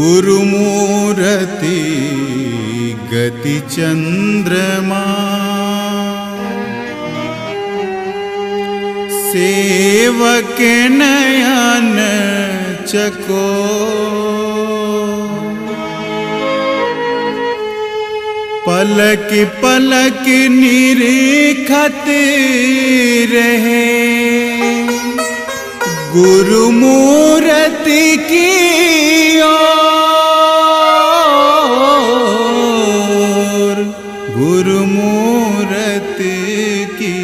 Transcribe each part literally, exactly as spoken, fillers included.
गुरुमूरति गति चंद्रमा, सेवक नयन चको। पलक पलक निरीखत रहे गुरु मूरति की ओर, गुरु मूरति की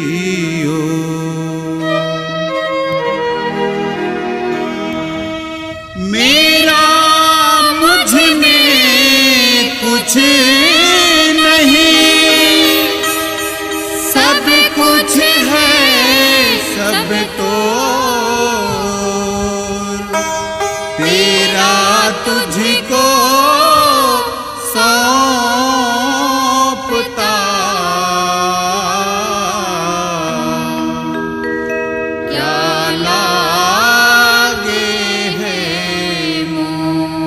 ओर। मेरा मुझ में कुछ नहीं, सब कुछ है, सब तो तेरा, तुझको सौंपता। क्या लागे है मोह।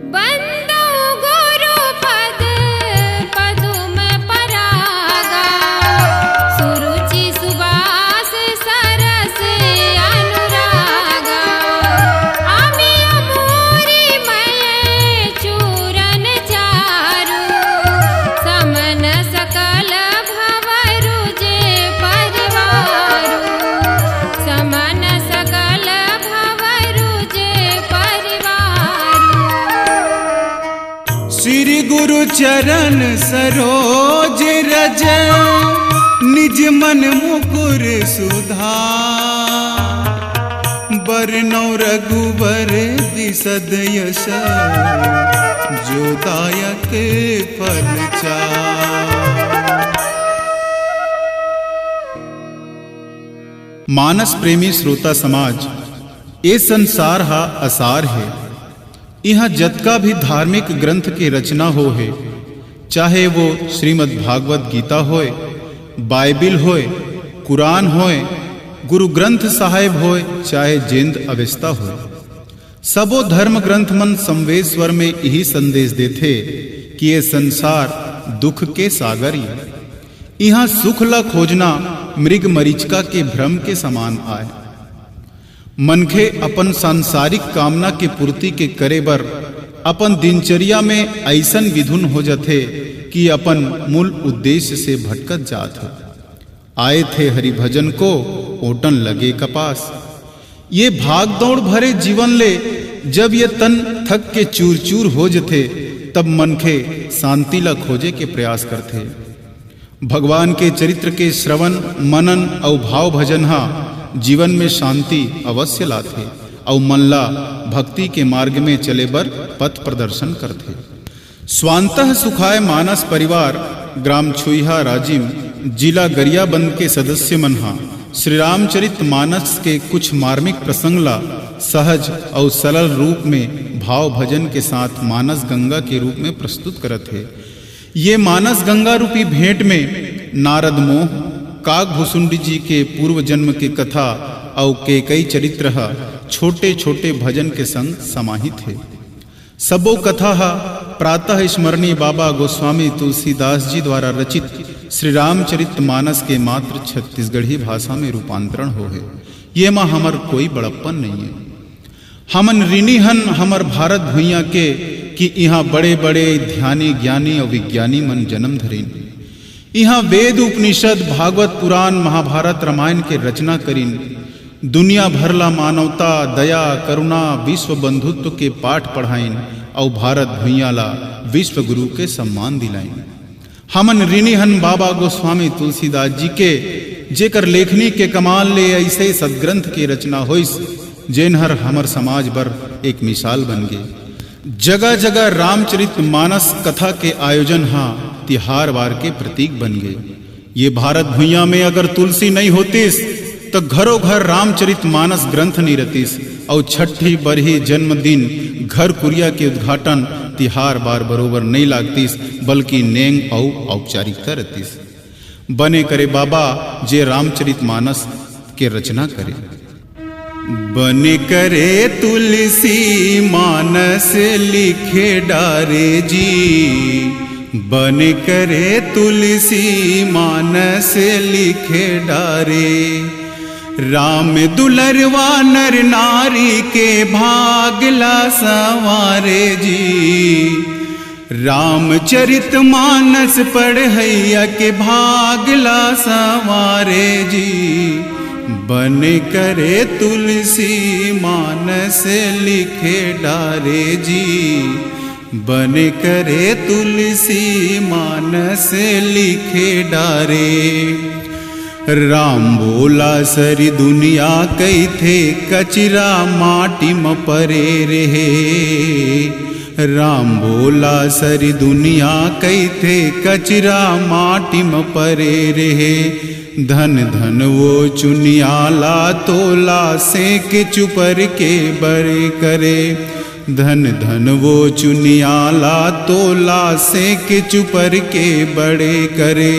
बंदौ गुरु पद पदुम परागा, सुरुचि सुबास सरस अनुरागा। अमिय मूरि मय चूरन चारु, समन सकल भवरु जे परिवारु, समन सकल भवरु जे परिवारु। श्री गुरु चरण सरोज रज, निज मन मुकुर सुधार। बरनौ रघुबर बिसद यश, जो दायक फल चार। मानस प्रेमी श्रोता समाज, ए संसार हा असार हे। इहाँ जतका भी धार्मिक ग्रंथ के रचना होहे, चाहे वो श्रीमद् भागवत गीता होय, बाइबिल होय, कुरान होय, गुरु ग्रंथ साहेब होय, चाहे जेंद अवेस्ता होय, सबो धर्म ग्रंथ मन संवेश्वर में इही संदेश देथे कि ये संसार दुख के सागर ये। इहाँ सुख ला खोजना मृग मरीचिका के भ्रम के समान आय। मनखे अपन सांसारिक कामना के पूर्ति के करे बर अपन दिनचर्या में अइसन विधुन हो जथे कि अपन मूल उद्देश्य से भटकत जात हे। आए थे हरि भजन को, ओटन लगे कपास। ये भाग दौड़ भरे जीवन ले जब ये तन थक के चूर चूर हो जथे, तब मनखे शांति ला खोजे के प्रयास करथे। भगवान के चरित्र के श्रवण, मनन अउ भाव भजन हा जीवन में शांति अवश्य लाथे अउ मन ला भक्ति के मार्ग में चले बर पथ प्रदर्शन करथे। स्वांतः सुखाय मानस परिवार, ग्राम छुइहा राजिम, जिला गरियाबंद के सदस्य मन हा श्री रामचरित मानस के कुछ मार्मिक प्रसंग ला सहज अउ सरल रूप में भाव भजन के साथ मानस गंगा के रूप में प्रस्तुत करत हे। ये मानस गंगा रूपी भेंट में नारद मोह, काग भुसुंडी जी के पूर्व जन्म के कथा अउ केकई चरित्र ह छोटे-छोटे भजन के संग समाहित हे। सबो कथा ह प्रातः स्मरणीय बाबा गोस्वामी तुलसीदास जी द्वारा रचित श्री रामचरित मानस के मात्र छत्तीसगढ़ी भाषा में रूपांतरण होहे। ये म हमर कोई बड़प्पन नइये। हमन ऋणी हन हमर भारत भुइयां के, कि इहां बड़े-बड़े ध्यानी, ज्ञानी अउ विज्ञानी मन जन्म धरिन। इहां वेद, उपनिषद, भागवत पुराण, महाभारत, रामायण के रचना करिन। दुनिया भर ला मानवता, दया, करुणा, विश्व बंधुत्व के पाठ पढ़ाइन अउ भारत भुइयां ला विश्व गुरु के सम्मान दिलाइन। हमन ऋणी हन बाबा गोस्वामी तुलसीदास जी के, जेकर लेखनी के कमाल ले अइसे सदग्रंथ के रचना होइस, जेन हर हमर समाज बर एक मिसाल बन गे। जगह-जगह रामचरित मानस कथा के आयोजन ह तिहार वार के प्रतीक बन गे। ये भारत भुइयां में अगर तुलसी नइ होतिस, त घरो घर रामचरित मानस ग्रंथ नइ रतिस, अउ छठी बरही जन्मदिन घर कुरिया के उद्घाटन तिहार बार बरोबर नइ लागतिस, बल्कि नेंग अउ औपचारिकता रतिस। बने करे बाबा जे रामचरित मानस के रचना करे। बने करे तुलसी मानस लिखे डारे जी, बने करे तुलसी मानस लिखे डारे। राम दुलरवा नर नारी के भाग ला संवारे जी, रामचरित मानस पढ़इया के भाग ला संवारे जी। बने करे तुलसी मानस लिखे डारे जी, बने करे तुलसी मानस लिखे डारे। राम बोला सरी दुनिया कहिथे कचरा माटी म परे रहे। राम बोला सरी दुनिया कहिथे कचरा माटी म परे रहे। धन धन वो चुनियाला तोला सेक चुपर के बड़े करे। धन धन वो चुनियाला तोला सेक चुपर के बड़े करे।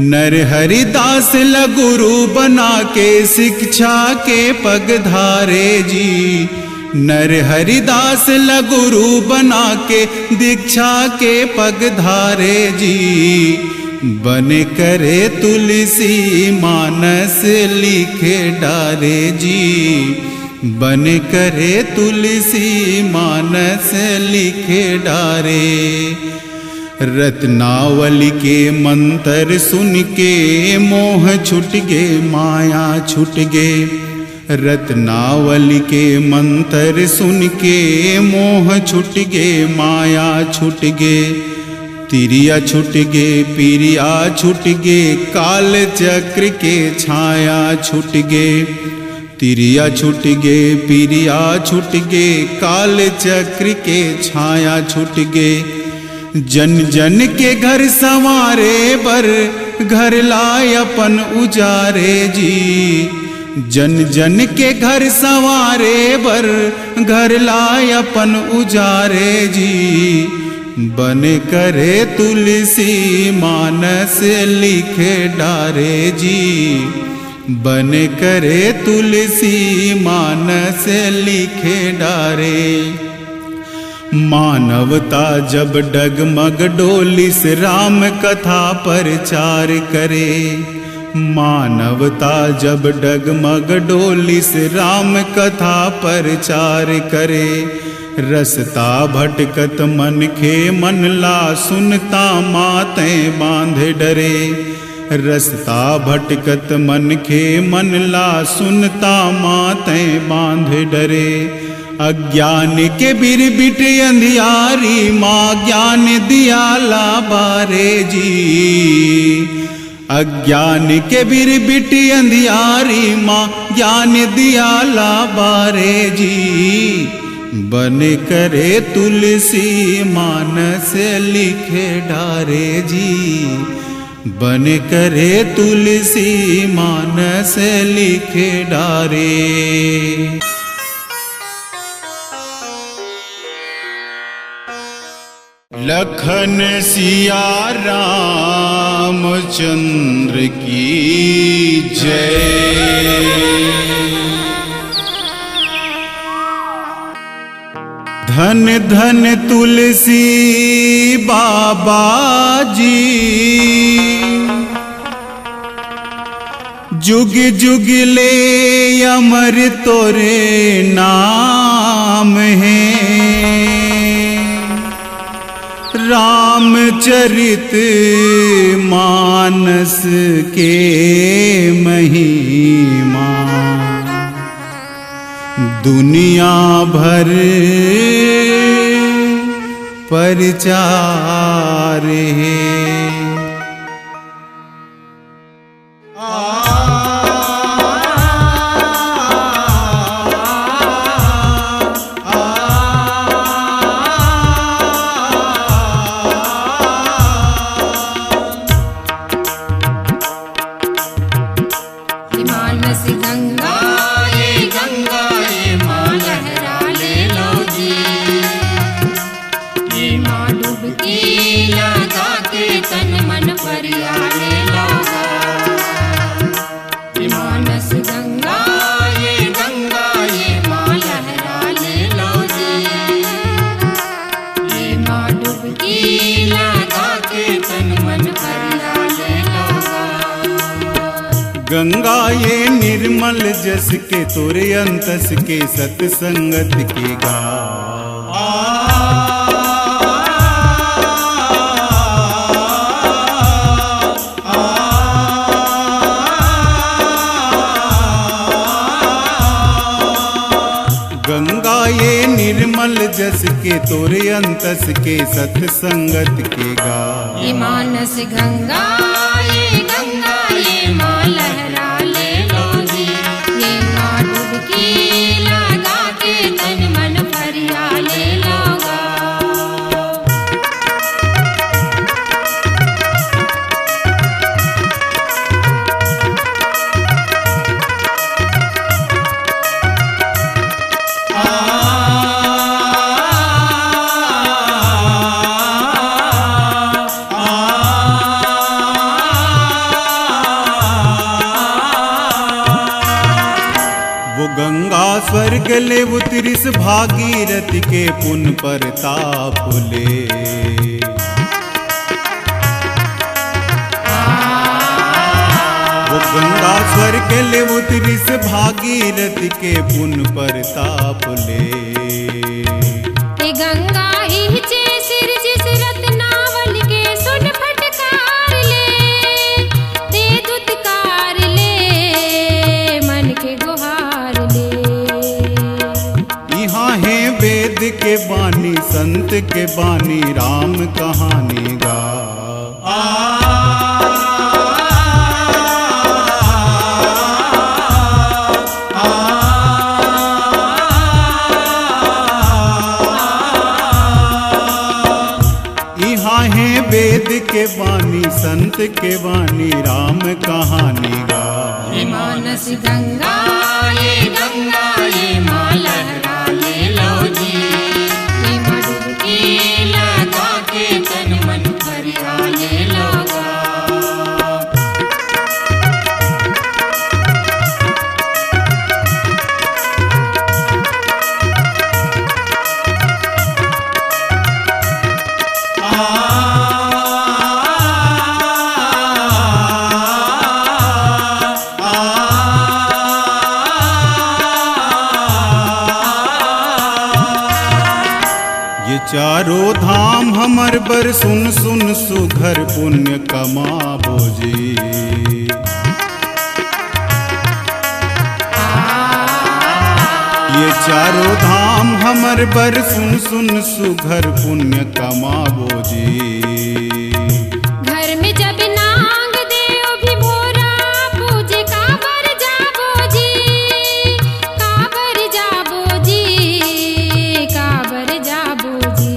नर हरिदास ल गुरु बना के शिक्षा के पग धारे जी। नर हरिदास ल गुरु बना के दीक्षा के पग धारे जी। बने करे तुलसी मानस लिखे डारे जी, बने करे तुलसी मानस लिखे डारे। रत्नावली के मंत्र सुन के मोह छुट गे, माया छुट गे। रत्नावली के मंत्र सुन के मोह छुट गे, माया छुट गे। तिरिया छुट गे, पीरिया छुट गे, काल चक्र के छाया छुट गे। तिरिया छुट गे, पीरिया छुट गे, काल चक्र के छाया छुट गे। जन जन के घर संवारे बर, घर ला अपन उजारे जी। जन जन के घर संवारे बर, घर ला अपन उजारे जी। बने करे तुलसी मानस लिखे डारे जी। बने करे तुलसी मानस लिखे डारे। मानवता जब डगमग डोलिस, राम कथा प्रचार करे। मानवता जब डगमग डोलिस, राम कथा प्रचार करे। रस्ता भटकत मनखे मन ला, सुनता मातै बांध डरे। रस्ता भटकत मनखे मन ला, सुनता मातै बांध डरे। अज्ञान के बिरबिट अंधियारी मा, ज्ञान दिया ला बारे जी। अज्ञान के बिरबिट अंधियारी मा, ज्ञान दिया ला बारे जी। बने करे तुलसी मानस लिखे डारे जी। बने करे तुलसी मानस लिखे डारे। लखन सिया रामचंद्र की जय। धन धन तुलसी बाबा जी, जुग जुग ले अमर तोरे नाम हे। रामचरित मानस के महिमा दुनिया भर प्रचार हे। मानस गंगा, ए गंगा, ए माँ लहरा ले लो जी। ए माँ डुबकी लगा के तन मन परिया ले लो गा। गंगा ये निर्मल जस के, तोरे अंतस के सतसंगत के गा। गंगा ये निर्मल जस के, तोरे अंतस के सतसंगत के गा। ये मानस गंगा, ये गंगा, ये माँ लहरा ले लो जी, ये माँ डुबकी लगा के तन मन फरिया ले लो गा। वो गंगा स्वर्ग ले उतरिस, भागीरथ के पुन परताप ले। वो गंगा स्वर्ग ले उतरिस, भागीरथ के पुन परताप ले। ए गंगा इहचे सिरजिस रतनावन के, सुन फटकार ले, दे दुत्कार ले, मन के गुहार ले। इहाँ हे वेद के बानी, संत के बानी, राम कहानी गा। इहाँ हे वेद के बानी, संत के बानी, राम कहानी गा। ये मानस गंगा, ये गंगा, ये माँ लहरा ले लो जी, ये माँ डुबकी लगा के तन मन फरिया ले लो गा। ये चारों धाम हमर बर, सुन सुन सुघर पुण्य कमाबो जी। ये चारों धाम हमर बर, सुन सुन सुघर पुण्य कमाबो जी। घर में जब नांग देव भी भोरा पूजे, काबर जाबो जी, काबर जाबो जी, काबर जाबो जी।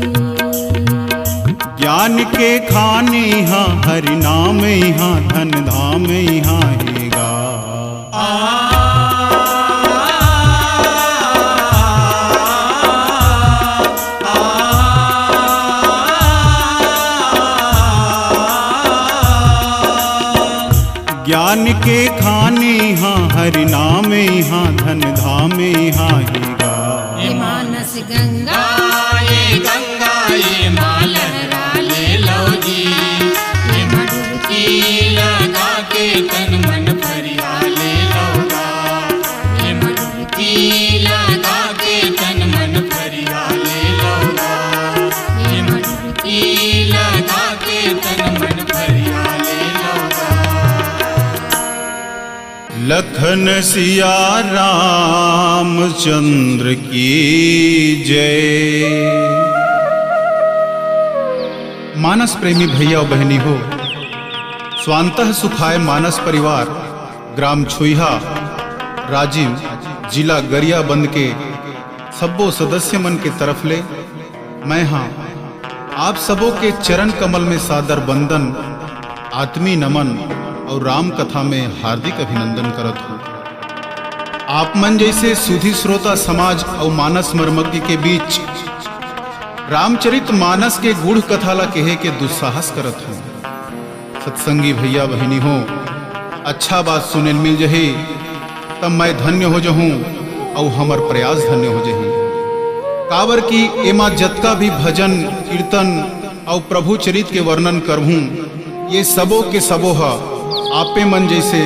ज्ञान के खान इहाँ, हरि नाम इहाँ, धन धाम इहाँ हे गा। ज्ञान के खान इहाँ, हरि नाम इहाँ, धन धाम इहाँ हे गा। ये मानस गंगा, ये गंगा, ये माँ लहरा ले लो जी, ये माँ डुबकी लगा के तन मन फरिया ले लो गा। ये माँ डुबकी लगा के तन मन फरिया ले लो गा। ये माँ डुबकी लगा के तन मन फरिया ले लो गा। लखन सिया रामचंद्र की जय। मानस प्रेमी भैया अउ बहिनी हो, स्वांतः सुखाय मानस परिवार, ग्राम छुइहा, राजिम, जिला गरियाबंद के सब्बो सदस्य मन के तरफ ले मैं हा आप सबो के चरण कमल में सादर बंदन, आत्मी नमन अउ राम कथा में हार्दिक अभिनंदन करत हूँ। आप मन जैसे सुधी श्रोता समाज अउ मानस मर्मज्ञ के बीच रामचरित मानस के गूढ़ कथा ला कहे के दुस्साहस करत हूँ। सत्संगी भैया बहिनी हो, अच्छा बात सुने ल मिल जही, तब मैं धन्य हो जहूं अउ हमर प्रयास धन्य हो जही। काबर कि एमा जतका भी भजन, कीर्तन अउ प्रभु चरित के वर्णन करहूं, ये सबो के सबो ह आपे मन जैसे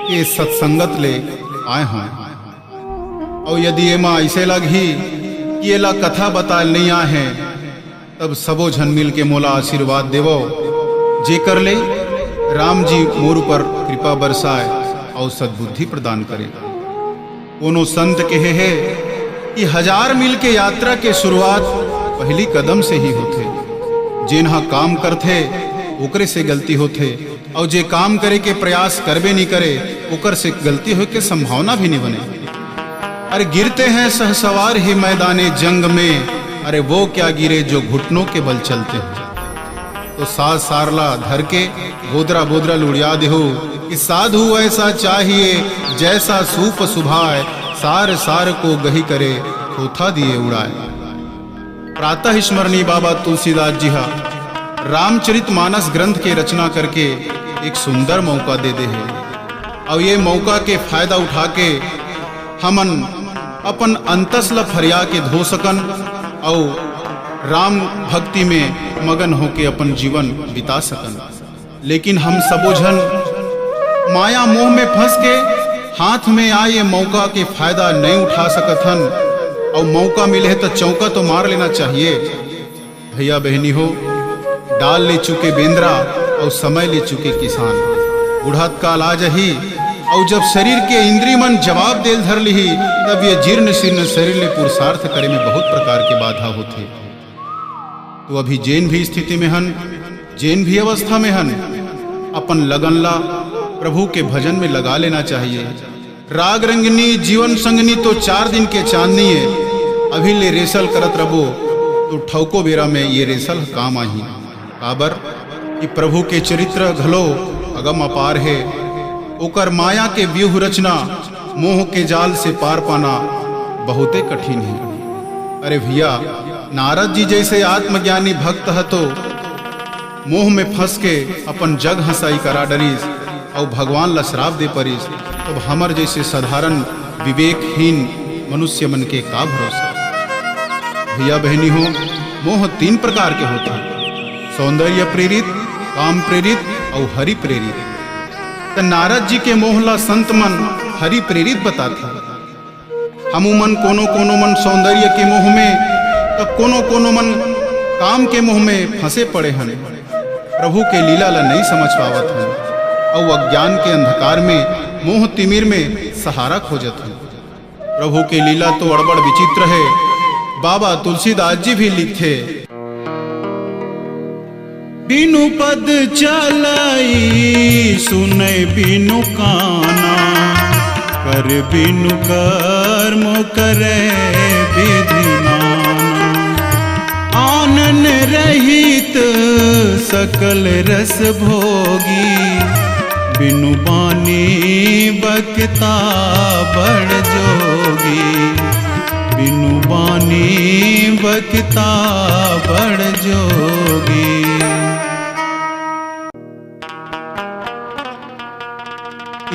के सत्संगत ले आए हंव। अउ यदि एमा अइसे लगही कि एला कथा बताए नइ आए हे, तब सबो झन मिल के मोला आशीर्वाद देवव, जेकर ले राम जी मोर ऊपर कृपा बरसाए अउ सद्बुद्धि प्रदान करे। कोनो संत कहे हे कि हजार मील के यात्रा के शुरुआत पहली कदम से ही होथे। जेन ह काम करथे, ओकरे से गलती होथे, अउ जे काम करे के प्रयास करबे नइ करे, ओकर से गलती होए के संभावना भी नइ बने। अरे गिरते हैं शहसवार ही मैदाने जंग में, अरे वो क्या गिरे जो घुटनों के बल चलते हैं। तो साज सार ला धर के बोदरा बोदरा ल उड़िया देहू कि साधु ऐसा चाहिए, जैसा सूप सुभाए, सार सार को गही करे, थोथा दिए उड़ाए। प्रातः स्मरणीय बाबा तुलसीदास जी हा रामचरित मानस ग्रंथ के रचना करके एक सुंदर मौका दे दे हे। अउ ये मौका के फायदा उठा के हमन अपन अंतस ल फरिया के धो सकन अउ राम भक्ति में मगन होके अपन जीवन बिता सकन। लेकिन हम सबो झन माया मोह में फंस के हाथ में आए ये मौका के फायदा नइ उठा सकत हन। अउ मौका मिले हे त चौका तो मार लेना चाहिए। भैया बहनी हो, डाल ले चुके बेंदरा अउ समय ले चुके किसान। बुढ़त काल आ जही अउ जब शरीर के इंद्री मन जवाब देल धर लिही, तब ये जीर्ण शीर्ण शरीर ले पुरुषार्थ करे में बहुत प्रकार के बाधा होथे। तो अभी जेन भी स्थिति में हन, जेन भी अवस्था में हन, अपन लगन ला प्रभु के भजन में लगा लेना चाहिए। राग रंगनी जीवन संगनी तो चार दिन के चांदनी हे। अभी ले रेसल करत रबो तो ठौको बेरा में ये रेसल काम आही। काबर कि प्रभु के चरित्र घलो अगम अपार हे। ओकर माया के व्यूह रचना, मोह के जाल से पार पाना बहुते कठिन हे। अरे भैया, नारद जी जैसे आत्मज्ञानी भक्त ह तो मोह में फंस के अपन जग हंसाई करा डरिस अउ भगवान ला श्राप दे परिस, तब हमर जैसे साधारण विवेकहीन मनुष्य मन के का भरोसा। भैया बहनी हो, मोह तीन प्रकार के होथे, सौंदर्य प्रेरित, काम प्रेरित अउ हरि प्रेरित। त नारद जी के मोह ला संत मन हरि प्रेरित बताथे। हमू मन कोनो कोनो मन सौंदर्य के मोह में, त कोनो कोनो मन काम के मोह में फंसे पड़े हन। प्रभु के लीला ला नइ समझ पावत हन, अउ अज्ञान के अंधकार में, मोह तिमिर में सहारा खोजत हन। प्रभु के लीला तो अड़बड़ विचित्र हे। बाबा तुलसीदास जी भी लिखथे, बिनु पद चलई सुनय बिनु काना, कर बिनु कर्म करे विधि नाना। आनन रहित सकल रस भोगी, बिनु बानी बकता बड़ जोगी। बिनु बानी बकता बड़ जोगी।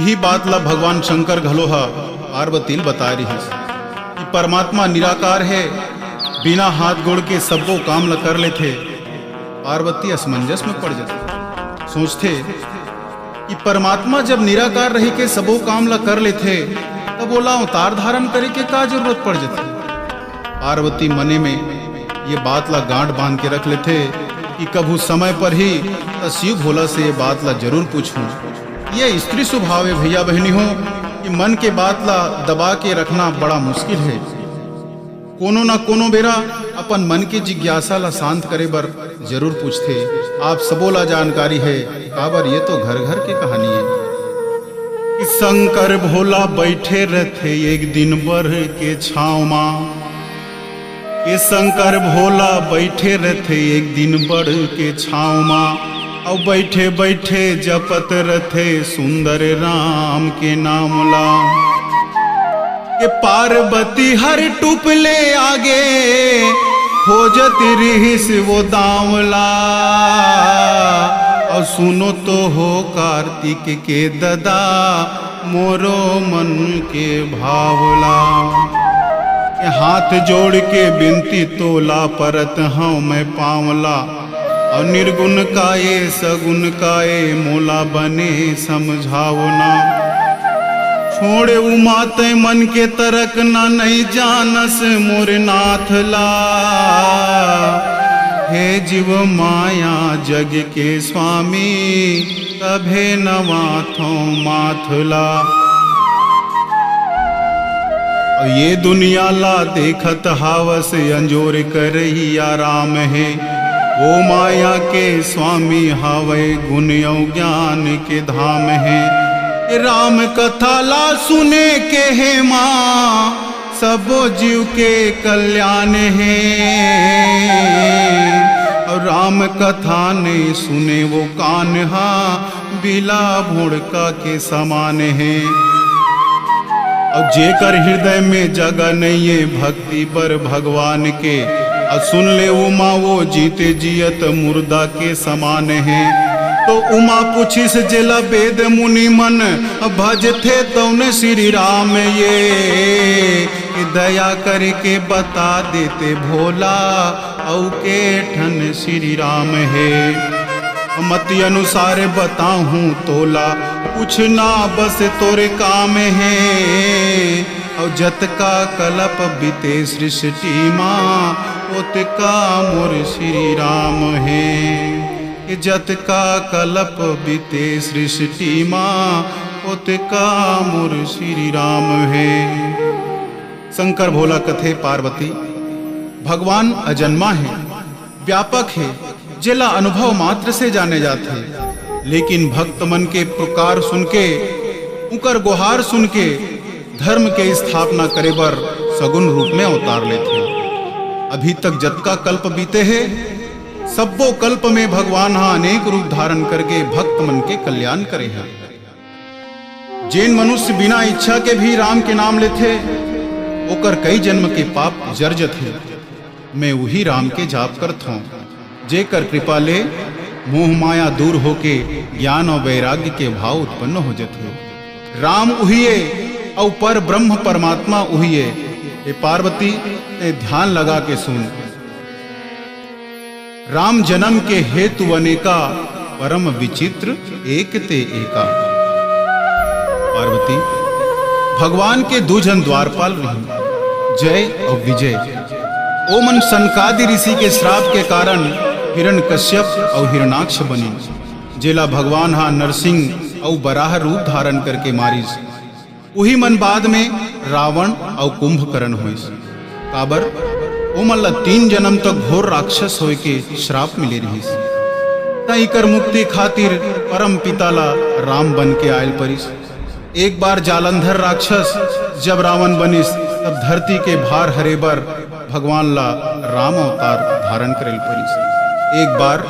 इही बात ला भगवान शंकर घलो ह पार्वती ल बताय रिहिस कि परमात्मा निराकार हे, बिना हाथ गोड़ के सब्बो काम ल कर लेथे। पार्वती असमंजस में पड़ जथे, सोचथे कि परमात्मा जब निराकार रहि के सबो काम ला कर लेथे, तब ओला अवतार धारण करे के का जरूरत पड़ जथे? पार्वती मने में ये बात ला गांठ बांध के रख लेथे कि कभू समय पर ही त शिव भोला से ये बात ला जरूर पूछूं। ये स्त्री स्वभाव हे भैया बहनी हो कि मन के बात ला दबा के रखना बड़ा मुश्किल हे। कोनो न कोनो बेरा अपन मन के जिज्ञासा ला शांत करे बर जरूर पूछथे। आप सबो ला जानकारी हे, काबर ये तो घर घर के कहानी हे। कि शंकर भोला बैठे रथे एक दिन बड़ के छाँव मा, कि शंकर भोला बैठे रथे एक दिन बड़ के छाँव मा, अउ बैठे बैठे जपत रथे सुंदर राम के नाम ला। के पार्वती हर टुपले आगे खोजत रिहिस वो दाँव ला। अउ सुनो तो हो कार्तिक के ददा मोरो मन के भाव ला। के हाथ जोड़ के बिनती तोला परत हँव मैं पाँव ला। अउ निर्गुण काये सगुण काये मोला बने समझावना। छोड़े उमा तै मन के तरक ना, नहीं जानस मोर नाथ ला। हे जीव माया जग के स्वामी, तभे नवाथों माथ ला। अउ ये दुनिया ला देखत हावस, अंजोर करइया राम हे। वो माया के स्वामी हावय, गुण अउ ज्ञान के धाम हे। राम कथा ला सुने के हे माँ, सबो जीव के कल्याण हे। अउ राम कथा नइ सुने वो कान हा, बिला भोड़का के समान हे। अउ जेकर हृदय में जगह नइये भक्ति बर भगवान के, अउ सुन ले उमा वो जीते जियत मुर्दा के समान हे। तो उमा पूछिस, जेला वेद मुनि मन भजथे तौन श्री राम ये, कि दया करके बता देते भोला, अउ के ठन श्री राम हे। मति अनुसार बताहूँ तोला, कुछ ना बस तोरे काम हे। अउ जतका कलप बीते सृष्टि मा, ओतका मोर श्री राम हे। कि जतका कलप बीते सृष्टि मा, ओतका मोर श्री राम हे। शंकर भोला कथे, पार्वती, भगवान अजन्मा हे, व्यापक हे, जेला अनुभव मात्र से जाने जाथे, लेकिन भक्त मन के पुकार सुन के, उकर गुहार सुन के धर्म के स्थापना करे बर सगुन रूप में अवतार लेथे। अभी तक जतका कल्प बीते हे, सब्बो कल्प में भगवान हा अनेक रूप धारण करके भक्त मन के कल्याण करे हे। जेन मनुष्य बिना इच्छा के भी राम के नाम लेथे, ओकर कई जन्म के पाप जर जथे। मैं उही राम के जाप करथौं, जेकर कृपा ले मोह माया दूर होके ज्ञान अउ वैराग्य के भाव उत्पन्न हो जथे। राम उही ए अउ पर ब्रह्म परमात्मा उही ए। हे पार्वती, ते ध्यान लगा के सुन। राम जन्म के हेतु अनेका, परम विचित्र एक ते एका। पार्वती, भगवान के दू झन द्वारपाल रहिन, जय अउ विजय। ओमन सनकादि ऋषि के श्राप के कारण हिरण्यकश्यप अउ हिरणाक्ष बनिन, जेला भगवान हा नरसिंह अउ बराह रूप धारण करके मारिस। उही मन बाद में रावण अउ कुंभकर्ण होइस। काबर? ओमन ला तीन जन्म तक घोर राक्षस होय के श्राप मिले रिहिस। त इकर मुक्ति खातिर परम पिता ला राम बन के आयल परिस। एक बार जालंधर राक्षस जब रावण बनिस, तब धरती के भार हरे बर भगवान ला राम अवतार धारण करेल परिस। एक बार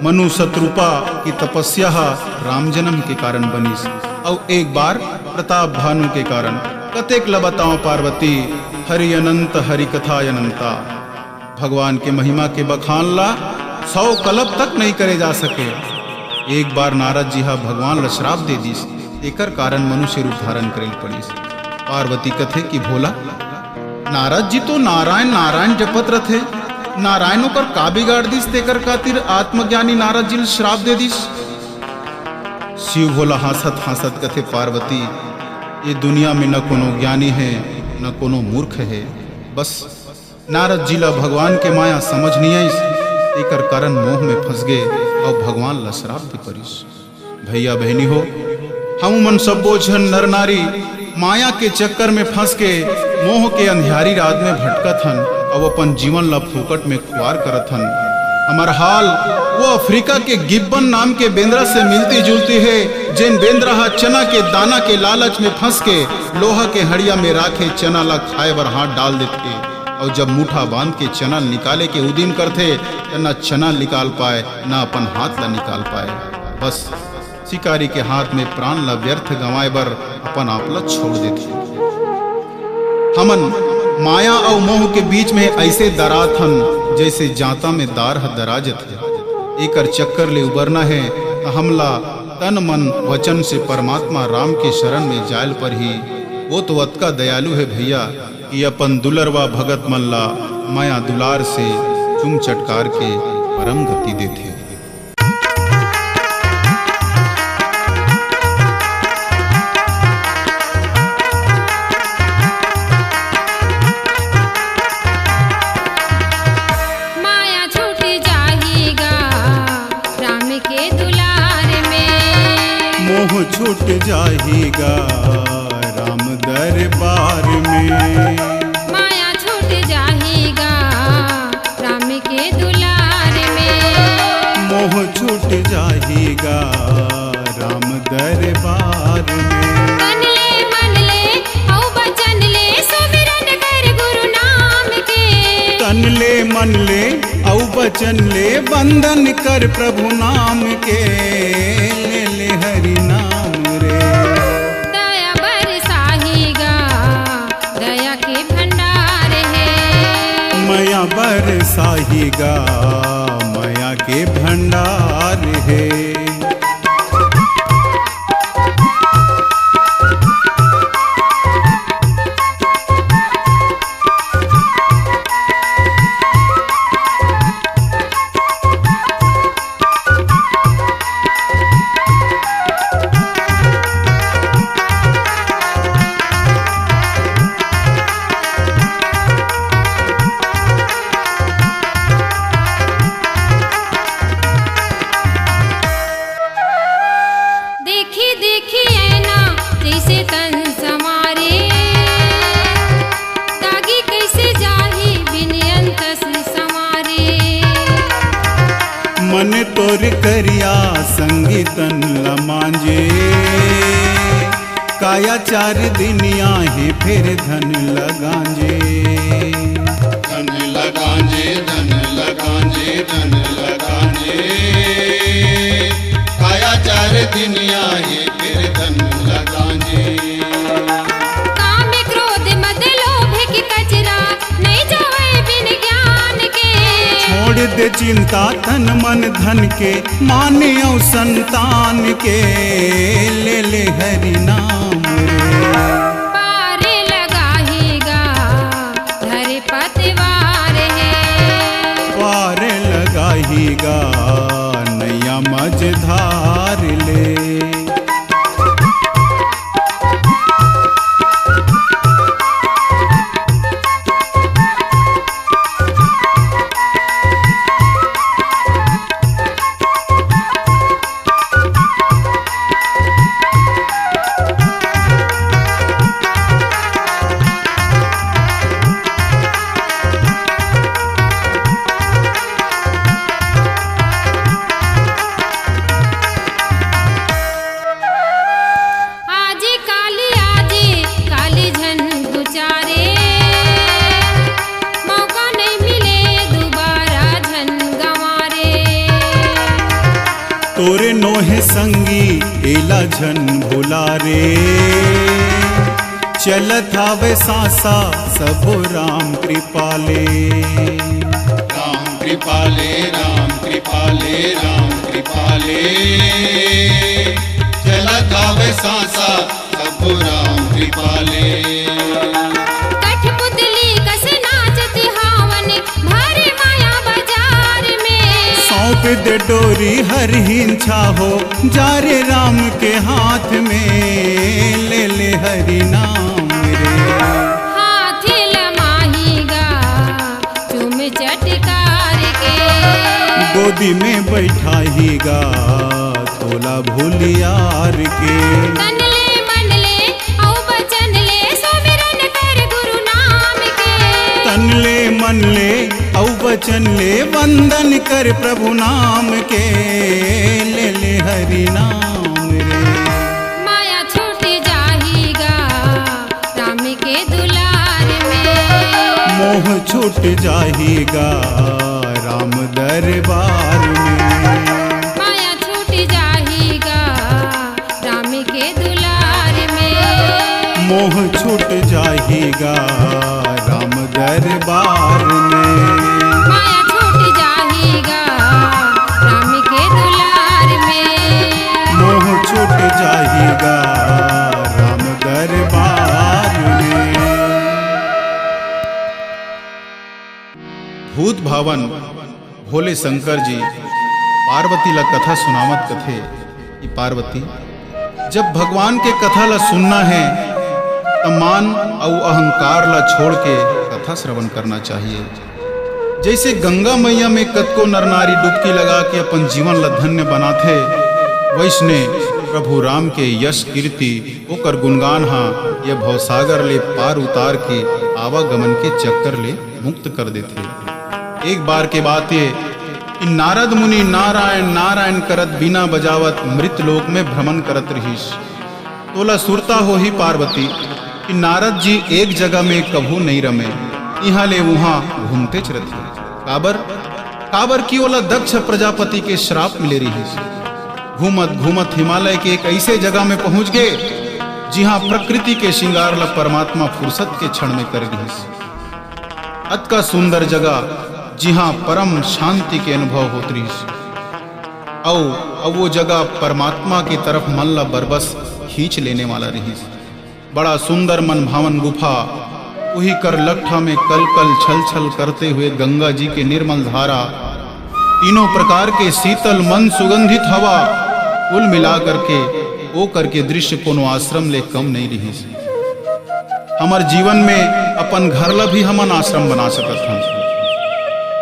मनु शतरूपा की तपस्या हा राम जन्म के कारण बनिस, अउ एक बार प्रताप भानु के कारण। कतेक ल बताओ पार्वती, हरि अनंत हरि कथा अनंता। भगवान के महिमा के बखान ला सौ कलप तक नहीं करे जा सके। एक बार नारद जी हा भगवान ला श्राप दे दिस, एकर कारण मनुष्य रूप धारण करेल पड़िस। पार्वती कथे कि भोला, नारद जी तो नारायण नारायण जपत रथे, नारायण ओकर का बिगाड़ दिस तेकर खातिर आत्मज्ञानी नारद जी ल श्राप दे दिस। शिव भोला हाँसत हाँसत कथे, पार्वती, ये दुनिया में न कोनो ज्ञानी हे, न कोनो मूर्ख हे। बस नारद जी ला भगवान के माया समझ नइ आइस, एकर कारण मोह में फंस गे अउ भगवान ला श्राप दे परिस। भैया बहनी हो, हम मन सब्बो झन नर नारी माया के चक्कर में फंस के मोह के अंधियारी रात में भटकत हन अउ अपन जीवन ला फोकट में खुआर करत हन। हमर हाल वो अफ्रीका के गिब्बन नाम के बेंदरा से मिलती जुलती हे, जेन बेंदरा हा चना के दाना के लालच में फंस के लोहा के हड़िया में राखे चना ला खाए बर हाथ डाल देथे, अउ जब मुठा बांध के चना निकाले के उदिम करथे, त न चना निकाल पाए, न अपन हाथ ला निकाल पाए। बस शिकारी के हाथ में प्राण ला व्यर्थ गंवाए बर अपन आप ला छोड़ देथे। हमन माया अउ मोह के बीच में अइसे दरात हन, जइसे जांता में दार ह दरा जथे। एकर चक्कर ले उबरना हे, त हमला तन मन वचन से परमात्मा राम के शरण में जायल परही। वो तो अतका दयालु हे भैया, कि अपन दुलरवा भगत मन ला मया दुलार से चुम चटकार के परम गति देथे। जाही गा राम दरबार में। माया छूट जाही गा राम के दुलार में। मोह छूट जाही गा राम दरबार में। तन ले मन ले अउ वचन ले सुमिरन कर गुरु नाम के। तन ले मन ले अउ वचन ले वंदन कर प्रभु नाम के। ले ले हरि नाम रे। दया बरसाही गा दया के भंडार हे। मया बरसाही गा मया के भंडार हे। देखी देखी ऐना जैसे तन संवारे, दागी कैसे जाही बिन अंतस संवारे। मन तोर करिया संगी तन ल मांजे, काया चार दिन आहे फेर धन ल गांजे। धन ल गांजे, धन ल गांजे, धन ल गांजे। काया चार दिन आहे फेर धन ल गांजे। काम क्रोध मद लोभ के कचरा, नहीं जावे बिन ज्ञान के। छोड़ दे चिंता तन मन धन के, माने अउ संतान के। ले ले हरि नाम रे। पार लगाही गा धर पतवार हे। पार लगाही गा नैया मझधार ले। आजे काली, आजे काली झन गुचारे, मौका नहीं मिले दुबारा झन गंवारे। तोरे नोहे संगी एला झन भुला रे, चलत हावे सांसा सबो राम कृपा ले। राम कृपा ले, राम कृपा ले, राम कृपा ले। चलत हावे सांसा सबो राम कृपा ले। कठपुतली कस नाचत हावन भारी माया बाजार में। सौंप दे डोरी हर हिंसा हो जा रे राम के हाथ में। ले ले हरि नाम रे। हाथ लमाही गा चुम चटकार के। गोदी में बैठाही गा तोला भूलियार के। तन ले मन ले अउ वचन ले सुमिरन कर गुरु नाम के। तन ले मन ले अउ वचन ले वंदन कर प्रभु नाम के। ले ले हरि नाम रे। माया छूट जाही गा राम के दुलार में। मोह छूट जाही गा राम दरबार में। माया छूट जाही गा राम के दुलार में। मोह छूट जाही गा राम दरबार में। माया छूट जाही गा राम के दुलार में। मोह छूट जाही गा राम दरबार में। भूत भावन भोले शंकर जी पार्वती ला कथा सुनावत कथे कि पार्वती, जब भगवान के कथा ला सुनना हे, त मान अउ अहंकार ला छोड़ के कथा श्रवण करना चाहिए। जैसे गंगा मैया में कतको नर नारी डुबकी लगा के अपन जीवन ला धन्य बनाथे, वैसने प्रभु राम के यश कीर्ति, ओकर गुणगान हा ये भवसागर ले पार उतार के आवागमन के चक्कर ले मुक्त कर देथे। एक बार के बात ये कि नारद मुनि नारायण नारायण करत बीना बजावत मृत लोक में भ्रमण करत रहिस। तोला सुरता होही पार्वती कि नारद जी एक जगह में कभू नहीं रमे, इहाँ ले उहाँ घूमतेच रथे। काबर? काबर कि ओला दक्ष प्रजापति के श्राप मिले रहिस। घूमत घूमत हिमालय के एक ऐसे जगह में पहुंच गए, जिहाँ प्रकृति के श्रृंगार ला परमात्मा फुर्सत के क्षण में कर रहिस। अतका सुंदर जगह, जिहाँ परम शांति के अनुभव होत रहिस। अउ, अउ वो जगह परमात्मा की तरफ मन ला बरबस खींच लेने वाला रहिस। बड़ा सुंदर मनभावन गुफा, उही कर लकठा में कल कल छल छल करते हुए गंगा जी के निर्मल धारा, तीनों प्रकार के शीतल मन सुगंधित हवा, कुल मिला करके ओ करके दृश्य कोनो आश्रम ले कम नहीं रहिस। हमर जीवन में अपन घर ला भी हमन आश्रम बना सकत हन।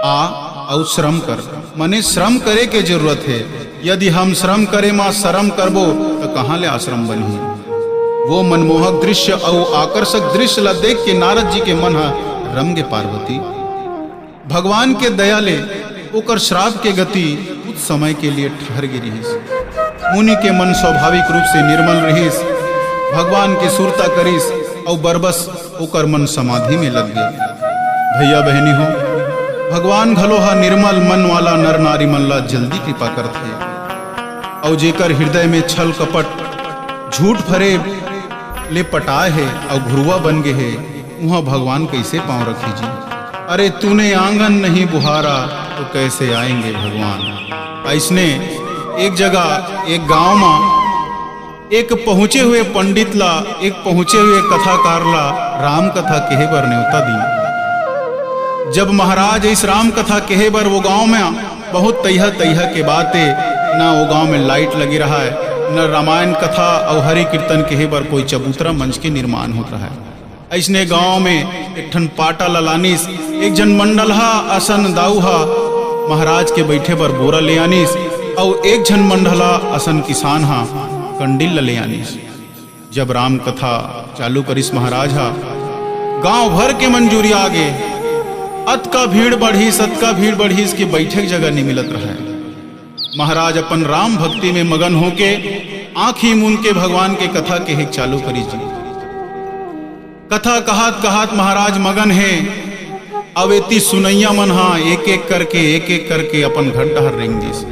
आ अउ श्रम कर, मने श्रम करे के जरूरत हे। यदि हम श्रम करे मा शरम करबो, त कहाँ ले आश्रम बनही? वो मनमोहक दृश्य अउ आकर्षक दृश्य ला देख के नारद जी के मन ह रम गे पार्वती। भगवान के दया ले ओकर श्राप के गति कुछ समय के लिए ठहर गे रिहिस। मुनि के मन स्वाभाविक रूप से निर्मल रिहिस। भगवान के सुरता करिस अउ बरबस ओकर मन समाधि में लग गे। भैया बहनी हो, भगवान घलो हा निर्मल मन वाला नर नारी मन ला जल्दी कृपा करथे। अउ जेकर हृदय में छल कपट, झूठ फरेब ले पटाए हे अउ घुरुवा बन गे हे, उहाँ भगवान कैसे पाँव रखी जी? अरे तूने आंगन नहीं बुहारा तो कैसे आएंगे भगवान? ऐसने एक जगह, एक गांव मा एक पहुंचे हुए पंडित ला, एक पहुंचे हुए कथाकार ला राम कथा कहे बर न्योता दीन। जब महाराज इस राम कथा कहे बर वो गांव में बहुत तैहा तैहा के बात हे, न वो गांव में लाइट लगी रहा है, न रामायण कथा अउ हरि कीर्तन कहे बर कोई चबूतरा मंच के निर्माण होत रहा है। ऐसने गांव में एक ठन पाटा ला लानिस, एक झन मंडलहा असन दाऊ हा महाराज के बैठे बर बोरा ले आनिस, अउ एक झन मंडलहा असन किसान हा कंडील ला ले आनिस। जब राम कथा चालू करिस महाराज हा, गांव भर के मंजूरी आ गे। अतका भीड़ बढ़िस, अतका भीड़ बढ़िस कि बैठे के जगह नहीं मिलत रहे। महाराज अपन राम भक्ति में मगन होके आंखी मूंद के भगवान के कथा कहे चालू करिस जी। कथा कहत कहत महाराज मगन हे। अब एती सुनैया मन हा एक एक करके, एक एक करके अपन घर डहर रेंग दिस।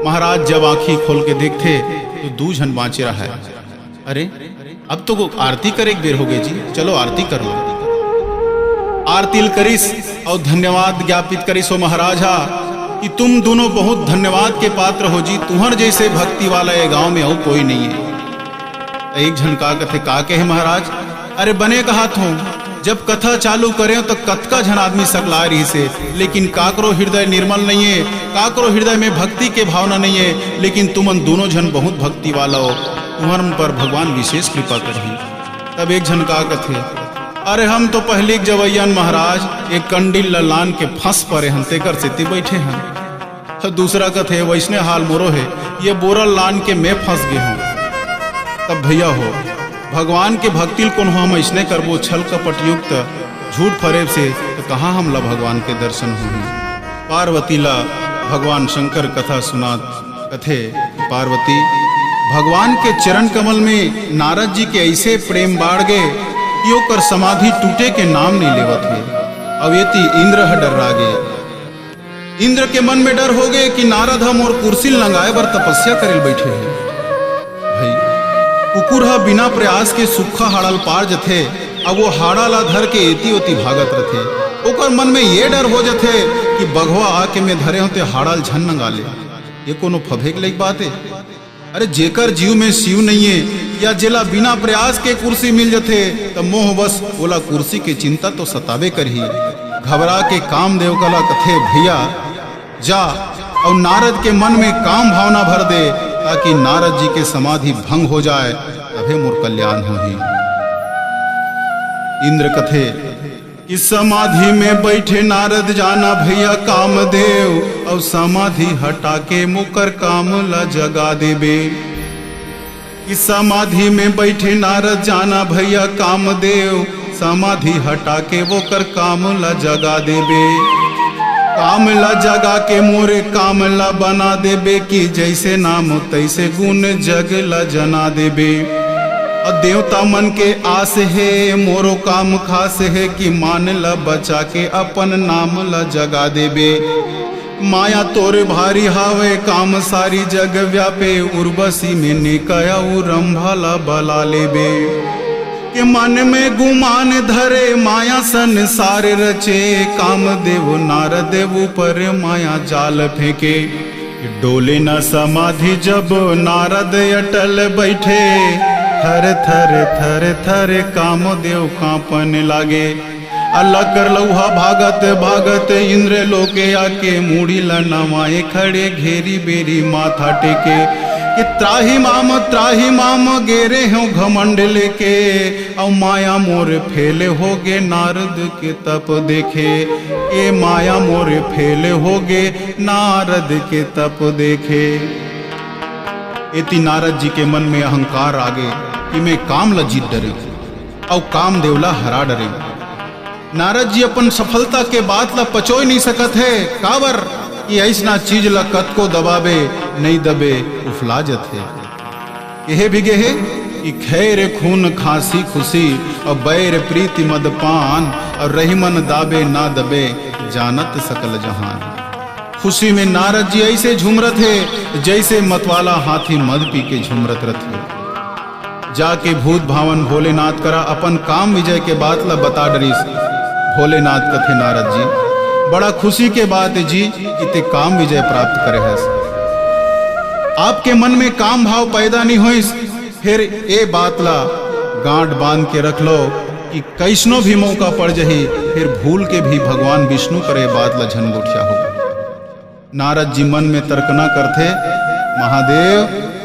महाराज जब आंखी खोल के देखथे तो दू झन बांचे रहे। अरे, अब तो आरती करे के बेर हो गए जी, चलो आरती कर लो। आरती ल करिस अउ धन्यवाद ज्ञापित करिस ओ महाराज हा कि तुम दोनों बहुत धन्यवाद के पात्र हो जी, तुहर जैसे भक्ति वाला ये गांव में अउ कोई नहीं है। त एक झन का कथे, का कहे महाराज? अरे बने कहत हो, जब कथा चालू करे तो कतका झन आदमी सकलाए रहिसे, लेकिन काकरो हृदय निर्मल नहीं है, काकरो हृदय में भक्ति के भावना नहीं है, लेकिन तुमन दोनों झन बहुत भक्ति वाला हो, तुहर पर भगवान विशेष कृपा करही। तब एक झन का कथे, अरे हम तो पहली के जवैयन महाराज, एक कंडील ल लान के फंस परे हन, तेकर सेती बैठे हन। दूसरा कथे, वैसने हाल मोरो हे, ये बोरा ल लान के मैं फंस गे हूँ। तब भैया हो, भगवान के भक्ति ल कोनो हम ऐसने करबो, छल कपट युक्त, झूठ फरेब से, तो कहाँ हमला भगवान के दर्शन होही? पार्वती ला भगवान शंकर कथा सुनात कथे, पार्वती, भगवान के चरण कमल में नारद जी के ऐसे प्रेम बाढ़ गे कि ओकर समाधि टूटे के नाम नहीं लेवत हे। अब एती इंद्र ह डर्रा गे। इंद्र के मन में डर हो गे कि नारद ह मोर कुर्सी ल नंगाए बर तपस्या करे ल बैठे हे। भाई, कुकुर ह बिना प्रयास के सूखा हाड़ा ल पार जथे, अब वो हाड़ा ला धर के एती ओती भागत रथे। ओकर मन में ये डर हो जथे कि बघवा आके मैं धरे हों ते हाड़ा ल झन नंगा ले। ये कोनो फबे के लइक बात हे? अरे, जेकर जीव में शिव नइये या जेला बिना प्रयास के कुर्सी मिल जथे, त मोह बस ओला कुर्सी के चिंता तो सताबे करही। घबरा के कामदेव कला कथे, भैया, जा अउ नारद के मन में काम भावना भर दे, ताकि नारद जी के समाधि भंग हो जाए, तभे मोर कल्याण होही। इंद्र कथे कि समाधि में बैठे नारद जाना भैया कामदेव, अउ समाधि हटा के मुकर काम ला जगा देबे। कि समाधि में बैठे नारद, जाना भैया कामदेव, समाधि हटा के वोकर काम ला जगा देबे। काम ला जगा के मोरे काम ला बना देबे, कि जैसे नाम तैसे गुण जग ला जना देबे। अउ देवता मन के आस हे, मोरो काम खास हे, कि मान ला बचा के अपन नाम ला जगा देबे। माया तोर भारी हावे, काम सारी जग व्यापे, उर्वशी में निकाया उ रंभा ला बला लेबे। के मन में गुमान धरे, माया संसार रचे, कामदेव नारद ऊपर माया जाल फेंके। डोले न समाधि जब नारद अटल बैठे, थर थर थर थर कामदेव कांपन लागे। अलकर लौहा भागत भागत इंद्र लोके आके, मुड़ी ला नवाए खड़े घेरी बेरी माथा टेके। कि त्राहि माम त्राहि माम, गेरे हो घमंड लेके, अउ माया मोर फेल होगे नारद के तप देखे। ए माया मोर फेल होगे नारद के तप देखे। एती नारद जी के मन में अहंकार आगे कि मैं काम ला जीत डरे अउ कामदेव ला हरा डरे। नारद जी अपन सफलता के बात ला पचोय नहीं सकत हे, काबर कि ऐसना चीज ला कतको दबाबे, नहीं दबे, उफला जथे। कहे भी गे हे कि खैर खून खांसी खुशी, और बैर प्रीति मद पान, और रही मन दाबे ना दबे, जानत सकल जहान। खुशी में नारद जी ऐसे झुमरत हे, जैसे मतवाला हाथी मद पी के झुमरत रथे। जाके भूत भावन भोलेनाथ करा अपन काम विजय के बात ला बता डरिस। भोलेनाथ कथे, नारद जी, बड़ा खुशी के बात हे जी कि ते काम विजय प्राप्त करे हस। आपके मन में काम भाव पैदा नहीं होइस, फिर ए बात ला गांठ बांध के रख लो कि कैसनो भी मौका पड़ जही, फिर भूल के भी भगवान विष्णु करे बात ला झन गोठिया हो। नारद जी मन में तर्कना करथे, महादेव,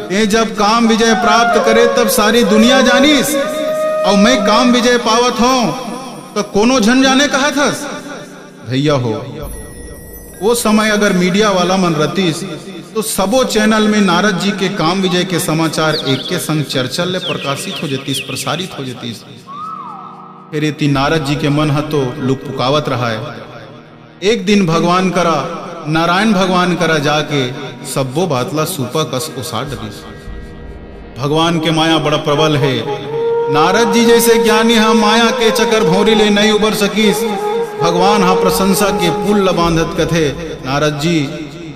ते जब काम विजय प्राप्त करे तब सारी दुनिया जानिस, अउ मैं काम विजय पावत हूँ तो कोनो झन जाने कहत हस? भैया हो, वो समय अगर मीडिया वाला मन रतिस तो सबो चैनल में नारद जी के काम विजय के समाचार एक के संग चर्चा ले प्रकाशित हो जतिस, प्रसारित हो जतिस। फिर एती नारद जी के मन ह तो लुकपुकावत रहाय। एक दिन भगवान करा, नारायण भगवान करा जाके सब्बो बात ला सूपा कस ओसार डरिस। भगवान के माया बड़ा प्रबल हे। नारद जी जैसे ज्ञानी ह माया के चकर भौंरी ले नहीं उबर सकिस। भगवान ह प्रशंसा के पुल ला बांधत कथे, नारद जी,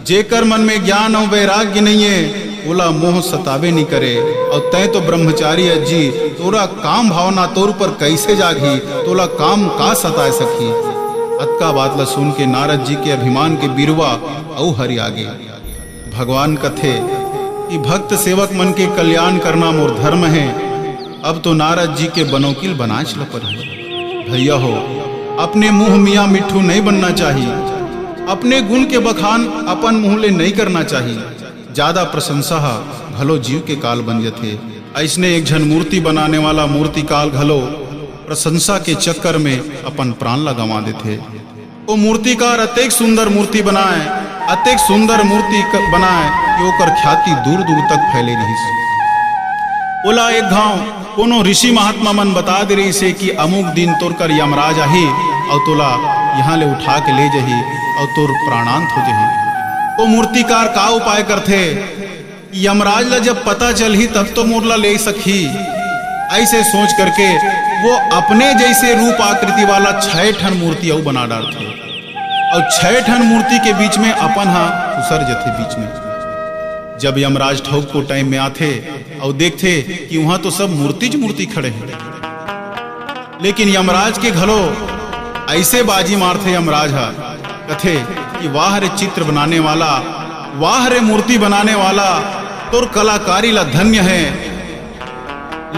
जेकर मन में ज्ञान अउ वैराग्य नइये, ओला मोह सताबे नी करे। अउ तैं तो ब्रह्मचारी अस जी, तोला काम भावना तोर ऊपर कैसे जागही? तोला काम का सताए सकही? अतका बात ला सुन के नारद जी के अभिमान के बिरुवा अउ हरिया गे। भगवान कथे कि भक्त सेवक मन के कल्याण करना मोर धर्म हे। अब तो नारद जी के बनौकिल बनाएच ल परही। भैया हो, अपने मुंह मियाँ मिट्ठू नहीं बनना चाही। अपने गुण के बखान अपन मुंह ले नहीं करना चाही। ज्यादा प्रशंसा ह घलो जीव के काल बन जथे। अइसने एक झन मूर्ति बनाने वाला मूर्तिकार घलो प्रशंसा के चक्कर में अपन प्राण ला गंवा देथे। ओ मूर्तिकार अतेक सुंदर मूर्ति बनाए, अतेक सुंदर मूर्ति क-, बनाए कि ओकर ख्याति दूर-दूर तक फैले रहिस। ओला एक घांव कोनो ऋषि महात्मा मन बता दे रहिस हे कि अमुक दिन तोर कर यमराज आही अउ तोला इहां ले उठा के ले जही अउ तोर प्राणांत हो जही। ओ मूर्तिकार का उपाय करथे? यमराज ला जब पता चलही तब तो मोर ला ले सकही। ऐसे सोच करके वो अपने जैसे रूप आकृति वाला छह ठन मूर्ति अउ बना डारथे अउ छह ठन मूर्ति के बीच में अपन हा खुसर जथे बीच में। जब यमराज ठौक को टाइम में आथे अउ देखथे कि वहां तो सब मूर्ति च मूर्ति खड़े हैं, लेकिन यमराज के घलो ऐसे बाजी मारथे यमराज ह, कथे कि वाह रे चित्र बनाने वाला, वाह रे मूर्ति बनाने वाला, तोर कलाकारी ला धन्य है,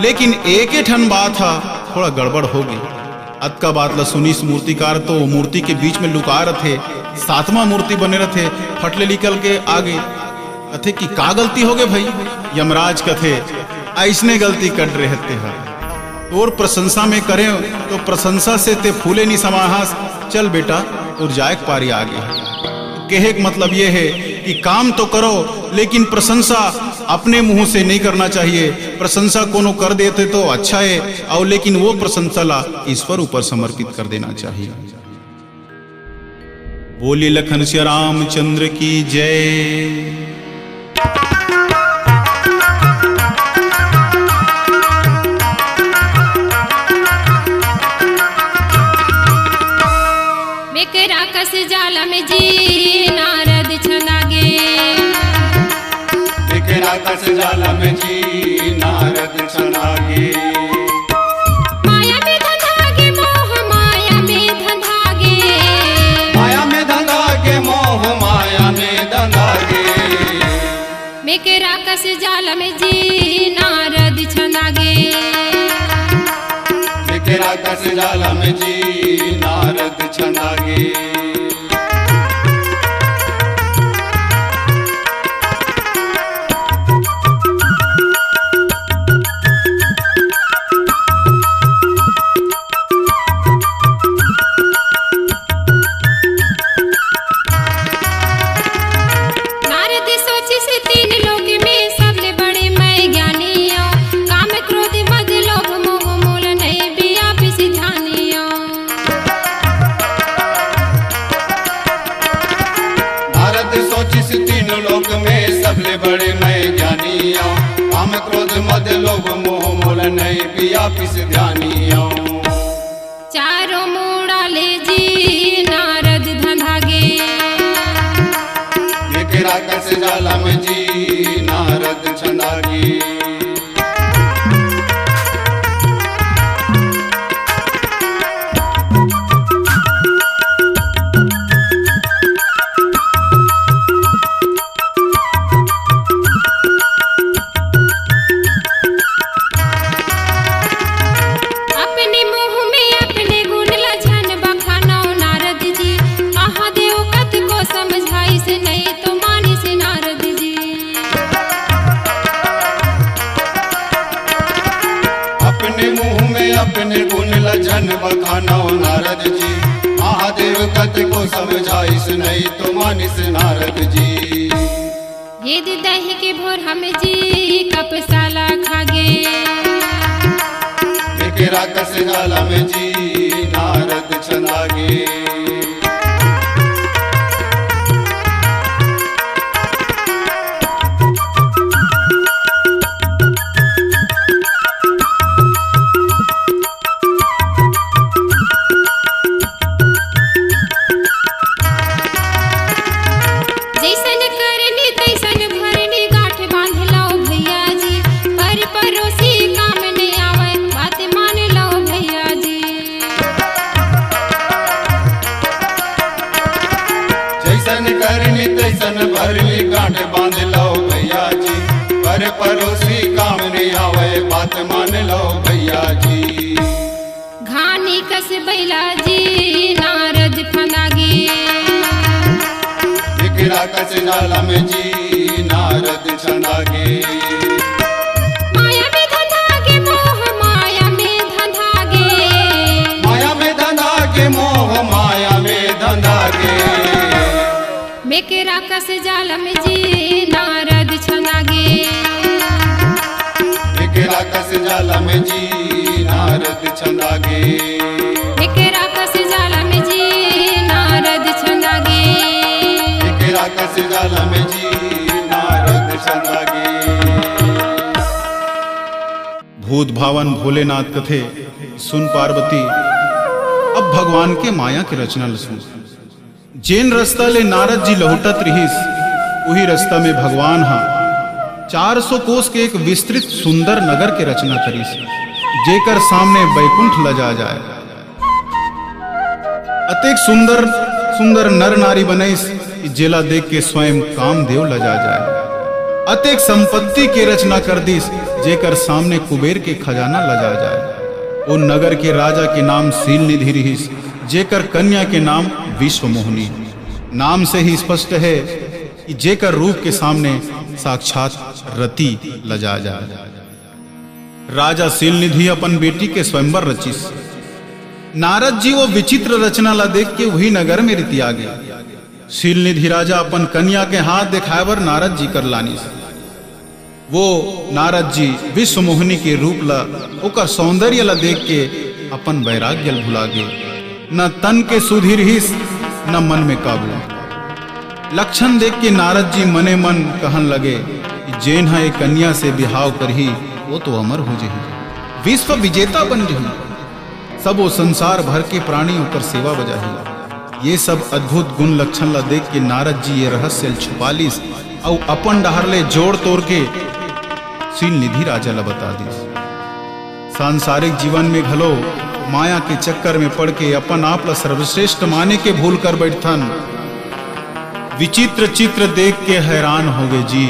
लेकिन एके ठन बात ह थोड़ा गड़बड़ हो गई। अतका बात ला सुनिस मूर्तिकार तो मूर्ति के बीच में लुका रथे, सातवां मूर्ति बने रथे, फट ले निकल के आगे। कथे कि का गलती हो गए भाई? यमराज कथे, ऐसने गलती कर रहे ते हर। तोर प्रशंसा में करे तो प्रशंसा से ते फूले नहीं समाहास। चल बेटा, तोर जायक पारी आ गए। कहे के मतलब ये है कि काम तो करो, लेकिन प्रशंसा अपने मुंह से नहीं करना चाहिए। प्रशंसा कोनो कर देथे तो अच्छा है, अउ लेकिन वो प्रशंसा ला ईश्वर ऊपर समर्पित कर देना चाहिए। बोलिए लखन सिया रामचंद्र की जय। मेकरा कस जाल में जी नारद छंदा गे। मेकरा कस जाल में जी नारद छंदा गे। माया में धंधा गे मोह, माया में धंधा गे। माया में धंधा गे मोह, माया में धंधा गे। मेकरा कस जाल में जी नारद छंदा गे। मेकरा कस जाल में जी नारद छंदा गे। नारद सोचिस तीन लोक में सबले बड़े मैं ज्ञानी आंव। काम क्रोध मद लोभ मोह मोल नहीं बियापिस ध्यानी आंव। नारद सोचिस तीन लोक में सबले बड़े मैं ज्ञानी आंव। काम क्रोध मद लोभ मोह मोल नहीं बियापिस ध्यानी आंव। चारों मुड़ा ले जी नारद धंधा गे। मेकरा कस जाल में जी नारद छंदा गे। अपने मुंह में अपने गुण ला झन बखानव नारद जी। महादेव कतको समझाइस नहीं तो मानिस नारद जी। अपने मुंह में अपने गुण ला झन बखानव नारद जी। महादेव कतको समझाइस नहीं तो मानिस नारद जी। ये दे दही के भोर हम जी कपसाला खागे। मेकरा कस जाल में जी नारद छंदा गे। जैसन करनी तैसन भरनी गांठ बांध लव भैया जी। पर परोसी काम नहीं आवय बात मान लव भैया जी। जैसन करनी तैसन भरनी गांठ बांध लव भैया जी। पर परोसी काम नहीं आवय बात मान लव भैया जी। घानी कस बैला जी नारद फंदा गे। मेकरा कस जाल में जी नारद छंदा गे। माया में धंधा गे मोह, माया में धंधा गे। माया में धंधा गे मोह, माया में धंधा गे। मेकरा कस जाल में जी नारद छंदा गे। मेकरा कस जाल में जी नारद छंदा गे। मेकरा कस जाल में जी नारद छंदा गे। मेकरा कस जाल में जी नारद छंदा गे। भूत भावन भोलेनाथ कथे, सुन पार्वती, अब भगवान के माया के रचना ल सुन। जेन रस्ता ले नारद जी लहुटत रिहिस, उही रस्ता में भगवान ह चार सौ कोस के एक विस्तृत सुंदर नगर के रचना करिस, जेकर सामने बैकुंठ लजा जाय। अतेक सुंदर सुंदर नर नारी बनइस कि जेला देख के स्वयं कामदेव लजा जाय। अतेक संपत्ति के रचना कर दिस, जेकर सामने कुबेर के खजाना लजा जाय। ओ नगर के राजा के नाम शील निधि रिहिस, जेकर कन्या के नाम विश्वमोहिनी। नाम से ही स्पष्ट है कि जेकर रूप के सामने साक्षात रति लजा जाय। राजा शील निधि अपन बेटी के स्वयंवर रचिस। नारद जी वो विचित्र रचना ला देख के वही नगर में रितिया गे। शील निधि राजा अपन कन्या के हाथ दिखाए बर नारद जी कर लानिस। वो नारद जी विश्वमोहिनी के रूप ला, ओकर सौंदर्य ला देख के अपन वैराग्य ल भुला गे। न तन के सुधि रिहिस, न मन में काबू। लक्षण देख के नारद जी मने मन कहन लगे कि जेन ह ए कन्या से बिहाव करही, वो तो अमर हो जही, विश्व विजेता बन जही। सबो संसार भर के प्राणी ओकर सेवा बजाही। ये सब अद्भुत गुण लक्षण ला देख के नारद जी ये रहस्य ल छुपा लिस अउ अपन डहर ले जोड़ तोड़ के श्रीनिधि राजा ला बता दिस। सांसारिक जीवन में घलो माया के चक्कर में पड़ के अपन आप ला सर्वश्रेष्ठ माने के भूल कर बैठथन। विचित्र चित्र देख के हैरान होगे जी।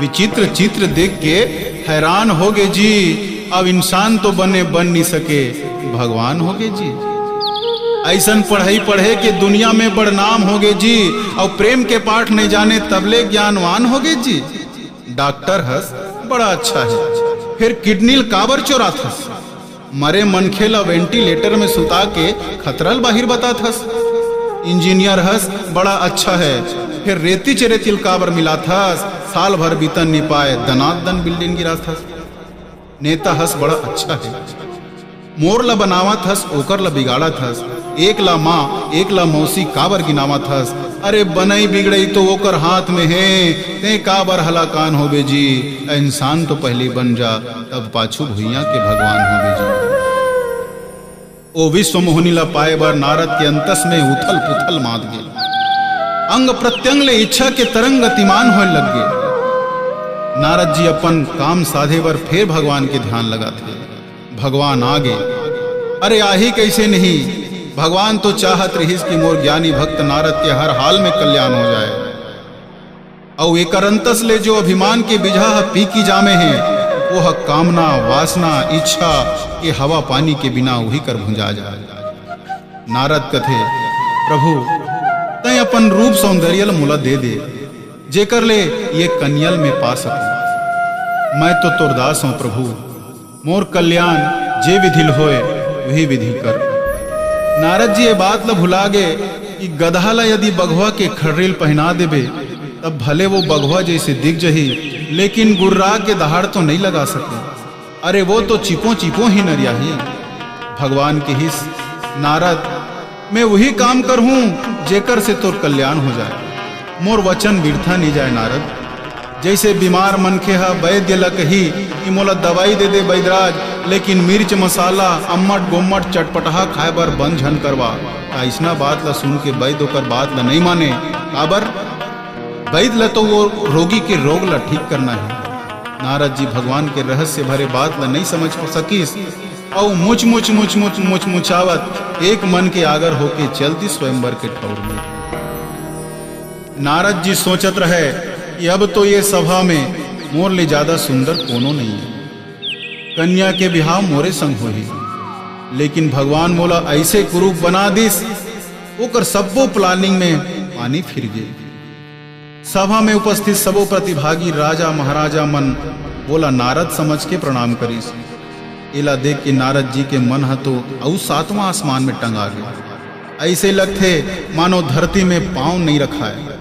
विचित्र चित्र देख के हैरान होगे जी। अब इंसान तो बने बन नहीं सके, भगवान होगे जी। ऐसन पढ़ाई पढ़े के दुनिया में बड़नाम होगे जी। अउ प्रेम के पाठ नहीं जाने तबले ज्ञानवान होगे जी। डॉक्टर हस, बड़ा अच्छा है, फिर किडनी ल काबर चोराथस? मरे मनखे ला वेंटिलेटर में सुता के खतरा ल बाहिर बताथस। इंजीनियर हस, बड़ा अच्छा है, फिर रेती च रेती ल काबर मिलाथस? साल भर बीतन नी पाए, दनादन बिल्डिंग गिराथस। नेता हस, बड़ा अच्छा है, मोर ला बनावत हस, ओकर ला बिगाड़त हस। एक ला माँ, एक ला मौसी काबर गिनावत हस? अरे, बनई बिगड़ई तो ओकर हाथ में हे, तें काबर हलाकान होबे जी? इंसान तो पहले बन जा, तब पाछू भुइयां के भगवान होबे जी। ओ विश्व मोहनी ला पाए बर नारद के अंतस में उथल पुथल मात गे। अंग प्रत्यंग ले इच्छा के तरंग गतिमान होए लग गे। नारद जी अपन काम साधे बर फेर भगवान के ध्यान लगाथे। भगवान आ गे। अरे, आही कैसे नहीं? भगवान तो चाहत रहिस कि मोर ज्ञानी भक्त नारद के हर हाल में कल्याण हो जाए। अउ एकर अंतस ले जो अभिमान के बिजहा ह पीकी जामे हे, वो ह कामना, वासना, इच्छा के हवा पानी के बिना उही कर भुंजा जाए। नारद कथे, प्रभु, तैं अपन रूप सौंदर्य ल मोला दे दे, जेकर ले ये कन्या ल मैं पा सकूं। मैं तो तोर दास हूं प्रभु, मोर कल्याण जे विधि ल होय, वही विधि कर। नारद जी ये बात ल भुला गे कि गदहा ल यदि बघवा के खड़री ल पहिना देबे, तब भले वो बघवा जैसे दिख जही, लेकिन गुर्रा के दहाड़ तो नहीं लगा सके। अरे, वो तो चिपो चिपो ही नरियाही। भगवान किहिस, नारद, मैं वही काम करहूं जेकर से तोर कल्याण हो जाए। मोर वचन बिरथा नहीं जाए नारद। जैसे बीमार मनखे ह वैद्य ल कही कि मोला दवाई दे दे बैदराज, लेकिन मिर्च मसाला, अम्मट गोम्मट, चटपटहा खाए बर बंद झन करवा, त अइसना बात ल सुन के वैद्य ओकर बात ल नहीं माने। काबर? वैद्य ल तो वो रोगी के रोग ल ठीक करना है। नारद जी भगवान के रहस्य भरे बात ल नहीं समझ सकिस। अउ मुच मुच मुच मुच मुच मुचावत एक मन के आगर होके चल दिस स्वयंवर के ठौर में। नारद जी सोचत रहे कि अब तो ये सभा में मोर ले ज्यादा सुंदर कोनो नहीं है। कन्या के बिहाव मोरे संग होही, लेकिन भगवान मोला ऐसे कुरूप बना दिस, ओकर सब्बो प्लानिंग में पानी फिर गे। सभा में उपस्थित सबो प्रतिभागी राजा महाराजा मन वोला नारद समझ के प्रणाम करिस। एला देख के नारद जी के मन ह तो अउ सातवां आसमान में टंगा गे। ऐसे लगथे मानो धरती में पांव नहीं रखाए।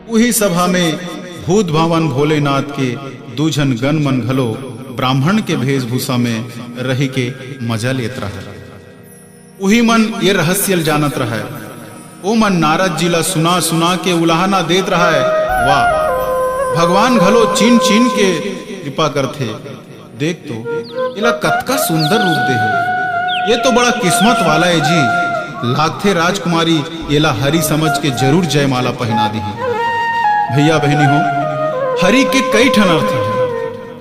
उही सभा में भूत भावन भोलेनाथ के दू झन गण मन घलो ब्राह्मण के वेशभूषा में रहि के मजा लेत रहय। उही मन ये रहस्य ल जानत रहय। ओ मन नारद जी ला सुना सुना के उलाहना देत रहय। वाह, भगवान घलो चिन चिन के कृपा करथे। देख तो, एला कतका सुंदर रूप दे हे। ये तो बड़ा किस्मत वाला है जी। लागथे राजकुमारी एला हरि समझ के जरूर जयमाला पहिना दिही। भैया बहनी हो, हरि के कई ठन अर्थ हैं।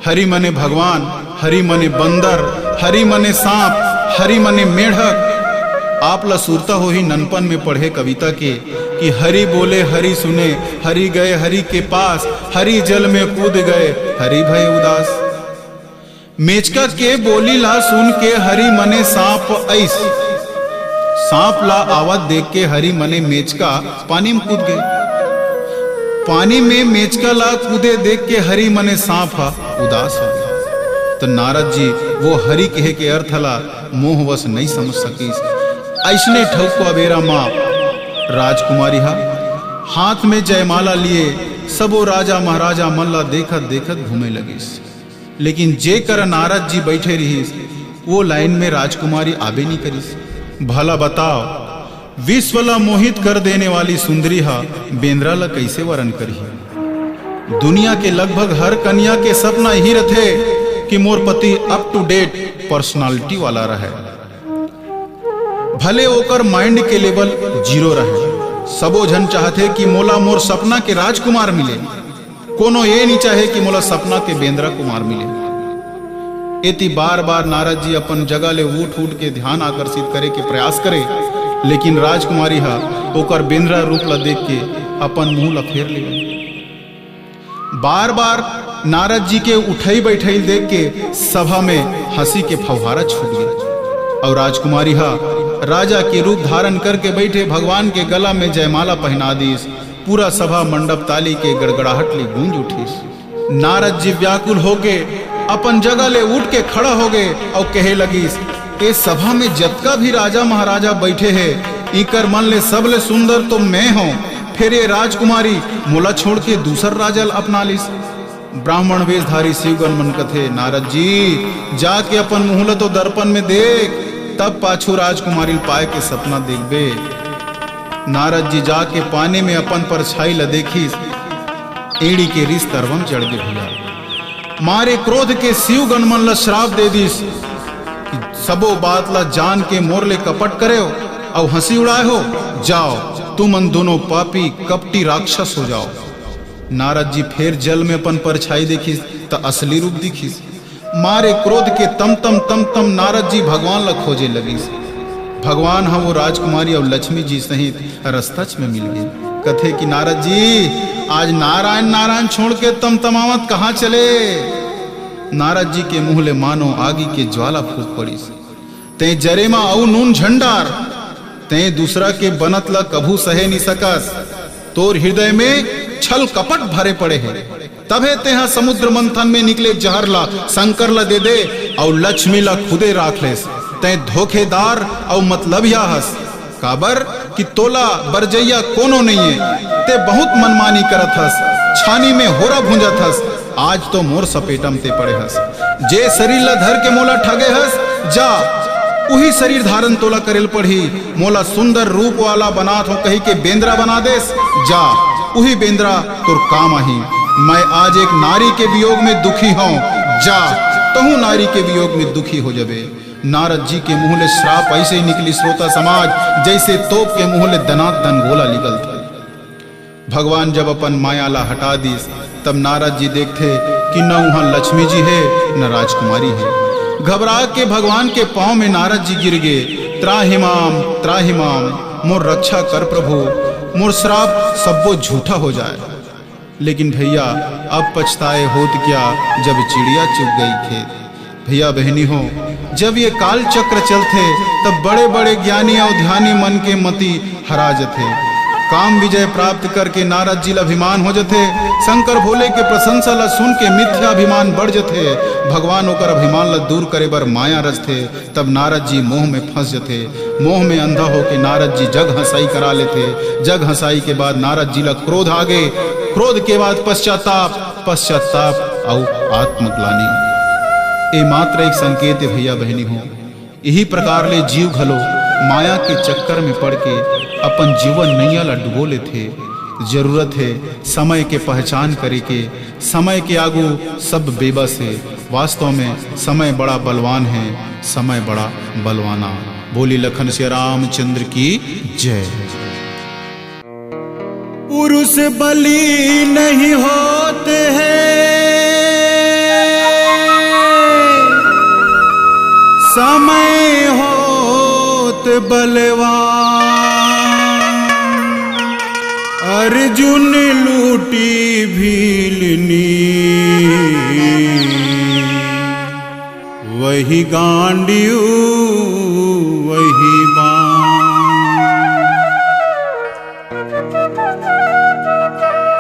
हरि मने भगवान, हरि मने बंदर, हरि मने सांप, हरि मने मेढक। आप ला सुरता होही ननपन में पढ़े कविता के कि हरि बोले हरि सुने, हरि गए हरि के पास, हरि जल में कूद गए, हरि भय उदास। मेचका के बोली ला सुन के हरि मने सांप अइस। सांप ला आवत देख के हरि मने मेचका पानी में कूद गए। पानी में मेचका ला कूदे देख के हरि मने सांप ह उदास हो गए। तो नारद जी वो हरि कहे के अर्थ ला मोहवश नहीं समझ सकिस। ऐसने ठौको अबेरा मा राजकुमारी हा हाथ में जयमाला लिए सबो राजा महाराजा मन ला देखत देखत घूमे लगिस, लेकिन जे करा नारद जी बैठे रिहिस, वो लाइन में राजकुमारी आबे नहीं करिस। भला बताओ, विश्व ला मोहित कर देने वाली सुंदरी हा बेंदरा ला कैसे वरण करही? दुनिया के लगभग हर कन्या के सपना यही रथे कि मोर पति up to date personality वाला रहे, भले ओकर mind के level zero रहे। सबो झन चाहथे कि मोला मोर सपना के राजकुमार मिले, कोनो ये नहीं चाहे कि मोला सपना के बेंदरा कुमार मिले। एती बार बार नारद जी अपन जगह ले उठ उठ के ध्यान आकर्षित करे के प्रयास करे, लेकिन राजकुमारी हा ओकर बेंदरा रूप ला देख के अपन मुंह ला फेर ले। बार बार नारद जी के उठई बैठई देख के सभा में हंसी के फव्वारा छूट गया और राजकुमारी हा राजा के रूप धारण करके बैठे भगवान के गला में जयमाला पहना दीस। पूरा सभा मंडप ताली के गड़गड़ाहट ले गूंज उठिस। नारद जी व्याकुल होके अपन जगह ले उठ के खड़ा हो गए और कहे लगिस, ए सभा में जतका भी राजा महाराजा बैठे हे, इकर मन ले सबले सुंदर तो मैं हूँ, फिर ये राजकुमारी मोला छोड़ के दूसर राजा ल अपना लिस। ब्राह्मण वेशधारी शिवगण मन कथे, नारद जी, जाके अपन मुंह ल तो दर्पण में देख, तब पाछू राजकुमारी ल पाए के सपना देखबे। नारद जी जाके पानी में अपन परछाई ल देखिस, एड़ी के रिस तरवम चढ़ गे भैया। मारे क्रोध के शिवगण मन ल श्राप दे दिस कि सबो बात ल जान के मोर ले कपट करेव अउ हंसी उड़ाए हो, जाओ तुमन दोनों पापी कपटी राक्षस हो जाओ। नारद जी फेर जल में अपन परछाई देखिस त असली रूप दिखिस। मारे क्रोध के तम तम तम तम नारद जी भगवान ला खोजे लगिस। भगवान ह वो राजकुमारी अउ लक्ष्मी जी सहित रस्तच में मिल गए। कथे कि नारद जी, आज नारायण नारायण छोड़ के तमतमावत कहाँ चले? नारद जी के मुंह ले मानो आगी के ज्वाला फूट पड़िस। तैं जरे मा अउ नून झन डार, तैं दूसरा के बनत ला कभू सहे नी सकस। तोर हृदय में छल कपट भरे पड़े हे, तभे तेहा समुद्र मंथन में निकले जहर ला शंकर ला दे दे अउ लक्ष्मी ला खुदे राख लेस। तैं धोखेदार अउ मतलबिया हस, काबर कि तोला बरजइया कोनो नइये। ते बहुत मनमानी करत हस, छानी में होरा भूंजत हस, आज तो मोर सपेटा म ते पड़े हस। जे शरीर ला धर के मोला ठगे हस, जा, उही शरीर धारण तोला करेल पड़ही। मोला सुंदर रूप वाला बनात हो कही के बेंदरा बना देस, जा, उही बेंदरा तोर काम आही। मैं आज एक नारी के वियोग में दुखी हूँ, जा, तहूँ नारी के वियोग में दुखी हो जबे। नारद जी के मुंह ले श्राप ऐसे ही निकली, श्रोता समाज, जैसे तोप के मुंह ले दनादन गोला निकलथे। भगवान जब अपन माया ला हटा दिस, तब नारद जी देखथे कि न उहाँ लक्ष्मी जी हे, न राजकुमारी हे। घबरा के भगवान के पाँव में नारद जी गिर गे, "त्राहि माम, त्राहि माम, मोर रक्षा कर प्रभु, मोर श्राप सब्बो झूठा हो जाए।" लेकिन भैया, अब पछताए होत क्या, जब चिड़िया चुग गई खेत। भैया बहनी हो, जब ये काल चक्र चलथे, तब बड़े-बड़े ज्ञानी अउ ध्यानी मन के मति हरा जथे। काम विजय प्राप्त करके नारद जी ल अभिमान हो जथे। शंकर भोले के प्रशंसा ल सुन के मिथ्या अभिमान बढ़ जथे। भगवान ओकर अभिमान ल दूर करे बर माया रचथे। तब नारद जी मोह में फंस जथे। मोह में अंधा होके नारद जी जग हंसाई करा लेथे। जग हंसाई के बाद नारद जी ल क्रोध आ गे। क्रोध के बाद पश्चाताप, पश्चाताप अउ आत्मग्लानी। ए मात्र एक संकेत ए भैया बहनी हो। इही प्रकार ले जीव घलो माया के चक्कर में पड़ के अपन जीवन नैया ला डुबो लेथे। जरूरत हे समय के पहचान करे के। समय के आगू सब बेबस हे। वास्तव में समय बड़ा बलवान हे, समय बड़ा बलवाना। बोली लखन सिया रामचंद्र की जय। पुरुष बली नहीं होत हे, समय होत बलवान। अर्जुन लूटी भीलनी, वही गांडियो वही बाण।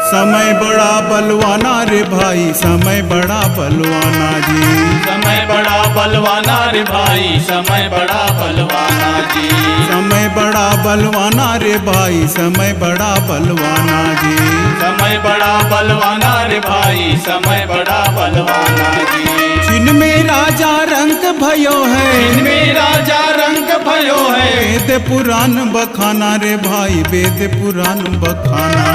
समय बड़ा बलवाना रे भाई, समय बड़ा बलवाना जी। समय बड़ा बलवाना रे भाई, समय बड़ा बलवाना जी। समय बड़ा बलवाना रे भाई, समय बड़ा बलवाना जी। समय बड़ा बलवाना रे भाई, समय बड़ा बलवाना जी। जिनमें राजा रंक भयो है, जिनमें राजा रंक भयो है। वेद पुराण बखाना रे भाई, वेद पुराण बखाना।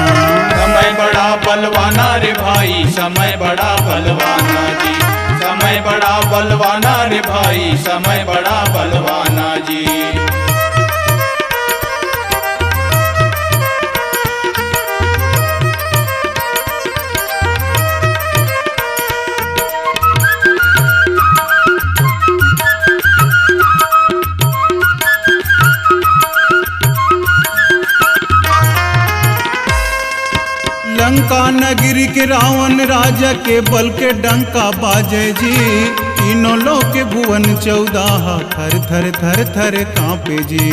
समय बड़ा बलवाना रे भाई, समय बड़ा बलवाना जी। समय बड़ा बलवाना रे भाई, समय बड़ा बलवाना जी। लंका नगरी के रावण राजा के बल के डंका बाजे जी। तीनों लोक के भुवन चौदह थर थर थर थर कांपे जी।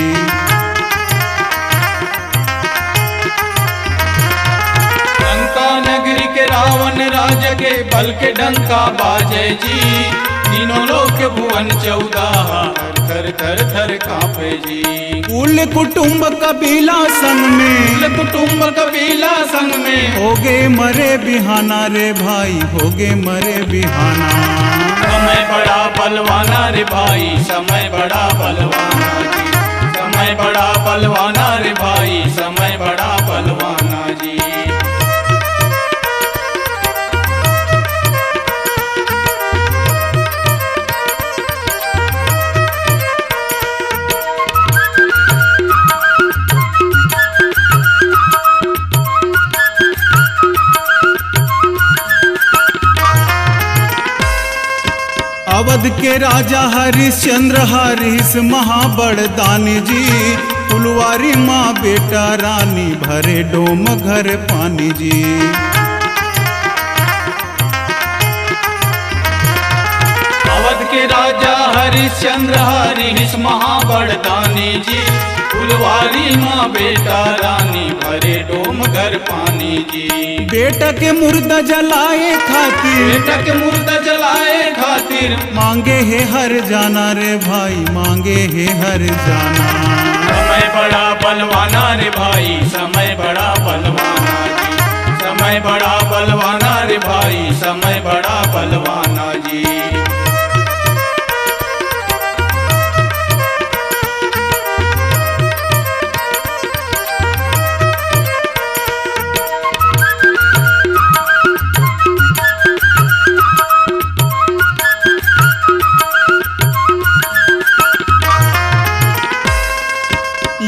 लंका नगरी के रावण राज के बल के डंका बाजे जी। तीनों लोक भुवन चौदह थर थर थर थर कांपे जी। कुल कुटुंब कबीला संग में, कुल कुटुंब कबीला संग में। होगे मरे बिहाना रे भाई, होगे मरे बिहाना। समय बड़ा बलवाना रे भाई, समय बड़ा बलवाना जी। समय बड़ा बलवाना रे भाई, समय बड़ा बलवाना जी। अवध के राजा हरिश्चंद्र हरिश महाबड़दानी जी। फुलवारी माँ बेटा रानी भरे डोम घर पानी जी। अवध के राजा हरिश्चंद्र हरिश महाबड़दानी जी। फुलवारी माँ बेटा रानी भरे डोम घर पानी जी। बेटा के मुर्दा जलाए खातिर, बेटा के मुर्दा जलाए खातिर। मांगे हे हर जाना रे भाई, मांगे हे हर जाना। समय बड़ा बलवाना रे भाई, समय बड़ा बलवाना जी। समय बड़ा बलवाना रे भाई, समय बड़ा बलवाना जी।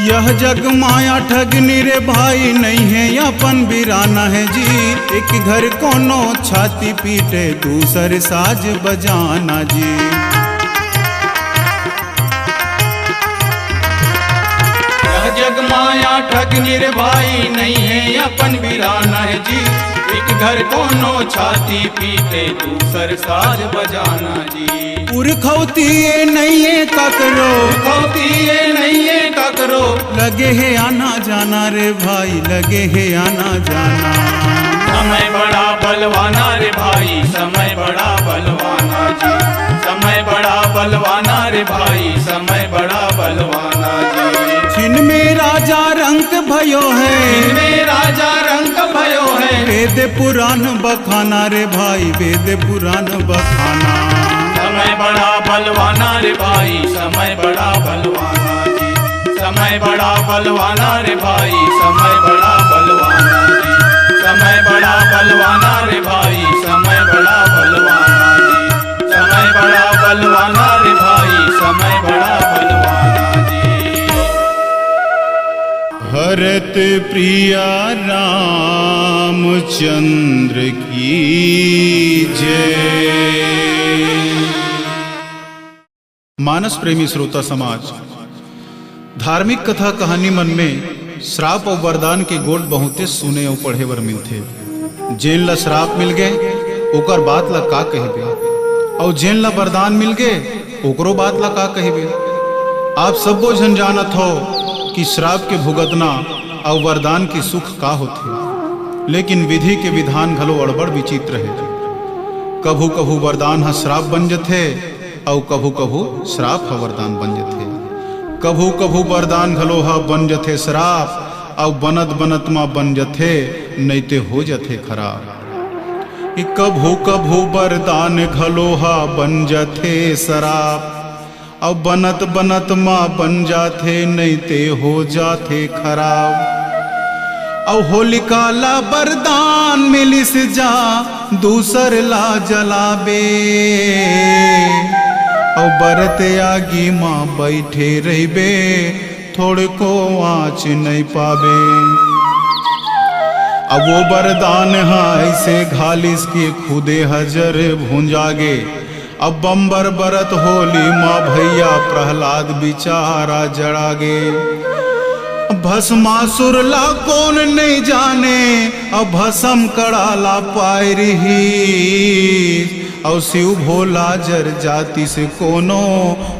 यह जग माया ठगनी रे भाई, नहीं है अपन बिराना है जी। एक घर कोनो छाती पीटे, दूसर साज बजाना जी। यह जग माया ठगनी रे भाई, नहीं है अपन बिराना है जी। एक घर कोनो छाती पीटे, दूसर साज बजाना जी। उरखौती ये नहीं है ककरो, उरखौती ये नहीं है ककरो। लगे हे आना जाना रे भाई, लगे हे आना जाना। समय बड़ा बलवाना रे भाई, समय बड़ा बलवाना जी। समय बड़ा बलवाना रे भाई, समय बड़ा बलवाना जी। जिनमें राजा रंक भयो है, जिनमें राजा रंक भयो है। वेद पुराण बखाना रे भाई, वेद पुराण बखाना। समय बड़ा बलवाना रे भाई, समय बड़ा बलवाना जी। समय बड़ा बलवाना रे भाई, समय बड़ा बलवाना जी। समय बड़ा बलवाना रे भाई, समय बड़ा बलवाना जी। समय बड़ा बलवाना रे भाई, समय बड़ा बलवाना जी। भरत प्रिया रामचंद्र की जय। मानस प्रेमी श्रोता समाज, धार्मिक कथा कहानी मन में श्राप अउ वरदान के गोठ बहुते सुने अउ पढ़े बर मिलथे। जेन ला श्राप मिल गे, ओकर बात ला का कहिबे, अउ जेन ला वरदान मिल गे, ओकरो बात ला का कहिबे। आप सब्बो झन जानत हव कि श्राप के भुगतना अउ वरदान के सुख का होथे, लेकिन विधि के विधान घलो अड़बड़ विचित्र हे। कभू-कभू वरदान ह श्राप बन जथे, अउ कभू कभू श्राप ह वरदान बन जथे। कभू कभू वरदान घलो ह बन जथे श्राप, अउ बनत बनत म बन जथे, नइते हो जथे खराब। कि कभू कभू वरदान घलो ह बन जथे श्राप, अउ बनत बनत म बन जाथे, नइते हो जाथे खराब। अउ होलिका ला वरदान मिलिस, जा दूसर ला जलाबे, अउ बरत आगी म बइठे रहिबे, थोड़को आँच नइ पाबे। अब वो वरदान ह अइसे घालिस के खुदे ह जर भुंजागे। अब बम्बर बरत होली म भइया प्रहलाद बिचारा जड़ागे। भस्मासुर ला कोन नइ जाने, अब भस्म कड़ा ला पाय रिहिस। अउ शिव भोला जर जातिस कोनो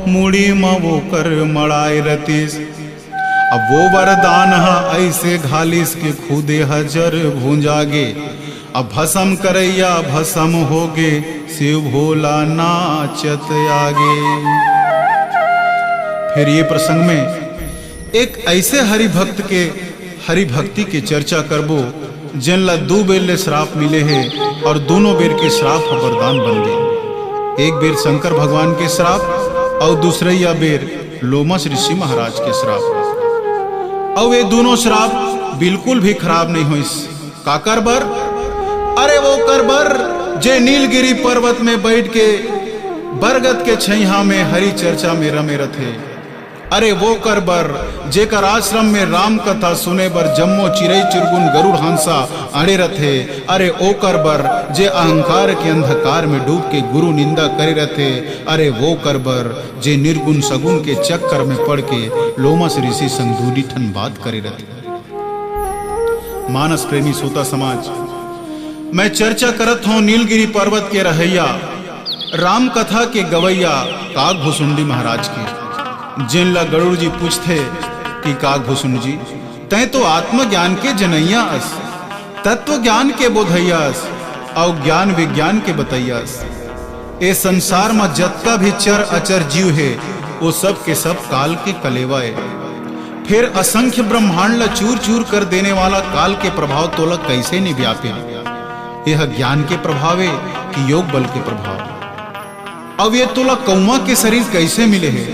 मुड़ी म वोकर मड़ाय रतिस। अब वो वरदान ह अइसे घालिस के खुदे ह जर भुंजागे। अब भस्म करइया भस्म होगे, शिव भोला नाचत आगे। फिर ये प्रसंग में एक अइसे हरि भक्त के हरि भक्ति के चर्चा करबो, जेन ला दू बेर ले श्राप मिले हे अउ दूनों बेर के श्राप ह वरदान बन गे। एक बेर शंकर भगवान के श्राप अउ दूसरइया बेर लोमश ऋषि महाराज के श्राप। अउ ये दूनों श्राप बिल्कुल भी खराब नइ होइस। काकर बर? अरे वोकर बर, जे नीलगिरी पर्वत में बइठ के बरगद के छइहां में हरि चर्चा में रमे रथे। अरे वोकर बर, जेकर आश्रम में राम कथा सुने बर जम्मो चिरई चुरगुन गरुड़ हंसा अड़े रथे। अरे ओकर बर, जे अहंकार के अंधकार में डूब के गुरु निंदा करे रथे। अरे वोकर बर, जे निर्गुण सगुण के चक्कर में पड़ के लोमश ऋषि संग दूरी ठन बात करे रथे। मानस प्रेमी श्रोता समाज, मैं चर्चा करत हौं नीलगिरी पर्वत के रहइया, राम कथा के गवैया काग भुसुंडी महाराज के, जेन ला गरुड़ जी पूछथे कि काग भुसुंड जी, तैं तो आत्मज्ञान के जनैया अस, तत्व ज्ञान के बोधैया अस, अउ ज्ञान विज्ञान के बतैया अस। ए संसार म जतका भी चर अचर जीव हे, वो सब के सब काल के कलेवा ए। फेर असंख्य ब्रह्मांड ल चूर चूर कर देने वाला काल के प्रभाव तोला कइसे नइ व्यापे? यह ज्ञान के प्रभाव ए कि योग बल के प्रभाव? अब ये तोला कौआ के शरीर कइसे मिले हे?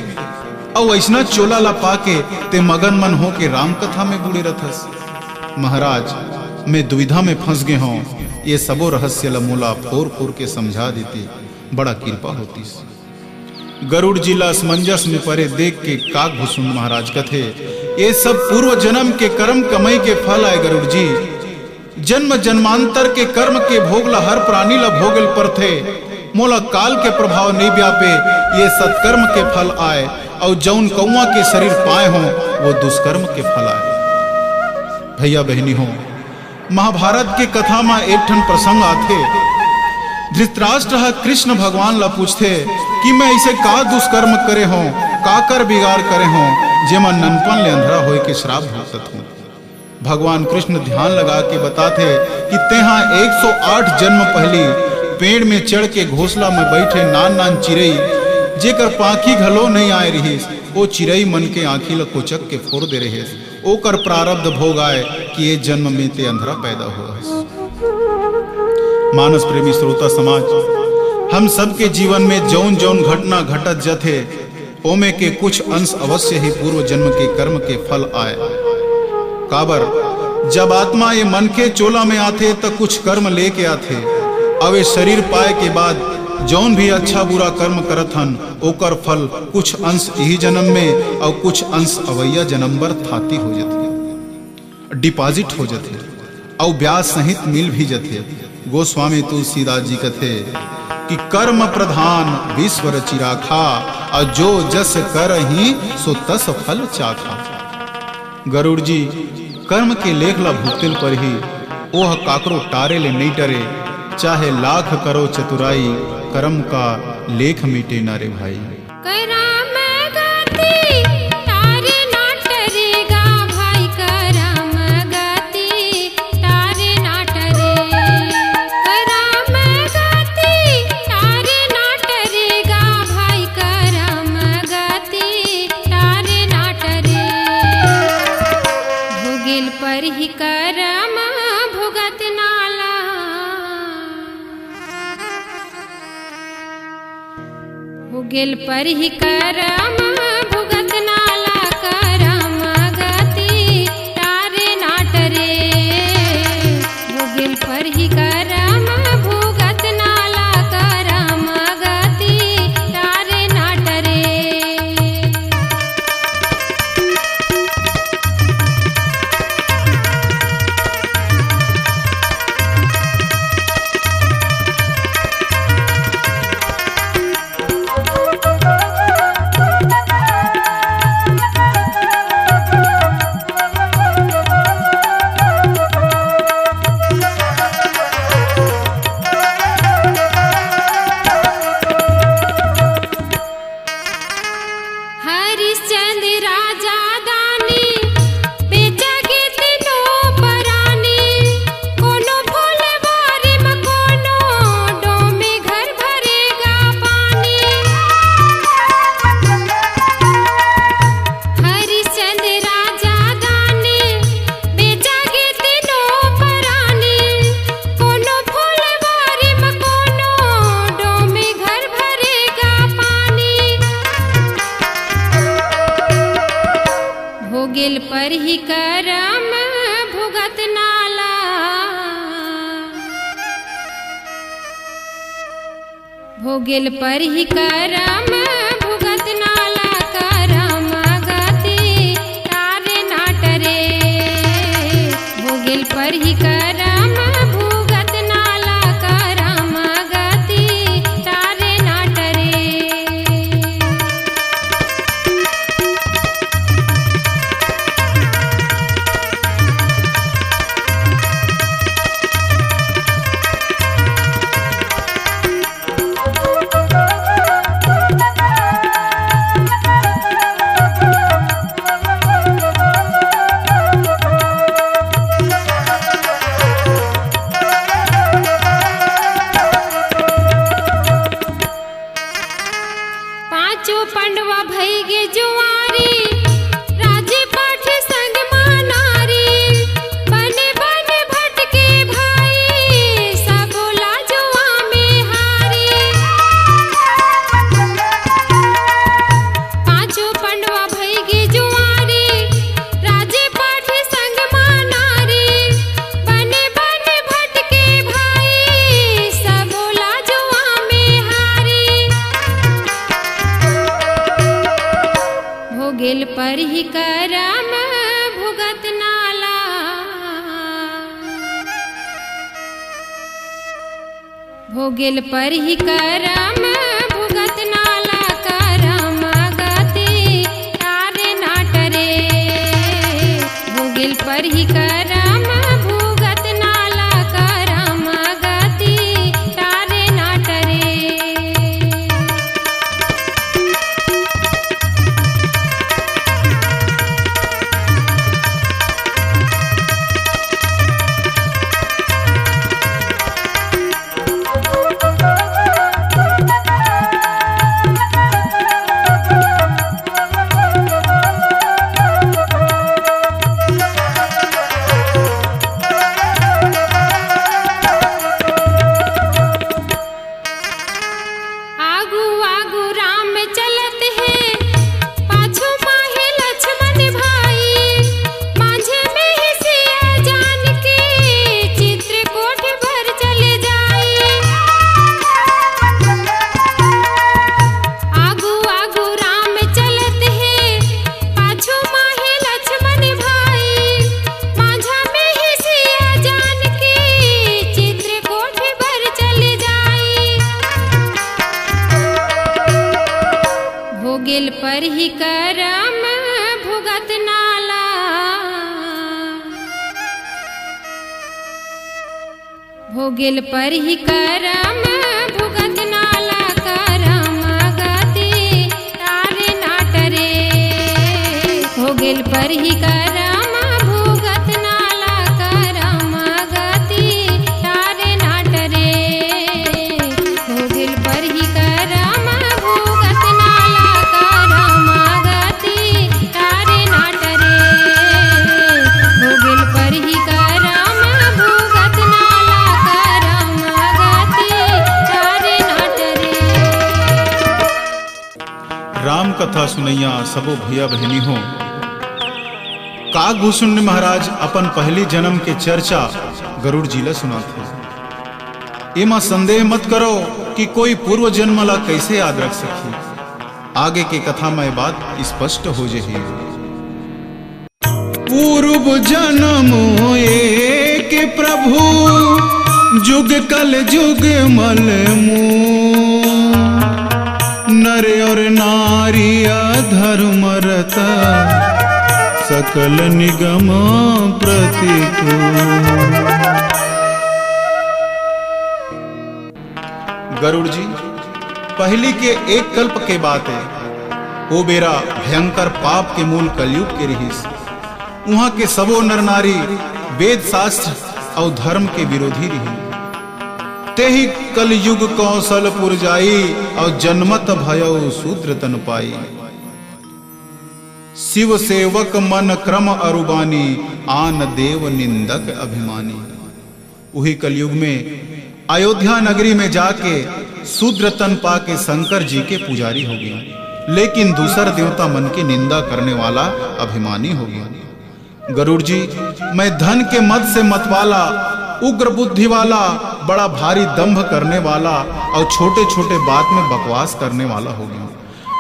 अउ अइसना चोला ल पाके ते मगन मन होके राम कथा में बूड़े रथस। महाराज, मैं दुविधा में फंस गे हौं, ये सबो रहस्य ल मोला फोर फोर के समझा देते, बड़ा किरपा होतिस। गरुड़ जी ला असमंजस में परे देख के काग भुसुंड महाराज कथे, ये सब पूर्व जन्म के करम कमई के फल आय गरुड़ जी। जन्म जन्मांतर के कर्म के भोग ला हर प्राणी ला भोगल परथे। मोला काल के प्रभाव नइ व्यापे, ये सत्कर्म के फल आय, अउ जउन कौआ के शरीर पाए हों, वो दुष्कर्म के फल आय। भैया बहिनी हो, महाभारत के कथा म एक ठन प्रसंग आथे। धृतराष्ट्र ह कृष्ण भगवान ला पूछथे कि मैं अइसे का दुष्कर्म करे हों, काकर बिगाड़ करे हों, जेमा ननपन ले अंधरा होय के श्राप भुगतत हों। भगवान कृष्ण ध्यान लगा के बताथे कि तेहा एक सौ आठ जन्म पहिली पेड़ में चढ़ के घोंसला में बइठे नान नान चिरई, जेकर पांखी घलो नइ आय रिहिस, ओ चिरई मन के आंखी ल कोचक के फोर दे रिहिस। ओकर प्रारब्ध भोग आय कि ए जन्म में ते अंधरा पैदा होय हस। मानस प्रेमी श्रोता समाज, हम सबके जीवन में जउन जउन घटना घटत जथे, ओमे के कुछ अंश अवश्य ही पूर्व जन्म के कर्म के फल आय। काबर, जब आत्मा ये मन के चोला में आथे, त कुछ कर्म लेके आथे। अब ये शरीर पाए के बाद जउन भी अच्छा बुरा कर्म करत हन, ओकर फल कुछ अंश इही जन्म में अउ कुछ अंश अवइया जन्म बर थाती हो जथे, डिपॉजिट हो जथे, अउ ब्याज सहित मिल भी जथे। गोस्वामी तुलसीदास जी कथे कि कर्म प्रधान विश्व रचि राखा, अउ जो जस करही सो तस फल चाखा। गरुड़ जी, कर्म के लेख ला भुगते ल परही, ओह काकरो टारे ले नइ टरे, चाहे लाख करो चतुराई, कर्म का लेख मिटे ना रे भाई। करम गति टारे ना टरेगा भाई, करम गति टारे ना टरे। करम गति टारे ना टरेगा भाई, गेल परही करम भुगतना ला करम गति टारे ना टरे। हो गेल परही करम भुगतना ला करम गति टारे ना टरे। हरिश्चंद्र राजा दानी बेचा गे तीनों परानी, कोनो फुलवारी म कोनो डोमे घर भरेगा पानी। हरिश्चंद्र राजा दानी बेचा गे तीनों परानी, कोनो फुलवारी म कोनो डोमे घर भरेगा पानी। हो गेल परही करम भुगतना ला। हो गेल परही करम भुगतना ला करम गति टारे ना टरे। हो गेल परही करम भुगतना ला करम गति टारे ना टरे। पांचों पंडवा भई गे जुआरी, राजे पाठ संग मा नारी। बने बने भटके भाई, सबो लाजवा में हारी। पांचों पंडवा भई गे जुआरी, राजे पाठ संग मा नारी। बने बने भटके भाई, सबो लाजवा में हारी। हो गेल परही करम भुगतना ला। हो गेल परही करम भुगतना ला करम गति टारे ना टरे। हो गेल परही करम भुगतना ला करम गति टारे ना टरे। आगू आगू राम चलत हे, पाछू माहे लक्ष्मण भाई। माझे में ही सिया जान के, चित्रकूट बर चले जाई। आगू आगू राम चलत हे, पाछू माहे लक्ष्मण भाई। माझा में ही सिया जान के, चित्रकूट बर चले जाई। हो गेल परही करम भुगतना ला। हो गेल परही करम भुगतना ला करम गति टारे ना टरे। हो गेल परही करम भुगतना ला करम गति टारे ना टरे। हो गेल परही करम भुगतना ला करम गति टारे ना टरे। हो गेल परही करम भुगतना ला करम गति टारे ना टरे। राम कथा सुनइया सबो भैया बहिनी हो, काकभूषुंड महाराज अपन पहली जन्म के चर्चा गरुड़ जी ला सुनाथे। एमा संदेह मत करो कि कोई पूर्व जन्म ला कैसे याद रख सकही। आगे के कथा में बात स्पष्ट हो जही। पूर्व जन्म एक प्रभु, जुग कल जुग मल मूल। नर और नारी अधर्म रता, सकल निगम प्रतिकूल। गरुड़ जी, पहली के एक कल्प के बात है। ओ बेरा भयंकर पाप के मूल कलयुग के रिहिस। उहाँ के सबो नर नारी वेद शास्त्र अउ धर्म के विरोधी रिहिन। तेहि कलयुग कौशलपुर जाई, अउ जनमत भयउ शूद्र तन पाई। शिव सेवक मन क्रम अरु बानी, आन देव निंदक अभिमानी। उही कलयुग में अयोध्या नगरी में जाके शूद्र तन पाके शंकर जी के पुजारी हो गए, लेकिन दूसर देवता मन की निंदा करने वाला अभिमानी हो गए। गरुड़ जी, मैं धन के मद से मतवाला, उग्र बुद्धि वाला, बड़ा भारी दंभ करने वाला और छोटे छोटे बात में बकवास करने वाला हो गया।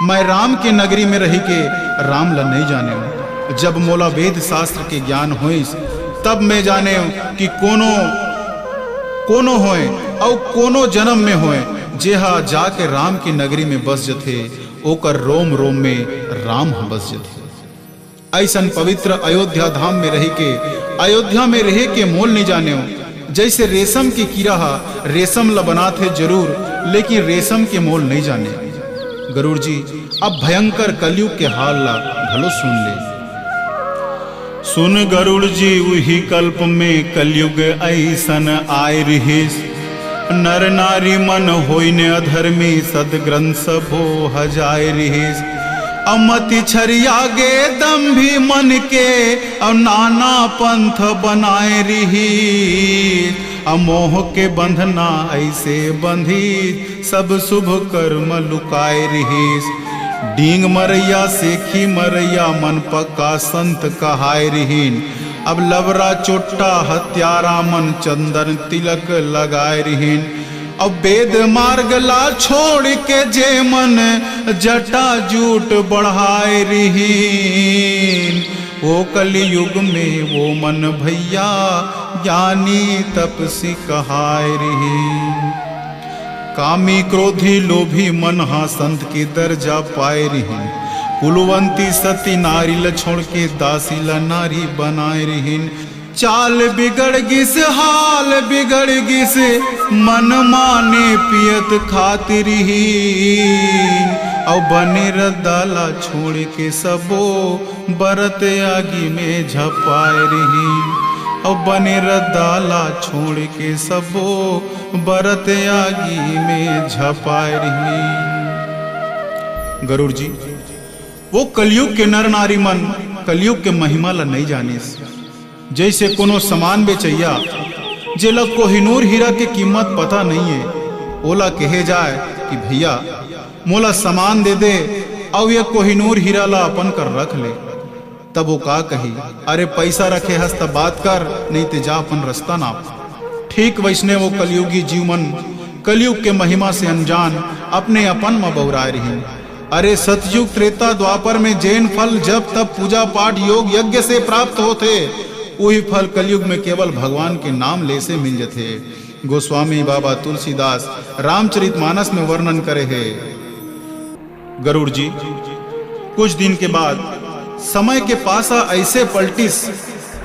मैं राम के नगरी में रही के राम ल नहीं जाने। जब मोला वेद शास्त्र के ज्ञान होइस, तब मैं जाने कि कोनो कोनो होए अउ कोनो जन्म में होए, जेहा जाके राम की नगरी में बस जथे, ओकर रोम रोम में राम ह बस जथे। ऐसन पवित्र अयोध्या धाम में रही के, अयोध्या में रहे के मोल नहीं जाने। जैसे रेशम के कीड़ा हा रेशम ल बनाथे जरूर, लेकिन रेशम के मोल नहीं जाने। गरुड़ जी, अब भयंकर कलयुग के हाल ला घलो सुन ले। सुन गरुड़ जी, उही कल्प में कलयुग ऐसन आय रिहिस, नर नारी मन होइन अधर्मी, सदग्रंथ सबो हजाय रिहिस। अमति छरिया गे दम्भी मन के, अउ नाना पंथ बनाय रिहिस। अमोह के बंधना ऐसे बंधी, सब शुभ कर्म लुकाय रिहिस। डींग मरैया, सेखी मरैया मन पक्का संत कहाय रिहिन। अब लबरा चोट्टा हत्यारा मन चंदन तिलक लगाय रिहिन। अब वेद मार्ग ला छोड़ के जे मन जटा जूट बढ़ाय रिहिन। ओ कलयुग में वो मन भैया ज्ञानी तपसी कहाय रिहिन। कामी क्रोधी लोभी मन हा संत के दर्जा पाय रिहिन। कुलवंती सती नारी ल छोड़ के दासी ल नारी बनाय रिहिन। चाल बिगड़ गिस, हाल बिगड़ गिस, मन माने पियत खात रिहिन। अउ बने रद्दा ला छोड़ के सबो बरत आगी में झपाय रिहिन। अउ बने रद्दा ला छोड़ के सबो बरत आगी में झपाय रिहिन। गरुड़ जी, वो कलयुग के नर नारी मन कलयुग के महिमा ला नहीं जानिस। जैसे कोनो सामान बेचैया, जेला कोहिनूर हीरा के कीमत पता नहीं है, ओला कहे जाए कि भैया, मोला सामान दे दे, अउ ये कोहिनूर हीरा ला अपन कर रख ले। तब वो का कही, "अरे, पैसा रखे हस त बात कर, नहीं ते जा अपन रास्ता नाप।" ठीक वैसने वो कलयुगी जीव मन कलयुग के महिमा से अनजान अपने अपन म बौराय रिहिन। अरे, सतयुग त्रेता द्वापर में जेन फल जप तप पूजा पाठ योग यज्ञ से प्राप्त होथे, उही फल कलयुग में केवल भगवान के नाम ले से मिल जथे। गोस्वामी बाबा तुलसीदास रामचरितमानस में वर्णन करे हे। गरुड़ जी, कुछ दिन के बाद समय के पासा ऐसे पलटिस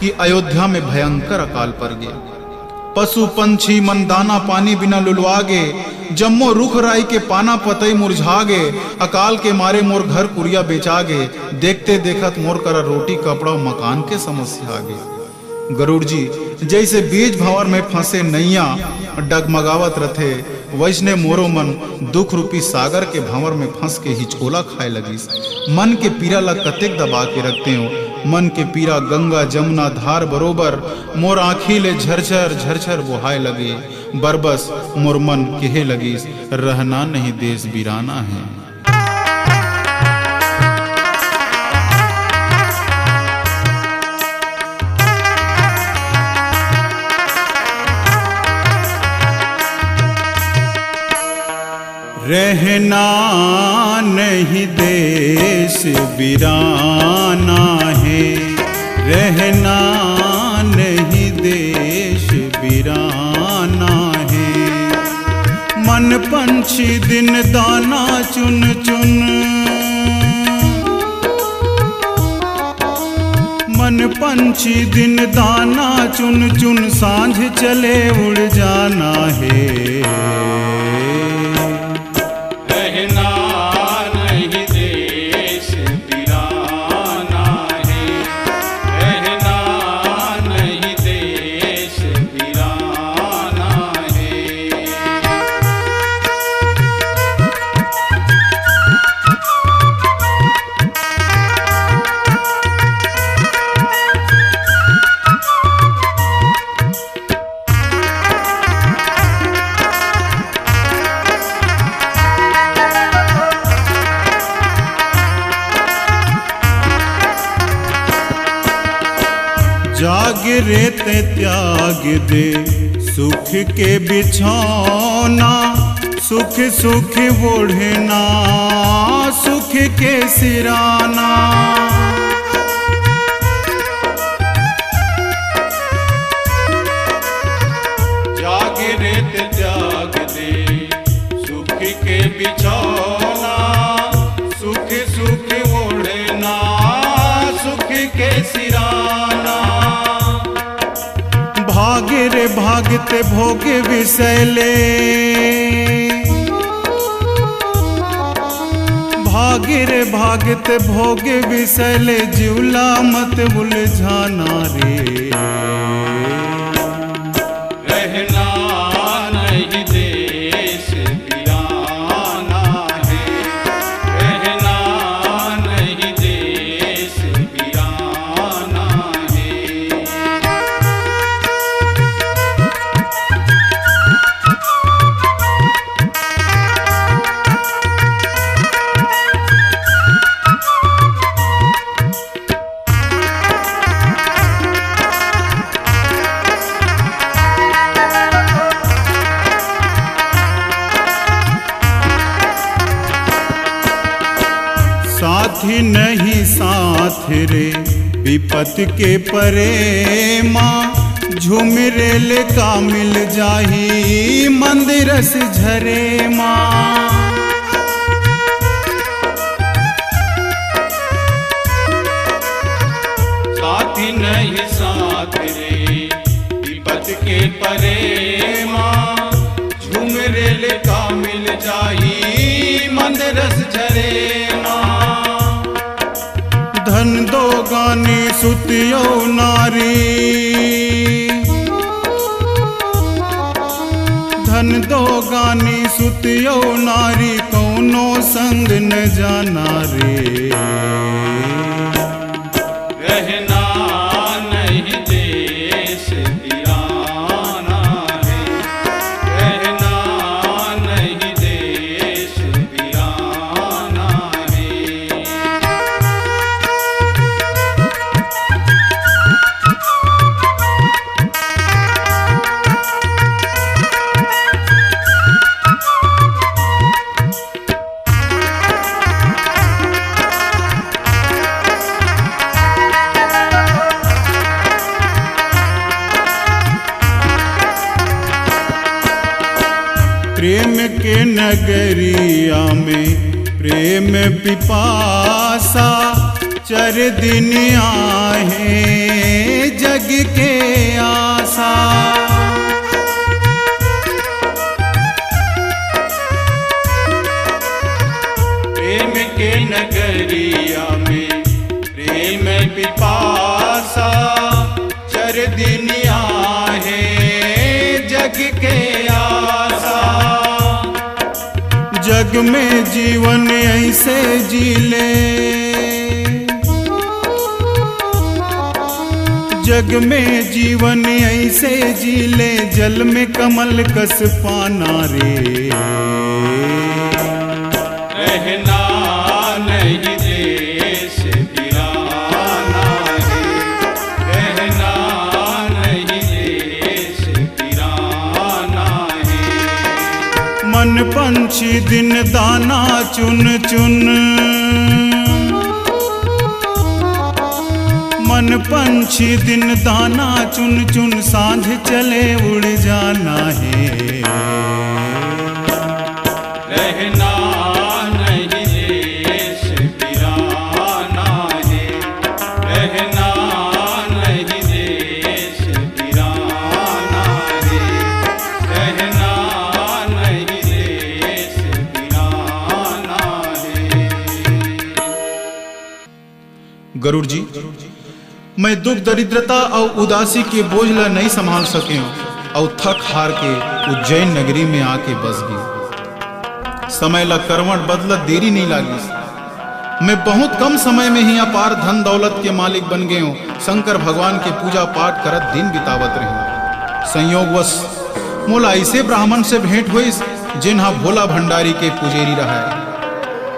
कि अयोध्या में भयंकर अकाल पर गे। पशु पंछी मन दाना पानी बिना लुलवा गे, जम्मो रुख राई के पाना पतई मुरझा गे। अकाल के मारे मोर घर कुरिया बेचा गे। देखते देखत मोर करा रोटी कपड़ा मकान के समस्या आ गे। गरुड़ जी, जैसे बीच भंवर में फंसे नैया डगमगावत रथे, वैसने मोरो मन दुख रूपी सागर के भंवर में फंस के हिचकोला खाए लगिस। मन के पीरा ला कतेक दबा के रखते हो, मन के पीरा गंगा जमुना धार बरोबर मोर आँखी ले झरझर झरझर बोहाए लगे। बरबस मोर मन केहे लगिस, "रहना नहीं देश बिराना है।" ना नहीं देश बिराना है, रहना नहीं देश बिराना है। मन पंछी दिन दाना चुन चुन, मन पंछी दिन दाना चुन चुन, सांझ चले उड़ जाना है। रहना नहीं देश बिराना है, रहना नहीं देश बिराना है। जाग रे ते त्याग दे सुख के बिछौना, सुख सुख ओढ़ना, सुख के सिराना। जाग रे ते त्याग दे सुख के बिछौना, सुख सुख ओढ़ना, सुख के सिराना। भाग रे भाग ते भोग विषय ले, भाग रे भाग ते भोग विषय ले, जिउला मत उलझाना रे। रहना नहीं देश बिराना है, रहना नहीं देश बिराना है। साथी नहीं साथ रे विपत के परे मा, झुमिरे ले का मिल जाही मंदिरस झरे मा। साथी नहीं साथ रे विपत के परे मा, झुमिरे ले का मिल जाही मंदिरस झरे मा। धन दो गानी सुतियो नारी, धन दो गानी सुतियो नारी, कौनो संग न जाना रे। रहना नहीं देश बिराना है, रहना नहीं देश बिराना है। प्रेम के नगरिया में प्रेम पिपासा, चर दिन आहे जग के आसा। प्रेम के नगरिया में प्रेम पिपासा, चर दिन आहे जग के आसा। जग में जीवन ऐसे जी ले, जग में जीवन ऐसे जी ले, जल में कमल कस पाना रे। रहना नहीं देश बिराना है, रहना नहीं देश बिराना है। मन पंछी दिन दाना चुन चुन, मन पंछी दिन दाना चुन चुन, साँझ चले उड़ जाना हे। रहना नहीं देश बिराना हे, रहना नहीं देश बिराना हे, रहना नहीं देश बिराना हे। गरुड़ जी, मैं दुख दरिद्रता अउ उदासी के बोझ ला नइ संभाल सकेंव अउ थक हार के उज्जैन नगरी में आके बस गेंव। समय ला करवट बदलत देरी नइ लागिस। मैं बहुत कम समय में ही अपार धन दौलत के मालिक बन गेंव। शंकर भगवान के पूजा पाठ करत दिन बितावत रहेंव। संयोगवश मोला अइसे ब्राह्मण से भेंट होइस, जेन हा भोला भंडारी के पुजेरी रहय।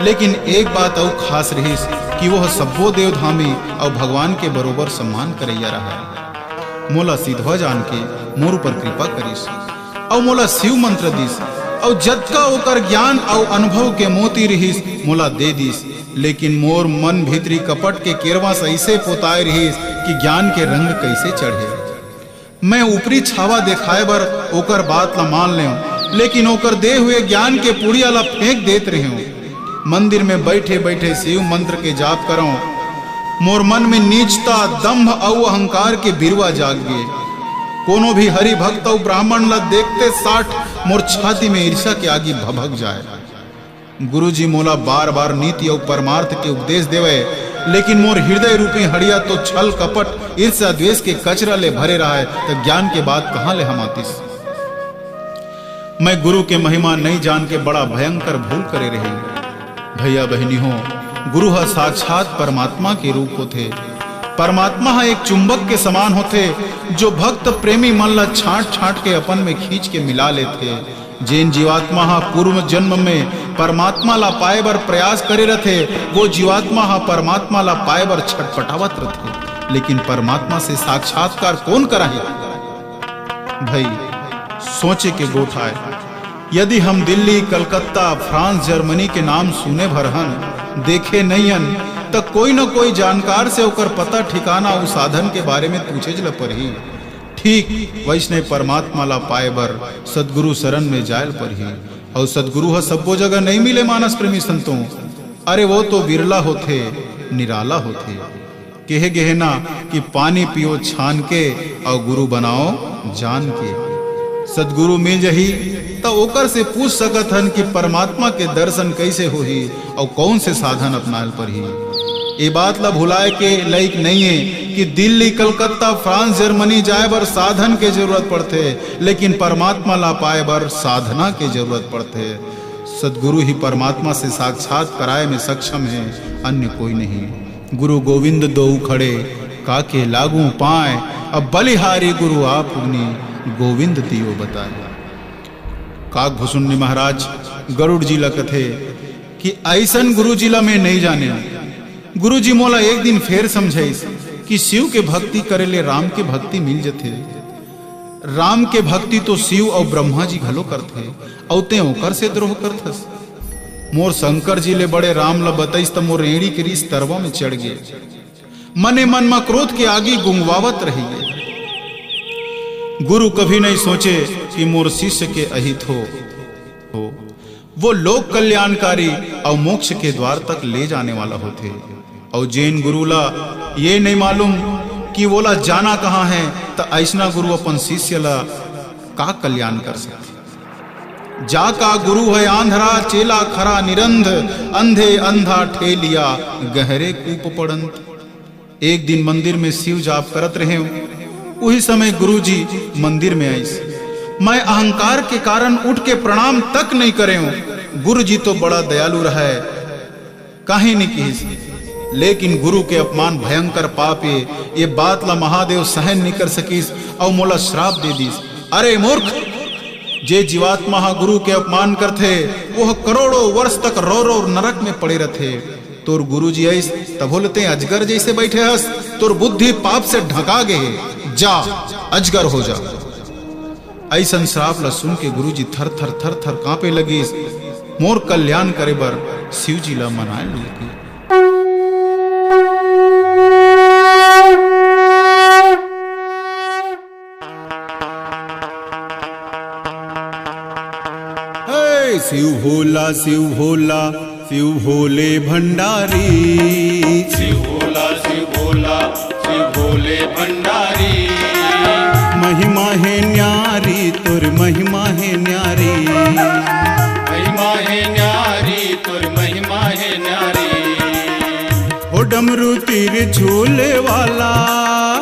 लेकिन एक बात अउ खास रहिस कि वह सब्बो देवधामी अउ भगवान के बरोबर सम्मान करइया रहय। मोला सिधवा जान के मोर ऊपर कृपा करिस अउ मोला शिव मंत्र दिस अउ जतका ओकर ज्ञान अउ अनुभव के मोती रहिस, मोला दे दिस। लेकिन मोर मन भीतरी कपट के केरवा से अइसे पोताय रहिस कि ज्ञान के रंग कइसे चढ़े। मैं ऊपरी छावा देखाय बर ओकर बात ला मान लेंव, लेकिन ओकर दे हुए ज्ञान के पुड़िया ला फेंक देत रहेंव। मंदिर में बइठे-बइठे शिव मंत्र के जाप करंव। मोर मन में नीचता, दंभ अउ अहंकार के बिरवा जाग गे। कोनो भी हरि भक्त अउ ब्राह्मण ला देखते साठ मोर छाती में ईर्ष्या के आगी भभक जाय। गुरुजी मोला बार-बार नीति अउ परमार्थ के उपदेश देवय, लेकिन मोर हृदय रूपी हड़िया तो छल, कपट, ईर्ष्या, द्वेष के कचरा ले भरे रहय, त ज्ञान के बात कहाँ ले हम आतिस? मैं गुरु के महिमा नइ जान के बड़ा भयंकर भूल करे रहेंव। भइया बहिनी हो, गुरु ह साक्षात परमात्मा के रूप होथे। परमात्मा ह एक चुंबक के समान होथे, जो भक्त प्रेमी मन ला छांट-छांट के अपन में खींच के मिला लेथे। जेन जीवात्मा ह पूर्व जन्म में परमात्मा ला पाए बर प्रयास करे रथे, वो जीवात्मा ह परमात्मा ला पाए बर छटपटावत रथे, लेकिन परमात्मा से साक्षात्कार कोन कराही? भई, सोचे के गोठ आय। यदि हम दिल्ली, कलकत्ता, फ्रांस, जर्मनी के नाम सुने भर हन, देखे नइ हन, त कोई न कोई जानकार से ओकर पता ठिकाना अउ साधन के बारे में पूछेच ल परही। ठीक वइसने परमात्मा ला पाए बर सदगुरु शरण में जाय ल परही। अउ सदगुरु ह सब्बो जगह नइ मिले मानस प्रेमी संतों। अरे वो तो विरला होथे, निराला होथे। केहे गेहे ना कि पानी पियो छान के अउ गुरु बनाओ जान के। सदगुरु मिल जही त ओकर से पूछ सकत हन कि परमात्मा के दर्शन कइसे होही अउ कौन से साधन अपनाय ल परही। ए बात ला भुलाय के लइक नइये कि दिल्ली, कलकत्ता, फ्रांस, जर्मनी जाय बर साधन के जरूरत पड़थे, लेकिन परमात्मा ला पाए बर साधना के जरूरत पड़थे। सदगुरु ही परमात्मा से साक्षात कराए में सक्षम हे, अन्य कोई नहीं। गुरु गोविंद दोऊ खड़े, काके लागू पाए, अब बलिहारी गुरु आप उगनी, गोविंद दियो बताए। काकभुसुंडी महाराज गरुड़ जी ला कथे कि अइसन गुरु जी ला मैं नइ जाने। गुरु जी मोला एक दिन फेर समझाइस कि शिव के भक्ति करे ले राम के भक्ति मिल जथे। राम के भक्ति तो शिव अउ ब्रह्मा जी घलो करथे, अउ तें ओकर से द्रोह करथस। मोर शंकर जी ले बड़े राम ल बतइस त मोर एड़ी के रीस तरवा में चढ़ गे। मने मन म क्रोध के आगी गुंगवावत रहिगे। गुरु कभी नइ सोचे कि मोर शिष्य के अहित हो, हो। वो लोक कल्याणकारी अउ मोक्ष के द्वार तक ले जाने वाला होथे। अउ जेन गुरु ला ये नइ मालूम कि वोला जाना कहाँ हे, त अइसना गुरु अपन शिष्य ला का कल्याण कर सकथे? जा का गुरु है आंधरा, चेला खरा निरंध, अंधे अंधा ठेलिया, गहरे कूप पड़ंत। एक दिन मंदिर में शिव जाप करत रहेंव, उही समय गुरु जी मंदिर में आइस। मैं अहंकार के कारण उठ के प्रणाम तक नइ करेंव। गुरु जी तो बड़ा दयालु रहय, काहे नइ किहिस, लेकिन गुरु के अपमान भयंकर पाप ए, ये बात ला महादेव सहन नइ कर सकिस अउ मोला श्राप दे दिस। अरे मूर्ख, जे जीवात्मा ह गुरु के अपमान करथे, वो ह करोड़ों वर्ष तक रो रो नरक में पड़े रथे। तोर गुरु जी आइस, तभो ले तें अजगर जइसे बइठे हस, तोर बुद्धि पाप से ढंका गे हे। जा, अजगर हो जा। अइसन श्राप ला सुन के गुरु जी थर थर, थर थर कांपे लगिस। मोर कल्याण करे बर शिव जी ला मनाए लगिस। हे शिव भोला, शिव भोला, शिव भोले भंडारी। शिव भोला, शिव भोला, शिव भोले भंडारी। महिमा हे न्यारी, तोर महिमा हे न्यारी। महिमा हे न्यारी, तोर महिमा हे न्यारी। ओ डमरू तीर छूले वाला।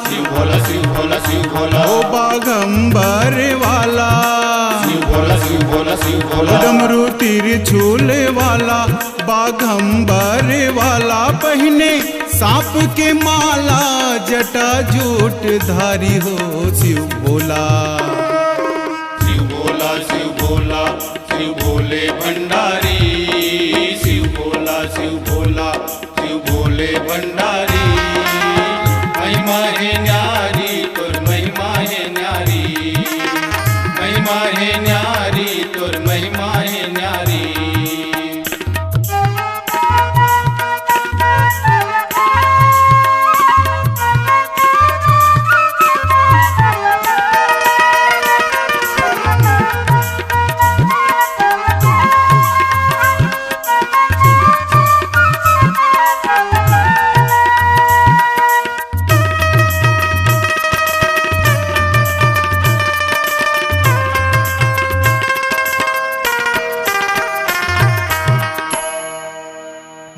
शिव भोला, शिव भोला, शिव भोला। ओ बागंबर वाला। शिव भोला, शिव भोला, शिव भोला। ओ डमरू तीर छूले वाला, बागंबर वाला। पहिने सांप के माला, जटा जूट धारी हो शिव भोला। शिव भोला, शिव भोला, शिव भोले भंडारी। शिव भोला, शिव भोला, शिव भोले भंडारी। महिमा हे न्यारी, तोर महिमा हे न्यारी। महिमा हे न्यारी, तोर महिमा हे न्यारी।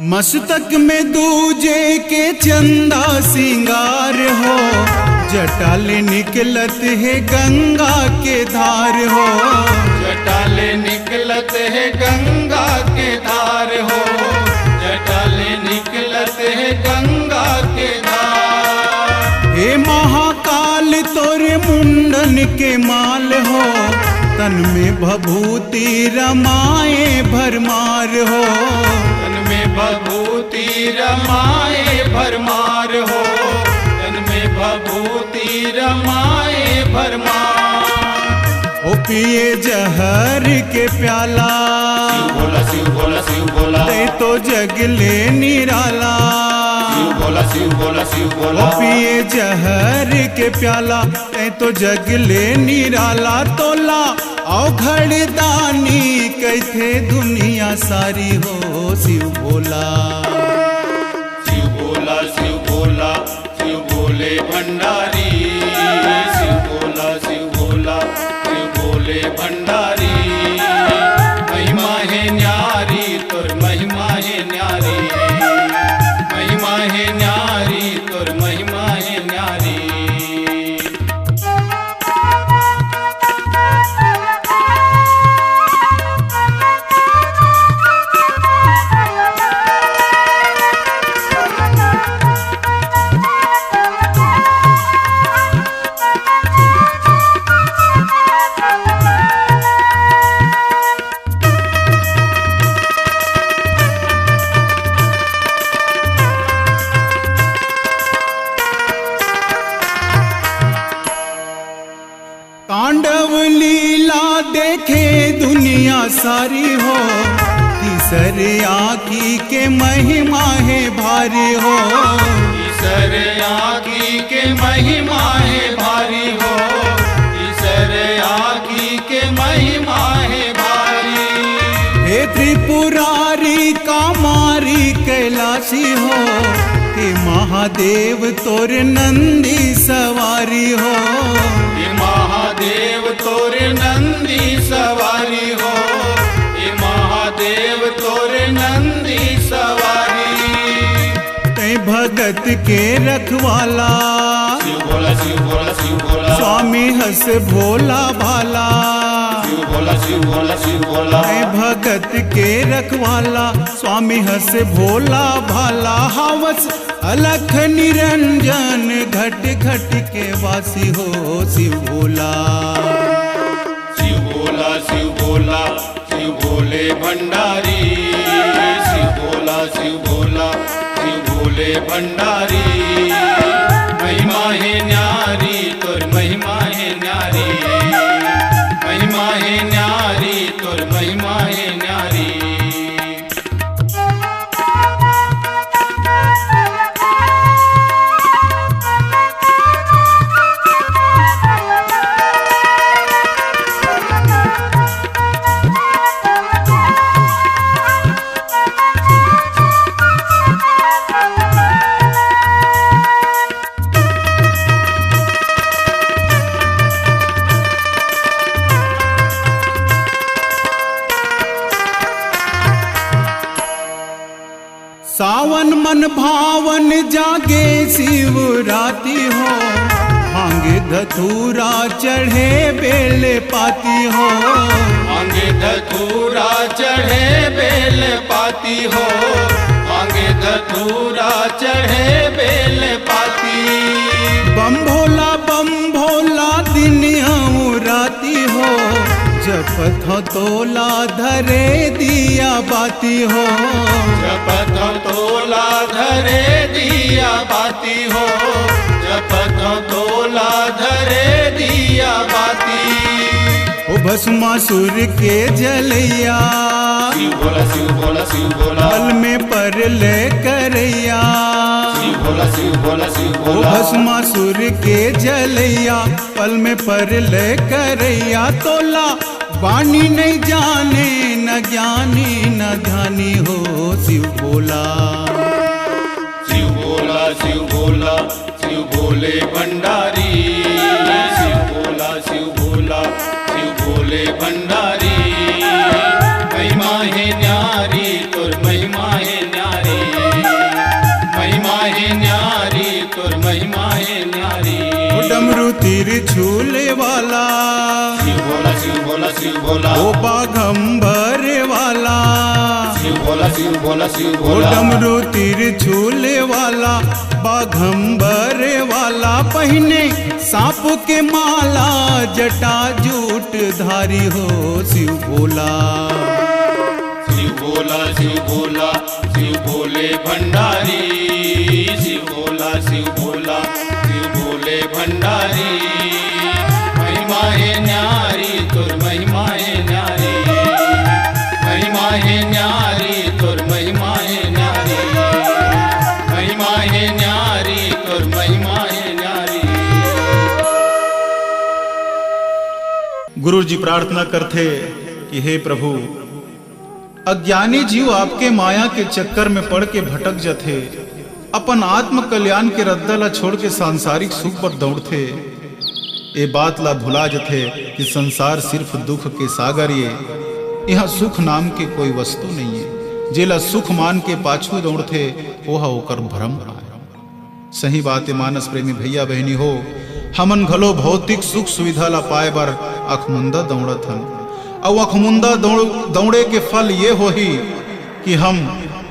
मस्तक में दूजे के चंदा सिंगार हो, जटा ले निकलत हे गंगा के धार हो। जटा ले निकलत हे गंगा के धार हो, जटा ले निकलत हे गंगा के धार। हे महाकाल तोरे मुंडन के माल हो, तन में भभूति रमाए भरमार हो। तन में भभूति रमाए भरमार हो, तन में भभूति रमाए भरमार। ओ पिए जहर के प्याला। शिव भोला, शिव भोला, शिव भोला। तैं तो जग ले निराला। शिव भोला, शिव भोला, शिव भोला। ओ पिए जहर के प्याला, तैं तो जग ले निराला। तोला अवघड़ दानी कहिथे दुनिया सारी हो शिव भोला। शिव भोला, शिव भोला, शिव भोले भंडारी। शिव भोला, शिव भोला, शिव भोले भंडारी। महिमा हे न्यारी, तोर महिमा हे न्यारी। महिमा हे न्यारी, तोर महिमा हे न्यारी। तांडव लीला देखे दुनिया सारी हो, तीसर आँखी के महिमा हे भारी हो। तीसर आँखी के महिमा हे भारी हो, तीसर आँखी के महिमा हे भारी। हे त्रिपुरारी कामारी कैलाशी हो, हे महादेव तोर नंदी सवारी हो। हे महादेव तोर नंदी सवारी हो, हे महादेव तोर नंदी सवारी। तैं भगत के रखवाला। शिव भोला, शिव भोला, शिव भोला। स्वामी हस भोला भाला। शिव भोला, शिव भोला, शिव भोला। तैं भगत के रखवाला, स्वामी हस भोला भाला। हावस अलख निरंजन घट घट के वासी हो शिव भोला। शिव भोला, शिव भोला, शिव भोले भंडारी। शिव भोला, शिव भोला, शिव भोले भंडारी। महिमा हे न्यारी, तोर महिमा हे न्यारी। महिमा हे न्यारी, तोर महिमा हे न्यारी। भावन जागे शिवराति हो, भांग धतूरा चढ़े बेल पाती हो। भांग धतूरा चढ़े बेल पाती हो, भांग धतूरा चढ़े बेल पाती। बम भोला बम भोला दिन अउ राति हो, जपत हौं तोला धरे दिया बाती हो। जपत हौं तोला धरे दिया बाती हो, जपत हौं तोला धरे दिया बाती। ओ भस्मासुर के जलैया, शिव भोला, शिव भोला, शिव भोला। पल में परलय करैया। शिव भोला, शिव भोला, शिव ओ भोला। भस्मासुर के जलैया, पल में परलय करैया। तोला बानी नहीं जाने, न ज्ञानी न ध्यानी हो शिव भोला। शिव भोला, शिव भोला, शिव भोले भंडारी। शिव भोला, शिव भोला, शिव भोले भंडारी। महिमा हे न्यारी, तोर महिमा हे न्यारी। महिमा हे न्यारी, तोर महिमा हे न्यारी। ओ डमरू तीर छूले वाला, शिव भोला, शिव भोला, शिव भोला। ओ बाघंबर वाला, शिव भोला, शिव भोला, शिव ओ भोला। डमरू तीर छूले वाला, बाघंबर वाला, पहिने सांप के माला, जटा जूट धारी हो शिव भोला। शिव भोला, शिव भोला, शिव भोले भंडारी। शिव भोला, शिव भोला, शिव भोले भंडारी। महिमा हे न्यारी, तोर महिमा हे न्यारी। महिमा हे न्यारी, तोर महिमा हे न्यारी। महिमा हे न्यारी, तोर महिमा हे न्यारी। गुरु जी प्रार्थना करथे कि हे प्रभु, अज्ञानी जीव आपके माया के चक्कर में पड़ के भटक जथे, अपन आत्म कल्याण के रद्दा ला छोड़ के सांसारिक सुख बर दौड़थे। ए बात ला भुला जथे कि संसार सिर्फ दुख के सागर ये, यहाँ सुख नाम के कोई वस्तु नहीं है। जेला सुख मान के पाछू दौड़थे, ओहा ओकर भ्रम आय। सही बात हे मानस प्रेमी भैया बहिनी हो, हमन घलो भौतिक सुख सुविधा ला पाए बर अखमुंदा दौड़त हन। अउ अखमुंदा दौड़-, दौड़े के फल ये होही कि हम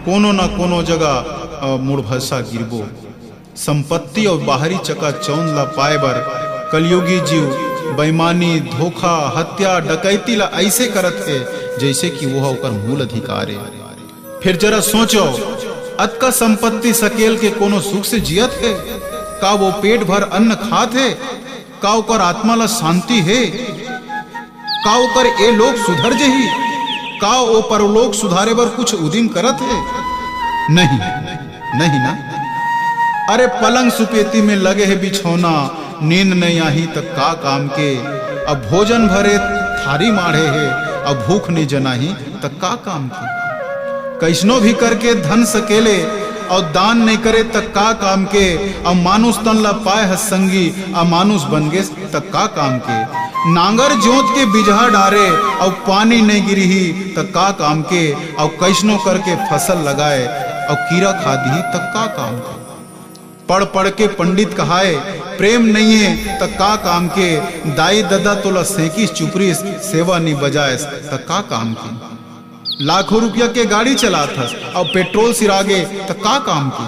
कोनो न कोनो जगह, अ, मुड़भसा गिरबो। संपत्ति अउ बाहरी चकाचौंध ला पाए बर कलयुगी जीव बेईमानी, धोखा, हत्या, डकैती ला अइसे करत हे, जइसे कि वो ह ओकर मूल अधिकार हे। फिर जरा सोचो, अतका संपत्ति सकेल के कोनो सुख से जियत हे? का वो पेट भर अन्न खात हे? का ओकर आत्मा ला शांति हे? का ओकर ए लोक सुधर जही? का ओ परलोक सुधारे बर कुछ उदिम करत हे? नहीं, नहीं ना। अरे पलंग सुपेती में लगे हे बिछौना, नींद नहीं आही त का काम के? अब भोजन भरे थारी माढ़े हे, अब भूख नहीं जनाही त का काम के? कइसनो भी करके धन सकेले अउ दान नहीं करे त का काम के? अउ मानुष तन ला पाए ह संगी, अमानुष बन गे त का काम के? नांगर जोत के बिजहा डारे अउ पानी नहीं गिरही त का काम के? अउ कइसनो करके फसल लगाए अउ कीरा खा दिही त का काम के? पढ़ पढ़ के पंडित कहाए, प्रेम नइये त का काम के? दाई ददा तोला सेंकिस चुपरिस, सेवा नी बजायस त का काम के? लाखों रुपया के गाड़ी चलात हस, अउ पेट्रोल सिरागे त का काम के?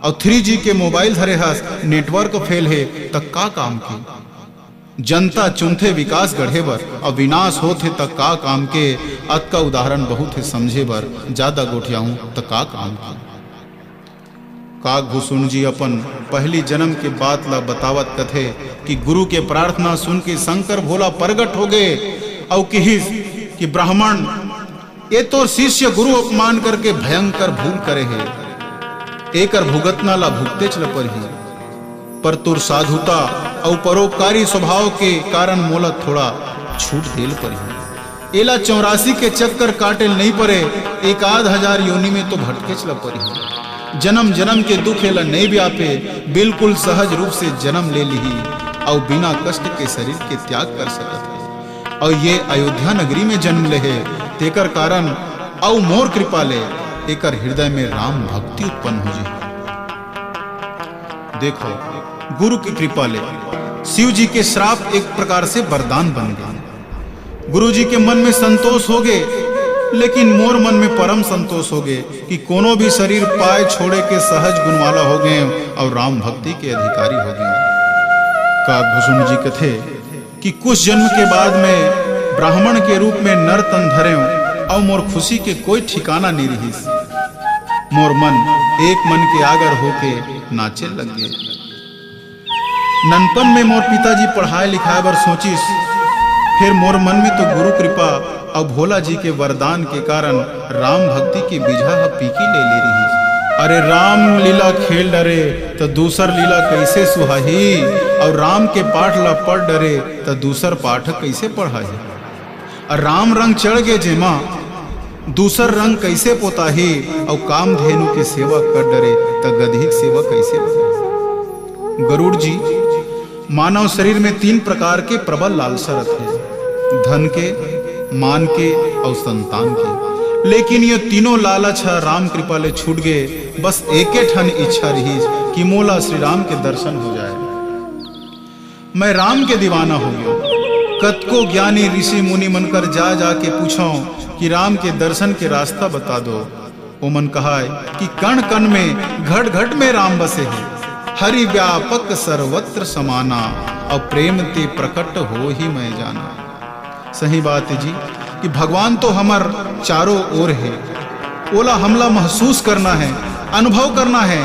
अउ थ्री जी के मोबाइल धरे हस, नेटवर्क फेल हे त का काम के? जनता चुनथे विकास गढ़े बर, अउ विनाश होथे त का काम के? अतका उदाहरण बहुत हे समझे बर, जादा गोठियाहूं त का काम के? काकभूषुंड जी अपन पहली जन्म के बात ला बतावत कथे कि गुरु के प्रार्थना सुन के शंकर भोला प्रगट हो गए अउ किहिस कि ब्राह्मण, ये तोर शिष्य गुरु अपमान करके भयंकर भूल करे हे, एकर भुगतना ला भुगतेच ल परही, पर तोर साधुता अउ परोपकारी स्वभाव के कारण मोला थोड़ा छूट देल परही। एला चौरासी के चक्कर काटे ल नइ परे, एक आध हजार योनि में तो भटकेच ल परही। जन्म जन्म के दुख एला नइ व्यापे, बिल्कुल सहज रूप से जन्म ले लिही अउ बिना कष्ट के शरीर के त्याग कर सकत हे। अउ ये अयोध्या नगरी में जन्म ले हे, तेकर कारण अउ मोर कृपा ले एकर हृदय में राम भक्ति उत्पन्न हो जाए। देखो, गुरु की कृपा ले शिव जी के श्राप एक प्रकार से वरदान बन गए। गुरु जी के मन में संतोष हो गए, लेकिन मोर मन में परम संतोष हो गए कि कोनो भी शरीर पाए छोड़े के सहज गुण वाला हो गए और राम भक्ति के अधिकारी हो गए। काकभूषण जी कथे कि कुछ जन्म के बाद में ब्राह्मण के रूप में नर तन धरेंव और मोर खुशी के कोई ठिकाना नहीं रहिस। मोर मन एक मन के आगर होके नाचे लग गए। ननपन में मोर पिताजी पढ़ाए लिखाए बर सोचिस, फिर मोर मन में तो गुरु कृपा अउ भोला जी के वरदान के कारण राम भक्ति के बीजा ह पीकी ले ले रिहिस। अरे राम लीला खेल डरे त दूसर लीला कइसे सुहाही, अउ राम के पाठ ला पढ़ डरे त दूसर पाठ कइसे पढ़ाही। अउ राम रंग चढ़ गे जेमा दूसर रंग कइसे पोताही, अउ कामधेनु के सेवा कर डरे त गदही के सेवा कइसे करही। गरुड़ जी, मानव शरीर में तीन प्रकार के प्रबल लालसा रथे, धन के, मान के अउ संतान के। लेकिन ये तीनों लालच ह राम कृपा ले छूट गे। बस एके ठन इच्छा रहिस कि मोला श्री राम के दर्शन हो जाए। मैं राम के दीवाना हो गयो। कतको ज्ञानी ऋषि मुनि मन कर जा जा के पूछो कि राम के दर्शन के रास्ता बता दो। ओमन कहाय कि कण कण में, घट घट में राम बसे हे। हरि व्यापक सर्वत्र समाना, अउ प्रेम ते प्रकट होहि मैं जाना। सही बात हे जी कि भगवान तो हमर चारों ओर हे, ओला हमला महसूस करना हे, अनुभव करना हे।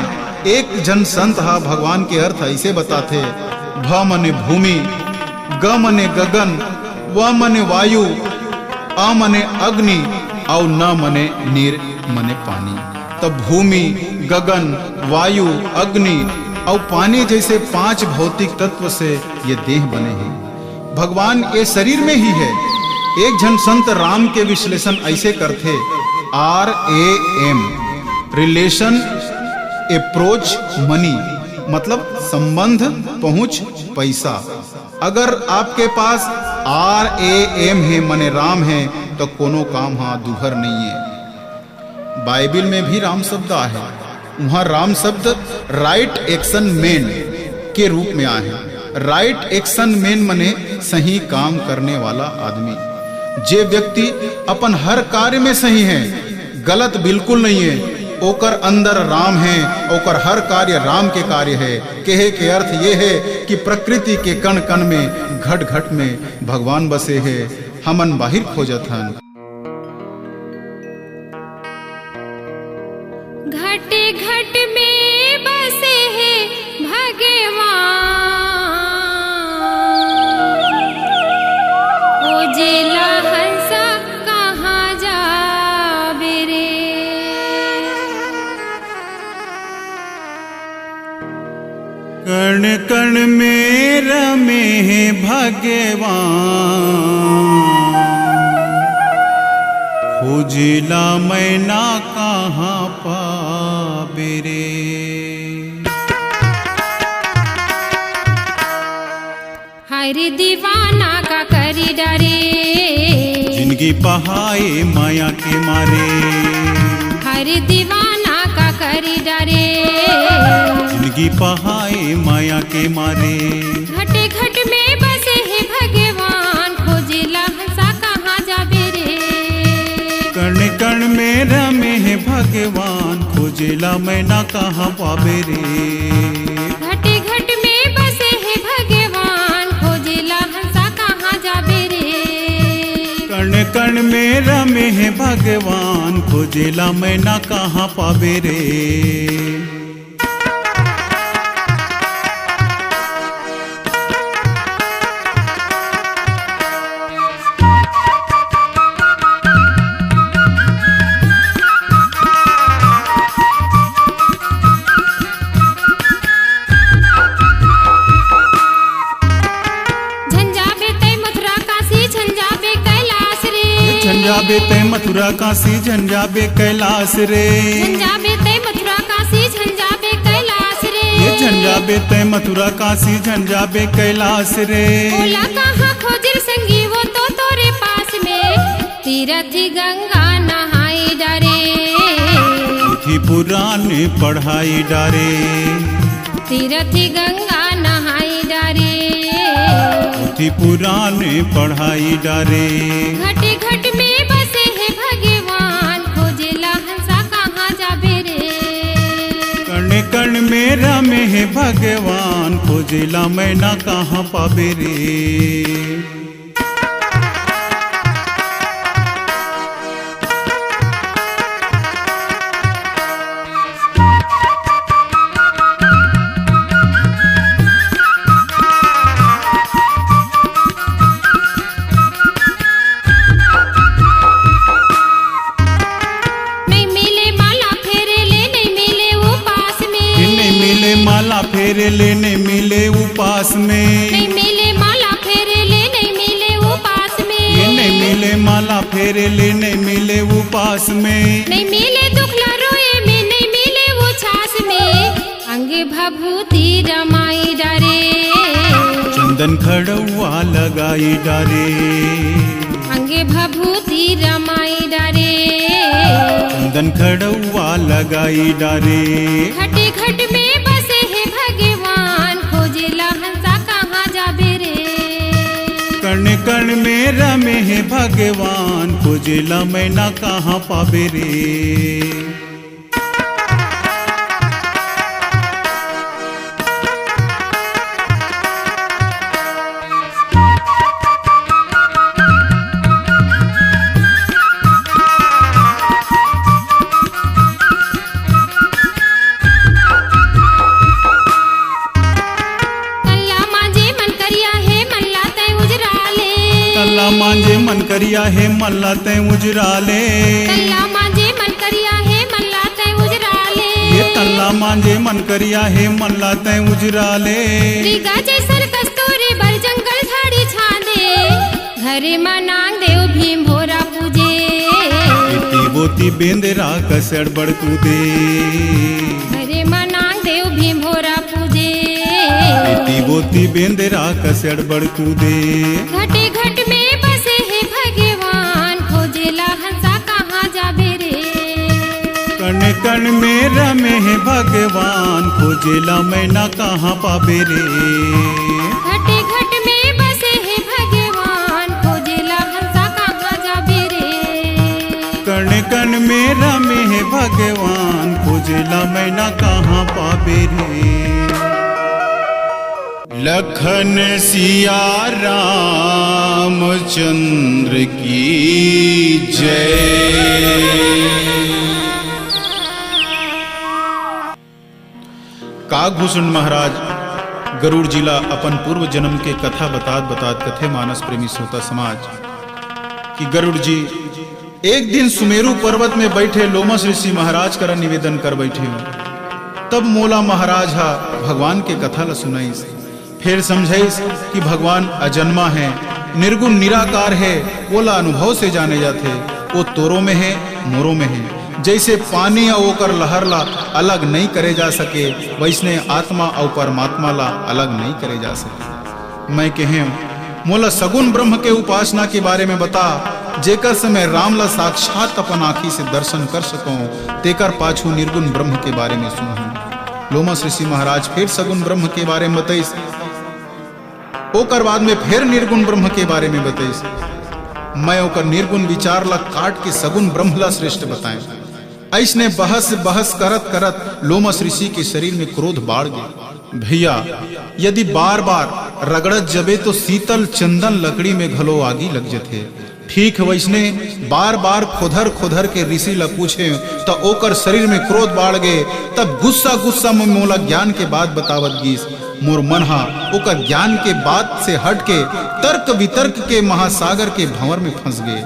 एक झन संत हा भगवान के अर्थ अइसे बताथे, भ मने भूमि, ग मने गगन, व मने वायु, अ मने अग्नि, अउ न मने नीर मने पानी। त भूमि, गगन, वायु, अग्नि अउ पानी जइसे पांच भौतिक तत्व से ये देह बने हे। भगवान ये शरीर में ही हे। एक झन संत राम के विश्लेषण अइसे करथे, R A M, relation, approach, money, मतलब संबंध, पहुंच, पैसा। अगर आपके पास R A M हे, मने राम हे, तो कोनो काम हा दुभर नइये। बाइबिल में भी राम शब्द आहे। उहाँ राम शब्द right action man के रूप में आहे। Right action man मने सही काम करने वाला आदमी। जे व्यक्ति अपन हर कार्य में सही हे, गलत बिल्कुल नइये, ओकर अंदर राम हे, ओकर हर कार्य राम के कार्य हे। कहे के अर्थ ये हे कि प्रकृति के कण कण में, घट घट में भगवान बसे हे। हमन बाहिर खोजत हन। घट घट में बसे हे भगवान, खोजेला हंसा कहाँ जाबे रे। कण कण में रमे हे भगवान, खोजेला मैना कहाँ पाबे रे। हर दीवाना का करी डरे। जिनगी पहाए माया के मारे। हर दीवाना का करी डरे। जिनगी पहाए माया के मारे। घटे घट में बसे हे भगवान, खोजेला हंसा कहाँ जाबे रे। कण कण में रमे हे भगवान, खोजेला मैना कहाँ पाबे रे। घटे घट में बसे हे भगवान, खोजेला हंसा कहाँ जाबे रे। कण कण में रमे हे भगवान, खोजेला मैना कहाँ पाबे रे। झन जाबे तै मथुरा काशी, झन जाबे कैलाश रे। ये झन जाबे तै मथुरा काशी, झन जाबे कैलाश रे। झन जाबे तै मथुरा काशी, झन जाबे कैलाश रे। ये झन जाबे तै मथुरा काशी, झन जाबे कैलाश रे। ओला कहाँ खोजिर संगी, वो तो तोरे पास में। तीरथ गंगा नहाई डरे। पुराण पढ़ाई डारे। तीरथ गंगा नहाई डारे। पोथी पुराण पढ़ाई डारे। घट घट में बसे हे भगवान, खोजेला हंसा कहाँ जाबे रे। कण कण में रमे हे भगवान, खोजेला मैना कहाँ पाबे रे। नहीं मिले माला फेरे ले, नहीं मिले उपास में। नहीं मिले माला फेरे ले, नहीं मिले उपास में। नहीं मिले माला फेरे ले, नहीं मिले उपास में। ये नहीं मिले माला फेरे ले, नहीं मिले उपास में। नहीं मिले दुखला रोए में, नहीं मिले उछास में। अंगे भभूति रमाई डारे। चंदन खड़ुआ लगाई डारे। अंगे भभूति रमाई डारे। चंदन खड़ुआ लगाई डारे। घट घट में बसे हे भगवान, खोजेला हंसा कहाँ जाबे रे। कण कण में रमे हे भगवान, खोजेला मैना कहाँ पाबे रे। तल्ला मांजे मन करिया हे, मन ला तैं उजरा ले। तल्ला मांजे मन करिया हे, मन ला तैं उजरा ले। तल्ला मांजे मन करिया हे, मन ला तैं उजरा ले। ये तल्ला मांजे मन करिया हे, मन ला तैं उजरा ले। मृगा जैसन कस्तूरी बर जंगल झाड़ी छांदे। घरे म नांग देव भीम भोरा पूजे। एती वोती बेंदरा कस अड़बड़ कूदे। घरे म नांग देव भीम भोरा पूजे। एती वोती बेंदरा कस अड़बड़ कूदे। घटे घट में बसे हे भगवान, खोजेला हंसा कहाँ जाबे रे। कण कण में रमे हे भगवान, खोजेला मैना कहाँ पाबे रे। घटे घट में बसे हे भगवान, खोजेला हंसा कहाँ जाबे रे। कण कण में रमे हे भगवान, खोजेला मैना कहाँ पाबे रे। लखन सिया रामचंद्र की जय। काकभूषण महाराज गरुड़ जी ला अपन पूर्व जन्म के कथा बतात बतात कथे, मानस प्रेमी श्रोता समाज, कि गरुड़ जी एक दिन सुमेरु पर्वत में बैठे लोमस ऋषि महाराज करा निवेदन कर बैठे हो। तब मोला महाराज हा भगवान के कथा ला सुनाइस। फेर समझाइस कि भगवान अजन्मा है, निर्गुण निराकार है, ओला अनुभव से जाने जाथे। वो तोरो में है, मोरो में है। जैसे पानी अउ ओकर लहर ला अलग नहीं करे जा सके, वैसने आत्मा अउ परमात्मा ला अलग नहीं करे जा सके। मैं कहेंव, मोला सगुन ब्रह्म के उपासना के बारे में बता, जेकर से मैं राम ला साक्षात अपन आँखी से दर्शन कर सकौं, तेकर पाछू निर्गुण ब्रह्म के बारे में सुनहूँ। लोमस ऋषि महाराज फिर सगुन ब्रह्म के बारे में बतइस, ओकर बाद में फिर निर्गुण ब्रह्म के बारे में बतइस। मैं ओकर निर्गुण विचार ला काट के सगुन ब्रह्म ला श्रेष्ठ बताएं। अइसने बहस, बहस करत, करत लोमस ऋषि के शरीर में क्रोध बाढ़ गे। भैया, यदि बार-बार रगड़त जबे तो शीतल चंदन लकड़ी में घलो आगी लग जथे। ठीक वइसने बार-बार खोधर-खोधर के ऋषि ला पूछे त ओकर शरीर में क्रोध बाढ़ गे। तब गुस्सा-गुस्सा में मोला ज्ञान के बात बतावत गीस। मोर मन हा ओकर ज्ञान के बात से हट के तर्क-वितर्क के महासागर के भंवर में फंस गे।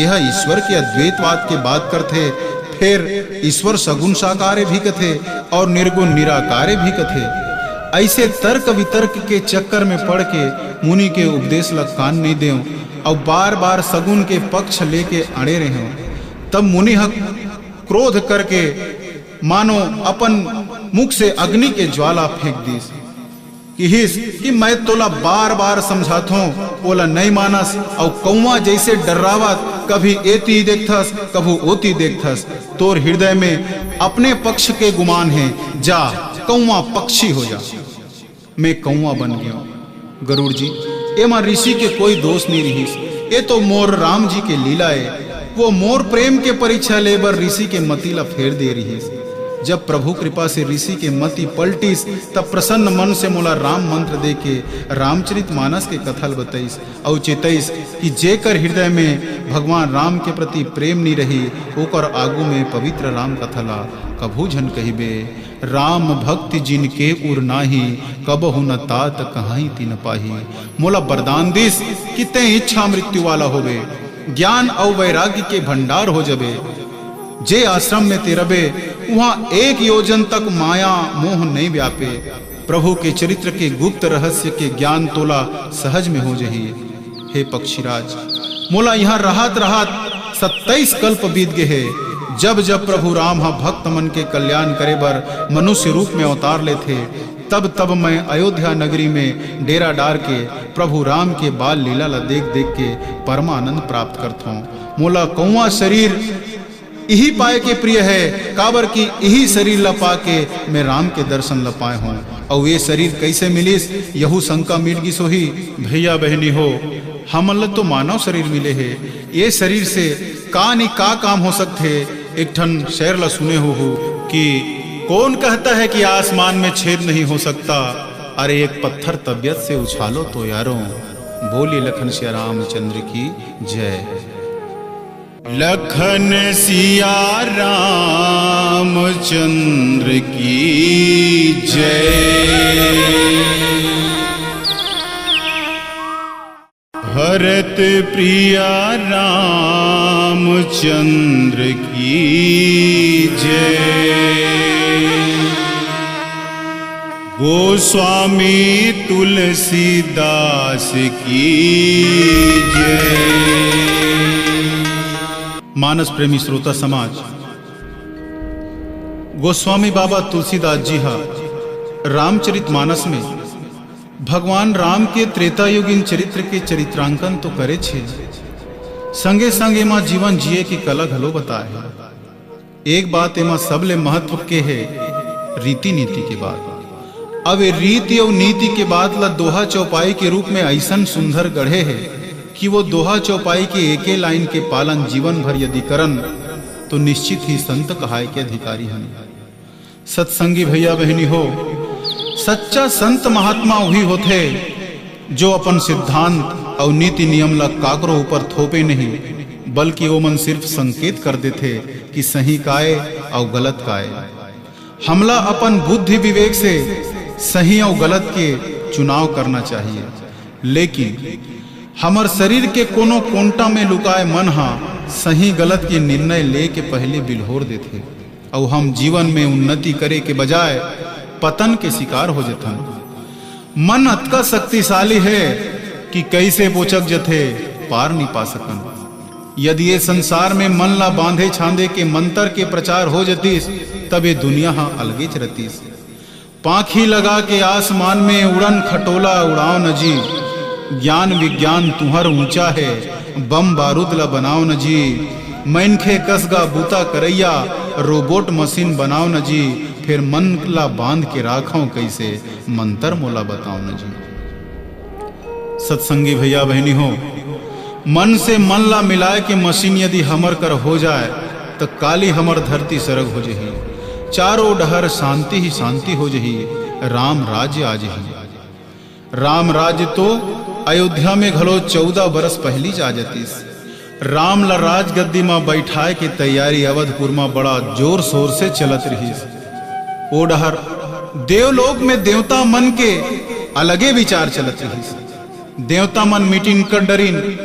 यह ईश्वर के अद्वैतवाद के बात करथे, फेर ईश्वर सगुण साकारे भी कथे अउ निर्गुण निराकारे भी कथे। अइसे तर्क वितर्क के चक्कर में पड़ के मुनि के उपदेश ला कान नइ देंव अउ बार-बार सगुन के पक्ष लेके अड़े रहेंव। तब मुनि ह क्रोध करके मानो अपन मुख से अग्नि के ज्वाला फेंक दीस। किहिस कि मैं तोला बार-बार समझाथों, ओला नइ मानस, अउ कौवा जइसे डर्रावत, कभी एती देखथस, कभू ओती देखथस। तोर हृदय में अपने पक्ष के गुमान हे, जा, कौवा पक्षी हो जा। मैं कौवा बन गेंव। गरुड़ जी, एमा ऋषि के कोई दोष नइ रिहिस। ए तो मोर राम जी के लीला ए। वो मोर प्रेम के परीक्षा ले बर ऋषि के मति ला फेर दे रिहिस। जब प्रभु कृपा से ऋषि के मति पलटिस, तब प्रसन्न मन से मोला राम मंत्र दे के रामचरित मानस के कथा ल बतइस अउ चेतइस कि जेकर हृदय में भगवान राम के प्रति प्रेम नइ रही, ओकर आगू में पवित्र राम कथा ला कभू झन कहिबे। राम भक्ति जिनके उर नाही, कबहु न तात कहाई तिन पाही। मोला वरदान दिस कि तें इच्छा मृत्यु वाला होबे, ज्ञान अउ वैराग्य के भंडार हो जबे। जे आश्रम में तें रबे, उहाँ एक योजन तक माया मोह नइ व्यापे। प्रभु के चरित्र के गुप्त रहस्य के ज्ञान तोला सहज में हो जही। हे पक्षीराज, मोला इहाँ रहत रहत सत्ताईस कल्प बीत गे हे। जब जब प्रभु राम ह भक्त मन के कल्याण करे बर मनुष्य रूप में अवतार लेथे, तब तब मैं अयोध्या नगरी में डेरा डार के प्रभु राम के बाल लीला ला देख देख के परमानंद प्राप्त करथों। मोला कौवा शरीर इही पाए के प्रिय हे, काबर कि इही शरीर ला पाके मैं राम के दर्शन ला पाए हों। अउ ये शरीर कइसे मिलिस, यहू शंका मिट गिस होही। भैया बहिनी हो, हमन ला तो मानव शरीर मिले हे, ये शरीर से का नि का काम हो सकथे। एक ठन शेर ला सुने होहू कि कौन कहता है कि आसमान में छेद नहीं हो सकता, अरे एक पत्थर तबीयत से उछालो तो यारों। बोलिए लखन सिया रामचंद्र की जय। लखन सिया रामचंद्र की जय। भरत प्रिया रामचंद्र की जय। गोस्वामी तुलसीदास की जय। मानस प्रेमी श्रोता समाज, गोस्वामी बाबा तुलसीदास जी हा रामचरित मानस में भगवान राम के त्रेतायुगीन चरित्र के चरित्रांकन तो करेच हे, संगे संग एमा जीवन जिए के कला घलो बताए हे। एक बात एमा सबले महत्व के हे, रीति नीति के बात। अब ए रीति अउ नीति के बात ला दोहा चौपाई के रूप में अइसन सुंदर गढ़े हे कि वो दोहा चौपाई के एके लाइन के पालन जीवन भर यदि करन, तो निश्चित ही संत कहाए के अधिकारी हन। सत्संगी भैया बहिनी हो, सच्चा संत महात्मा उही होथे, जो अपन सिद्धांत अउ नीति नियम ला काकरो ऊपर थोपे नहीं, बल्कि ओमन सिर्फ संकेत कर देथे कि सही काय अउ गलत काय। हमला अपन बुद्धि विवेक से सही अउ गलत के चुनाव करना चाहिए, लेकिन हमर शरीर के कोनो कोंटा में लुकाए मन हा सही गलत के निर्णय ले के पहले बिल्होर देथे। अउ हम जीवन में उन्नति करे के बजाय पतन के शिकार हो जथन। मन अतका शक्तिशाली हे कि कइसे बोचक जथे, पार नी पा सकन। यदि ये संसार में मन ला बांधे छांदे के मंतर के प्रचार हो जतिस, तब ये दुनिया हा अलगेच रतिस। पांखी लगा के आसमान में उड़न खटोला उड़ाओ न जी, ज्ञान विज्ञान तुहर ऊंचा हे, बम बारूद ला बनाओ न जी, मनखे कस गा बूता करैया रोबोट मशीन बनाओ न जी, फेर मन ला बांध के राखव कइसे, मंतर मोला बताओ न जी। सत्संगी भैया बहिनी हो, मन से मन ला मिलाए के मशीन यदि हमर कर हो जाए, त काली हमर धरती सरग हो जही, चारों डहर शांति ही शांति हो जही, राम राज्य आ जही। राम राज्य तो अयोध्या में घलो चौदह बरस पहिली आ जतिस। राम ला राजगद्दी म बैठाए के तैयारी अवधपुर म बड़ा जोर शोर से चलत रिहिस। ओ डहर देवलोक में देवता मन के अलगे विचार चलत रिहिस। देवता मन मीटिंग कर डरिन।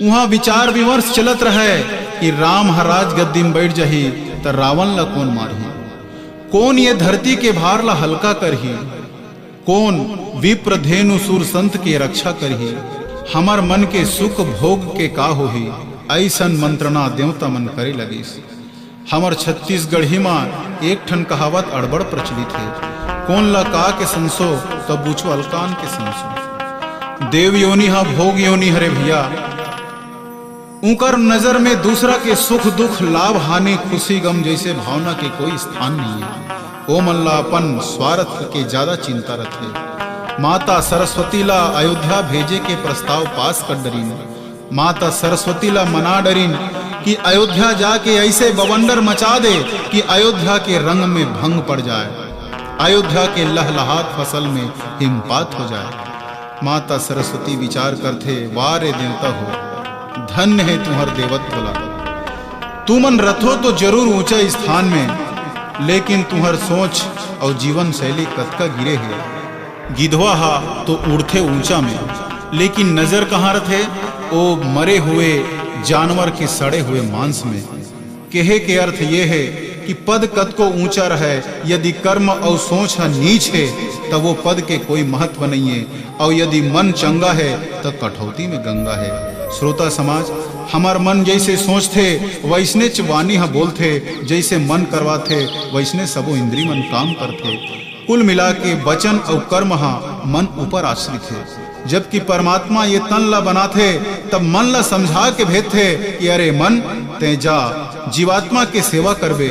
उहाँ विचार विमर्श चलत रहय कि राम ह राजगद्दी म बैठ जाही त रावण ला कोन मारही, कोन ये धरती के भार ला हल्का करही, कोन विप्र धेनु सुर संत के रक्षा करही, हमर मन के सुख भोग के का होही, अइसन मंत्रणा देवता मन करे लगिस। हमर छत्तीसगढ़ी म एक ठन कहावत अड़बड़ प्रचलित हे, कोन ला का के संसो, तब बूचो अलकान के संसो। देव योनि हा भोग योनि हरे भैया। उंकर नजर में दूसरा के सुख दुख, लाभ हानि, खुशी गम जइसे भावना के कोई स्थान नइ हे। ओमन ला अपन स्वार्थ के ज्यादा चिंता रथे। माता सरस्वती ला अयोध्या भेजे के प्रस्ताव पास कर डरिन। माता सरस्वती ला मना डरिन कि अयोध्या जाके अइसे बवंडर मचा दे कि अयोध्या के रंग में भंग पड़ जाय, अयोध्या के लहलहात फसल में हिमपात हो जाय। माता सरस्वती विचार करथे, "वाह रे देवता हो, धन्य हे तुंहर देवत्व ला। तुमन रथो तो जरूर ऊंचा स्थान में, लेकिन तुंहर सोच अउ जीवन शैली कतका गिरे हे।" गिधवा हा तो उड़थे ऊंचा में, लेकिन नजर कहाँ रथे? ओ मरे हुए जानवर के सड़े हुए मांस में। कहे के अर्थ ये हे कि पद कतको ऊंचा रहे, यदि कर्म अउ सोच ह नीच हे, त वो पद के कोई महत्व नइ हे। अउ यदि मन चंगा हे, त कठौती में गंगा हे। श्रोता समाज, हमर मन जइसे सोचथे, वइसनेच वाणी ह बोलथे, जइसे मन करवाथे, वइसने सबो इंद्री मन काम करथे। कुल मिला के वचन अउ कर्म ह मन ऊपर आश्रित हे, जबकि परमात्मा ये तन ला बनाथे, तब मन ला समझा के भेजथे कि अरे मन, तैं जा, जीवात्मा के सेवा करबे,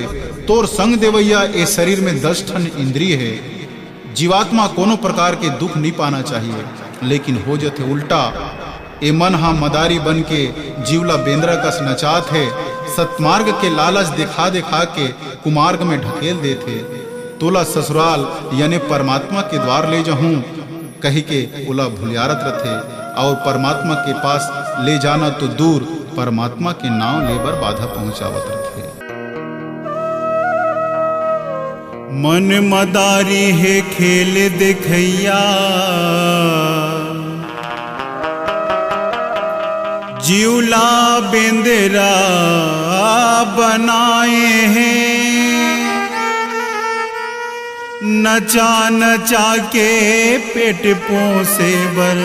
तोर संग देवइया ए शरीर में दस ठन इंद्रिय हे। जीवात्मा कोनो प्रकार के दुख नइ पाना चाहिए, लेकिन हो जथे उल्टा। ए मन हा मदारी बन के जीव ला बेंदरा कस नचात हे, सतमार्ग के लालच दिखा दिखा के कुमार्ग में ढकेल देथे। तोला ससुराल यानी परमात्मा के द्वार ले जाहूं कहि के ओला भुलियारत रथे और परमात्मा के पास ले जाना तो दूर, परमात्मा के नाम ले बर बाधा पहुंचावत रथे। मन मदारी हे खेल देखैया, जीवला बेंदरा बनाए हे। नचा नचा के पेट पोसे बर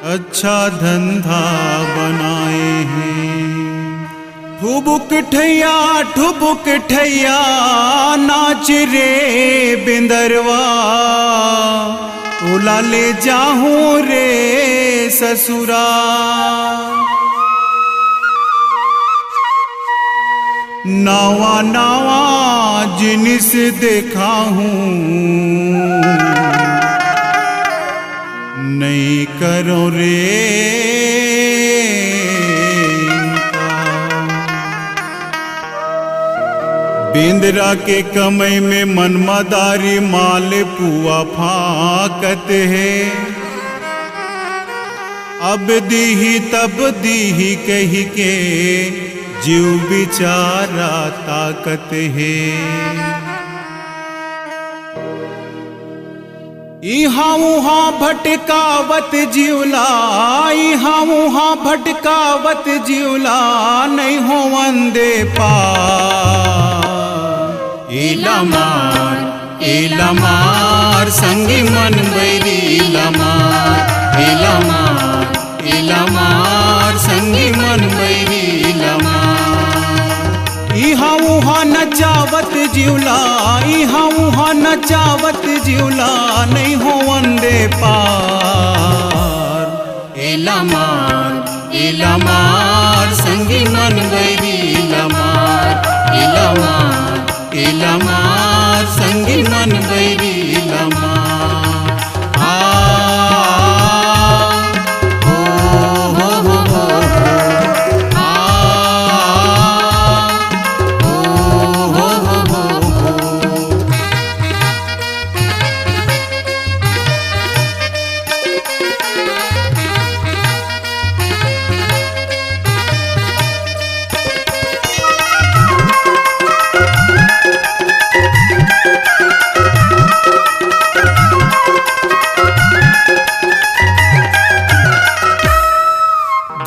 अच्छा धंधा बनाए हे। ठुबुक ठैया, ठुबुक ठैया, नाच रे बेंदरवा, तोला ले जाहूं रे ससुरा। नवा नवा जिनिस देखाहूं, नइ करो रे। बेंदरा के कमई में मन मदारी माल पुआ फांकत हे। अब दीही तब दीही कहि के जीव बिचारा ताकत हे। इहाँ उहाँ भटकावत जीवला, इहाँ उहाँ भटकावत जीवला, नइ होवन दे पार। एला मार, एला मार, संगी मन बैरी ला मार, एला मार, एला मार, संगी मन बैरी ला मार। इहाँ उहाँ नचावत जीवला, इहाँ उहाँ नचावत जीवला, नइ होवन दे पार। एला मार, एला मार, संगी मन बैरी ला मार, एला मार, एला मार, संगी मन बैरी ला मार। आ, ओ, हो, हो, हो, हो। आ, ओ, हो, हो, हो, हो।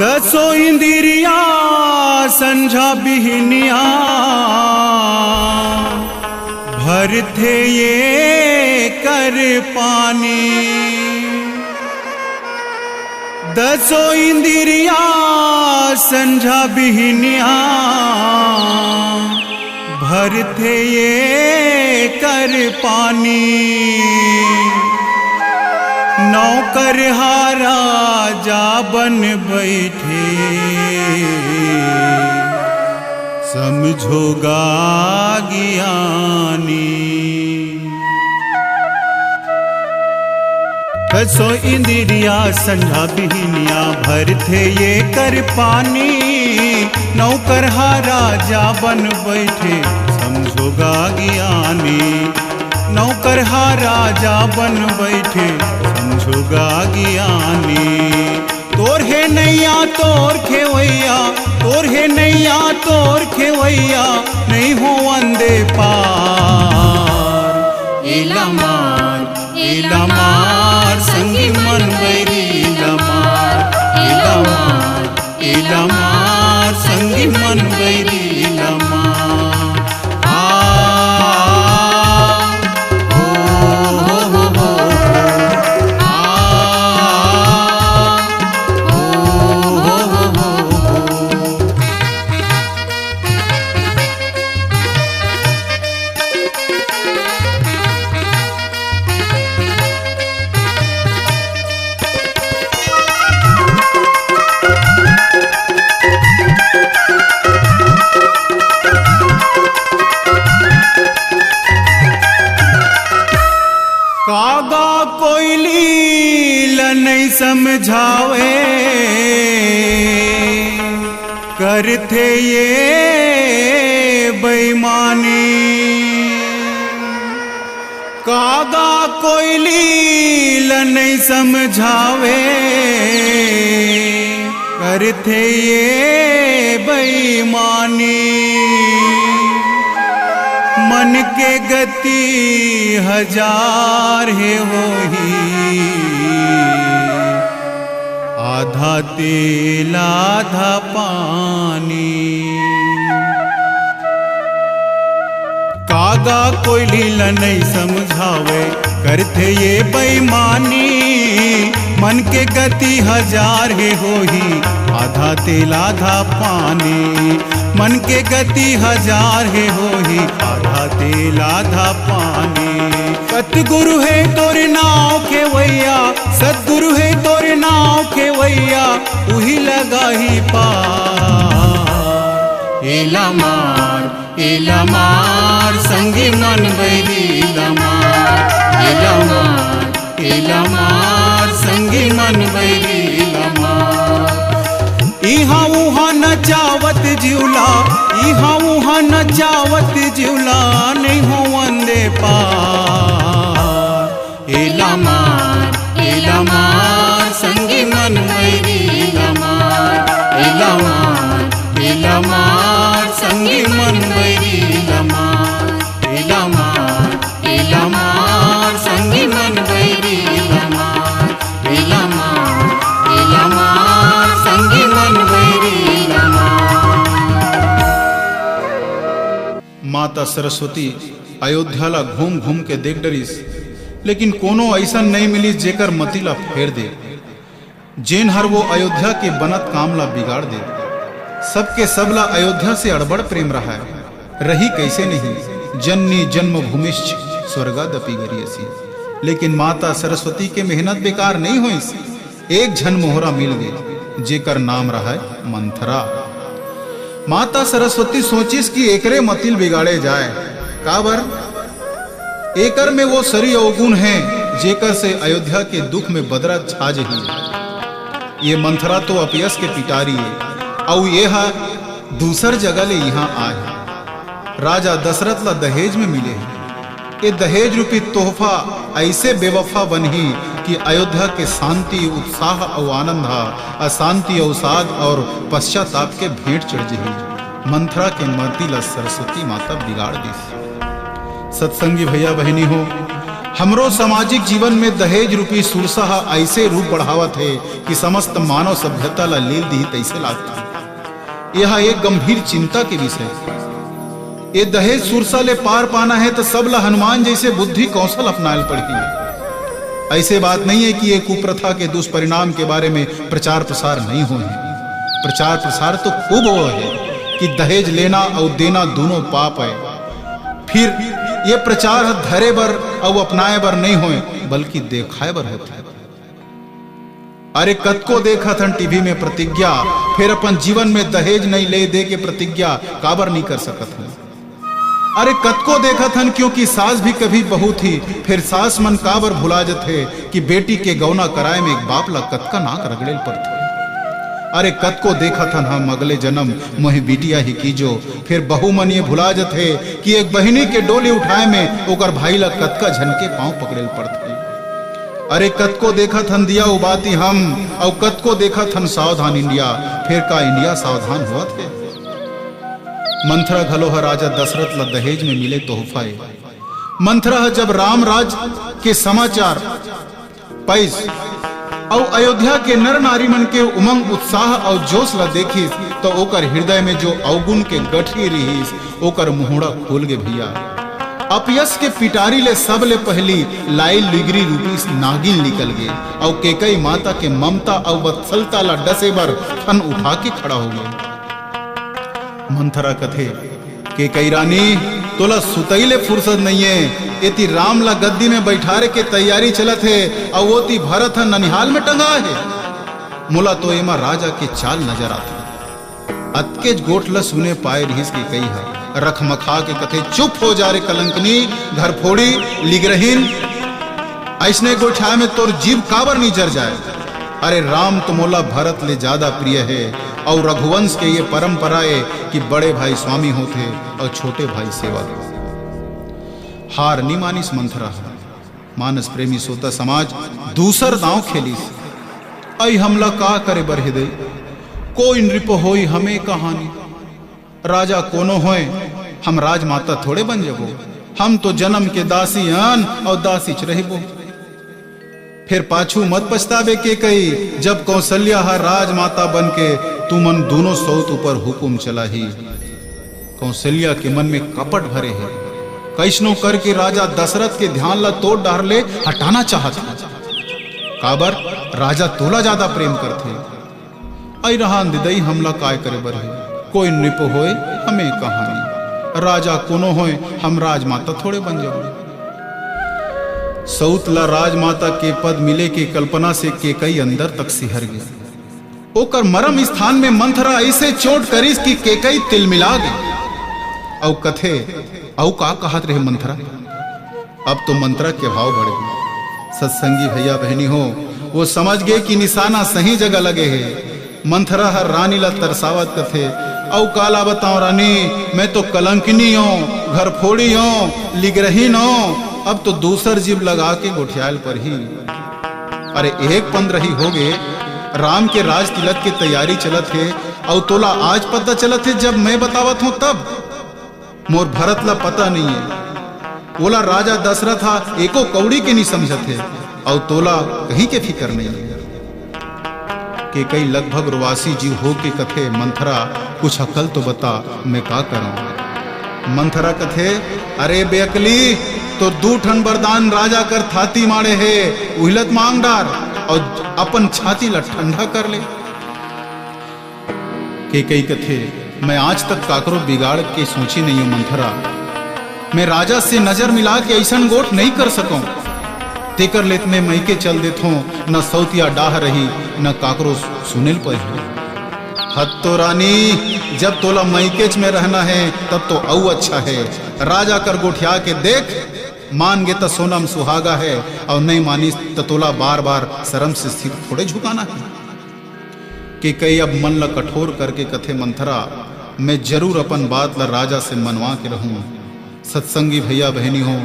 दसों इंद्रिया संझा बिहनिया भरथे ये कर पानी। दसों इंद्रिया संझा बिहनिया भरथे ये कर पानी, नौकर हा राजा बन बैठे, समझो गा ज्ञानी। कसो इंद्रिया संझा बिहनिया, भरथे ये कर पानी, नौकर हा राजा बन बैठे, समझो गा ज्ञानी। नौकर हा राजा बन बैठे, समझो गा ज्ञानी। तोर हे नैया तोर खेवैया, तोर हे नैया तोर खेवैया, नहीं होवन दे पार। एला मार, एला मार, संगी मन बैरी ला मार। एला मार, एला मार, संगी मन बैरी ला मार। आ, ओ, हो, हो, हो, हो। आ, ओ, हो, हो, हो, हो। कागा कोयली ल नइ समझावे, करथे ये बेईमानी। कागा कोयली ल नइ समझावे, करथे ये बेईमानी। मन के गति हजार हे होही, आधा तेल आधा पानी। कागा कोयली ल नइ समझावे, करथे ये बेईमानी। मन के गति हजार हे होही, आधा तेल आधा पानी। मन के गति हजार हे होही, आधा तेल आधा पानी। सतगुरु हे तोर नाव खेवैया, सतगुरु हे तोर नाव खेवैया, उही लगाही पार। एला मार, एला मार, संगी मन बैरी ला मार। एला मार, एला मार, संगी मन बैरी ला मार। इहाँ उहाँ नचावत जिउला, इहाँ उहाँ नचावत जिउला, नइ होवन दे पार। एला मार, एला मार, संगी मन बैरी ला मार। एला मार, एला मार, संगी मन बैरी ला मार। एला मार, एला मार, संगी मन बैरी ला मार। एला मार, एला मार, संगी मन बैरी ला मार। माता सरस्वती अयोध्या ला घूम घूम के देख डरिस, लेकिन कोनो अइसन नइ मिलिस जेकर मति ला फेर दे, जेन हर वो अयोध्या के बनत काम ला बिगाड़ दे। सबके सब ला अयोध्या से अड़बड़ प्रेम रहय, रही कइसे नहीं, जननी जन्मभूमिश्च स्वर्गादपि गरीयसी। लेकिन माता सरस्वती के मेहनत बेकार नइ होइस। एक झन मोहरा मिल गे, जेकर नाम रहय मंथरा। माता सरस्वती सोचिस कि एकरे मति ल बिगाड़े जाय। काबर? एकर में वो सरी अवगुण हे, जेकर से अयोध्या के दुख में बदरा छा जही। ये मंथरा तो अपयस के पिटारी हे, अउ ये हा दूसर जगह ले इहाँ आए हे। राजा दशरथ ला दहेज में मिले हे। ये दहेज रूपी तोहफा अइसे बेवफा बनही कि अयोध्या के शांति, उत्साह अउ आनंद हा अशांति, अवसाद अउ पश्चाताप के भेंट चढ़ जही। मंथरा के मति ला सरस्वती माता बिगाड़ दिस। सत्संगी भैया बहिनी हो, हमरो सामाजिक जीवन में दहेज रूपी सुरसा हा अइसे रूप बढ़ावत हे कि समस्त मानव सभ्यता ला लील दिही तइसे लागथे। यह एक गंभीर चिंता के विषय हे। ये दहेज सुरसा ले पार पाना हे, त सब ला हनुमान जइसे बुद्धि कौशल अपनाए ल पड़ही। अइसे बात नइ हे कि ये कुप्रथा के दुष्परिणाम के बारे में प्रचार प्रसार नइ होए हे। प्रचार प्रसार तो खूब होए हे कि दहेज लेना अउ देना दूनों पाप हे। फिर ये प्रचार ह धरे बर अउ अपनाए बर नहीं होय, बल्कि देखाए बर होथे। अरे कतको देखत हन टीवी में प्रतिज्ञा, फिर अपन जीवन में दहेज नहीं ले दे के प्रतिज्ञा काबर नहीं कर सकत हन? अरे कतको देखत हन, क्योंकि सास भी कभी बहू थी, फिर सास मन काबर भुला जथे कि बेटी के गौना कराए में एक बाप ला कतका नाक रगड़े ल पड़थे। अरे कतको देखत हन हम, अगले जन्म मोहे बिटिया ही कीजो, फिर बहू मन ये भुला जथे कि एक बहिनी के डोली उठाए में ओकर भाई ला कतका झन के पांव पकड़े ल पड़थे। अरे कतको देखत हन दिया उबाती हम, अउ कतको देखत हन सावधान इंडिया, फिर का इंडिया सावधान होवत हे? मंथरा घलो ह राजा दशरथ ला दहेज में मिले तोहफा ए। मंथरा ह जब राम राज के समाचार पाइस अउ अयोध्या के नर नारी मन के उमंग, उत्साह अउ जोश ला देखिस, तो ओकर हृदय में जो अवगुण के गठरी रिहिस, ओकर मुहड़ा खुल गे भैया। अपयस के पिटारी ले सबले पहली लाइल लिगरी रूपी नागिन निकल गे, अउ केकई माता के ममता अउ वत्सलता ला डसे बर फन उठा के खड़ा हो गे। मंथरा कथे, केकई रानी, तोला सुतई ले फुर्सत नइये। एती राम ला गद्दी में बैठारे के तैयारी चलत हे, अउ ओती भरत ह ननिहाल में टंगा हे। मोला तो एमा राजा के चाल नजर आथे। अतकेच गोठ ल सुने पाए रिहिस केकई ह रखमखा के कथे, "चुप हो जा रे कलंकनी, घर फोड़ी, लिगरहीन। अइसने गोठिया में तोर जीभ काबर नी जर जाए? अरे राम तो मोला भरत ले ज्यादा प्रिय हे, अउ रघुवंश के ये परंपरा ए कि बड़े भाई स्वामी होथे अउ छोटे भाई सेवक।" हार नी मानिस मंथरा ह। मानस प्रेमी श्रोता समाज, दूसर दांव खेलिस। अई हमला का करे बर हे दई? कोई नृप होई हमें कहानी। राजा कोनो होय, हम राजमाता थोड़े बन जबो। हम तो जन्म के दासी अन अउ दासीच रहिबो। फिर पाछू मत पछताबे केकई, जब कौशल्या ह राजमाता बन के तुमन दोनों सौत ऊपर हुकुम चलाही। कौशल्या के मन में कपट भरे हे। कइसनो करके राजा दशरथ के ध्यान ला तोर डहर ले हटाना चाहत हे। काबर? राजा तोला ज्यादा प्रेम करथे। अई रहन दे दई, हमला काय करे बर हे? कोई नृप होय, हमें कहानी। राजा कोनो होय, हम राजमाता थोड़े बन जाबो। सौत ला राजमाता के पद मिले के कल्पना से केकई अंदर तक सिहर गे। ओकर मरम स्थान में मंथरा अइसे चोट करिस कि केकई तिलमिला गे। अउ कथे, "अउ का कहत रहे मंथरा?" अब तो मंथरा के भाव बढ़ गे। सत्संगी भैया बहनी हो, वो समझ गे कि निशाना सही जगह लगे हे। मंथरा ह रानी ला तरसावत कथे, "अउ काला बताओ रानी, मैं तो कलंकिनी हों, घर फोड़ी हों, लिगरहीन हों, अब तो दूसर जीभ लगा के गोठियाल परही।" अरे एक पंद्रही हो गे, राम के राज तिलक के तैयारी चलत हे, अउ तोला आज पता चलत हे जब मैं बतावत हों तब। मोर भरत ला पता नइये, ओला राजा दशरथ ह एको कौड़ी के नी समझत हे, अउ तोला कहीं के फिकर नइये। केकई लगभग रोवासी जीव हो के कथे, "मंथरा, कुछ अकल तो बता, मैं का करंव?" मंथरा कथे, "अरे बेअकली, तोर दू ठन बरदान राजा कर थाती माड़े हे, उहिलत मांग डार अउ अपन छाती ला ठंडा कर ले।" केकई कथे, "मैं आज तक काकरो बिगाड़ के सोचे नइयो मंथरा। मैं राजा से नजर मिला के अइसन गोठ नइ कर सकंव। तेकर ले त मैं मइके चल देथों, न सौतिया डाह रही, न काकरो सुनेल पही।" "हद तो रानी, जब तोला मइकेच में रहना हे, तब तो अउ अच्छा हे। राजा कर गोठिया के देख, मान गे त सोना म सुहागा हे, अउ नइ मानिस त तोला बार-बार सरम से सिर थोड़े झुकाना हे।" केकई अब मन ल कठोर करके कथे, "मंथरा, मैं जरूर अपन बात ल राजा से मनवा के रहूं।" सत्संगी भैया बहनी हो,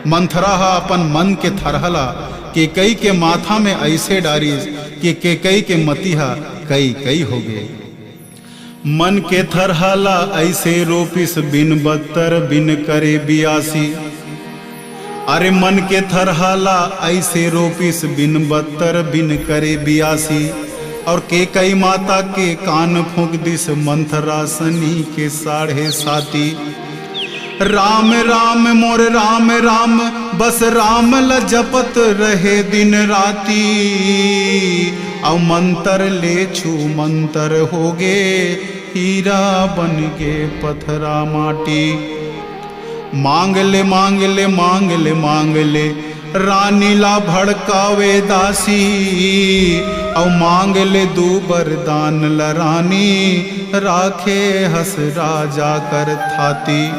मंथरा ह अपन मन के थरहा ल केकई के माथा में अइसे डारिस कि केकई के मति ह कई कई हो गे। मन के थरहा ल अइसे रोपिस बिन बत्तर बिन करे बियासी। अरे मन के थरहा ला अइसे रोपिस बिन बत्तर बिन करे बियासी, और केकई माता के कान फूंक दिस मंथरा सनी के साढ़े साती। राम राम मोर राम राम, बस राम ल जपत रहे दिन राती। अउ मंतर ले छू मंतर होगे, हीरा बन गे पथरा माटी। मांग ले, मांग ले, मांग ले, मांग ले, रानी ला भड़कावे दासी। अउ मांग ले दू बरदान ला रानी, राखे हस राजा कर थाती।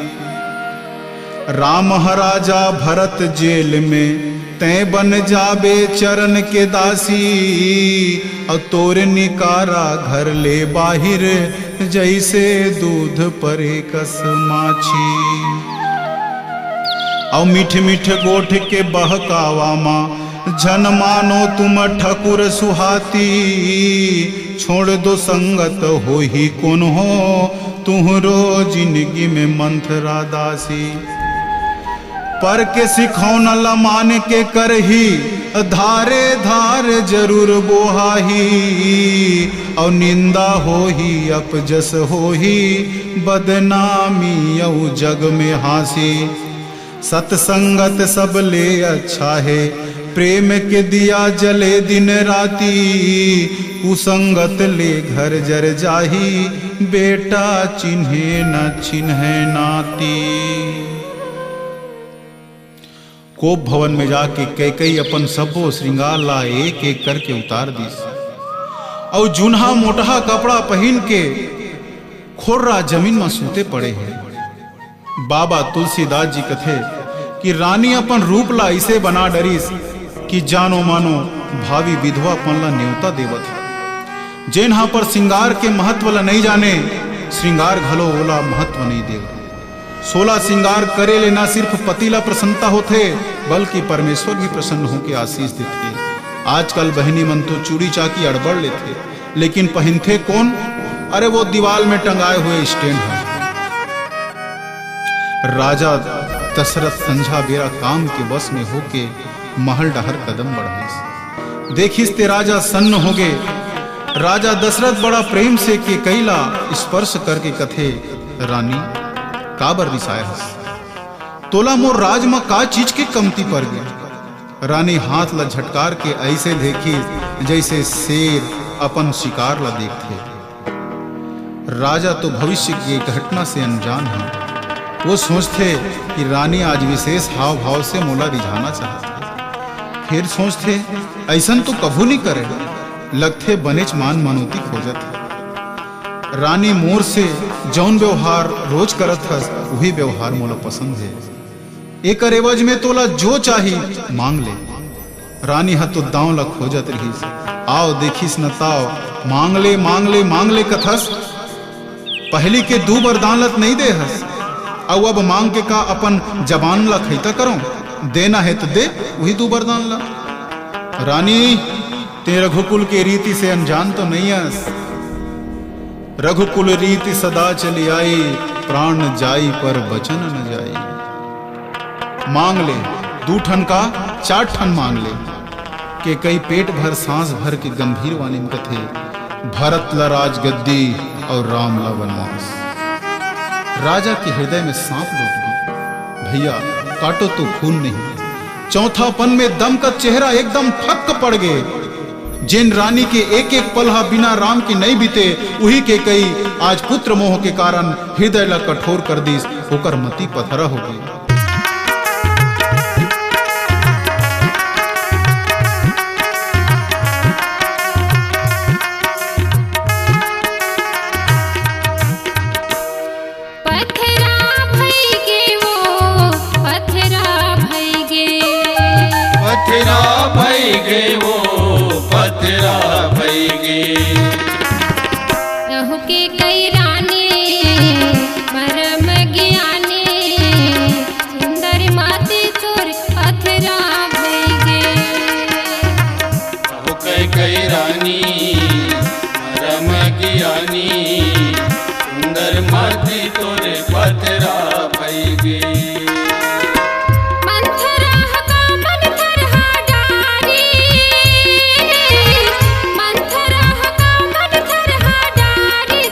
राम ह राजा भरत जेल में, तैं बन जाबे चरण के दासी। अउ तोर निकारा घर ले बाहिर, जइसे दूध परे कस माछी। अउ मीठ मीठ गोठ के बहकावा मा, झन मानो तुम ठकुर सुहाती। छोड़ दो संगत होही कोनो, तुहरो जिनगी में मंथरा दासी। पर के सिखौना ल मान के करही, धारे धार जरूर बोहाही। अउ निंदा होही, अपजस होही, बदनामी अउ जग में हांसी। सतसंगत सबले अच्छा हे, प्रेम के दिया जले दिन राती। कुसंगत ले घर जर जाही, बेटा चिन्हे न चिन्हे नाती। कोप भवन में जाके कैकई अपन सब्बो श्रृंगार ला एक एक करके उतार दिस। अउ जुनहा मोटहा कपड़ा पहिन के खोर्रा जमीन म सूते पड़े हे। बाबा तुलसीदास जी कथे कि रानी अपन रूप ला अइसे बना डरिस कि जानो मानो भावी विधवापन ला नेवता देवत हे। जेन हा पर श्रृंगार के महत्व ला नइ जाने, श्रृंगार घलो ओला महत्व नइ देवय। सोला श्रृंगार करे ले न सिर्फ पति ला प्रसन्नता होथे, बल्कि परमेश्वर भी प्रसन्न होके आशीष देथे। आजकल बहिनी मन तो चूड़ी चाकी अड़बड़ लेथे, लेकिन पहिनथे कोन? अरे, वो दीवाल में टंगाए हुए स्टैंड ह। राजा दशरथ संझा बेरा काम के वश में होके महल डहर कदम बढ़ाइस। देखिस ते राजा सन्न होगे। राजा दशरथ बड़ा प्रेम से कैकई ला स्पर्श करके कथे, "रानी, काबर रिसाए हस? तोला मोर राज म का चीज के कमती पर गे?" रानी हाथ ला झटकार के अइसे देखिस, जइसे शेर अपन शिकार ला देखथे। राजा तो भविष्य के घटना से अनजान हे। वो सोचथे कि रानी आज विशेष हाव-भाव से मोला रिझाना चाहत हे। फेर सोचथे, "अइसन तो कभू नइ करे, लगथे बनेच मान मनौती खोजत हे। रानी मोर से जउन व्यवहार रोज करत हस, उही व्यवहार मोला पसंद हे। एकर एवज में तोला जो चाही, मांग ले।" रानी ह तो दांव ल खोजत रिहिस। आव देखिस न ताव, "मांग ले, मांग ले, मांग ले," कथस। पहिली के दू बरदान ल त नइ दे हस, अउ अब मांग के का अपन जबान ल खइता करंव? देना हे त दे उही दू बरदान ल। रानी, तें रघुकुल के रीति से अनजान तो नइ अस। रघुकुल रीति सदा चली आई, प्राण जाई पर वचन न जाई। मांग ले, दू ठन का चार ठन मांग ले। कैकई पेट भर सांस भर के गंभीर वाणी में कथे, "भरत ला राजगद्दी अउ राम ला वनवास।" राजा के हृदय में सांप लौट गे। भैया, काटो तो खून नहीं। चौथापन में दमकत चेहरा एकदम फक्क पड़ गे। जेन रानी के एक एक पल हा बिना राम के नइ बीते, उही कैकई आज पुत्र मोह के कारण हृदय ला कठोर कर दिस, ओकर मति पथरा हो गे। पथरा भई गे वो, पथरा भई गे। पथरा भई गे वो, पथरा भई गे। रहु कैकई रानी, मरम ज्ञानी, सुंदर मति तोर पथरा भई गे। हो कैकई रानी, मरम ज्ञानी, सुंदर मति तोर पथरा भई गे। मंथरा ह का मंथर ह डारी, मंथरा ह का मंथर ह डारी,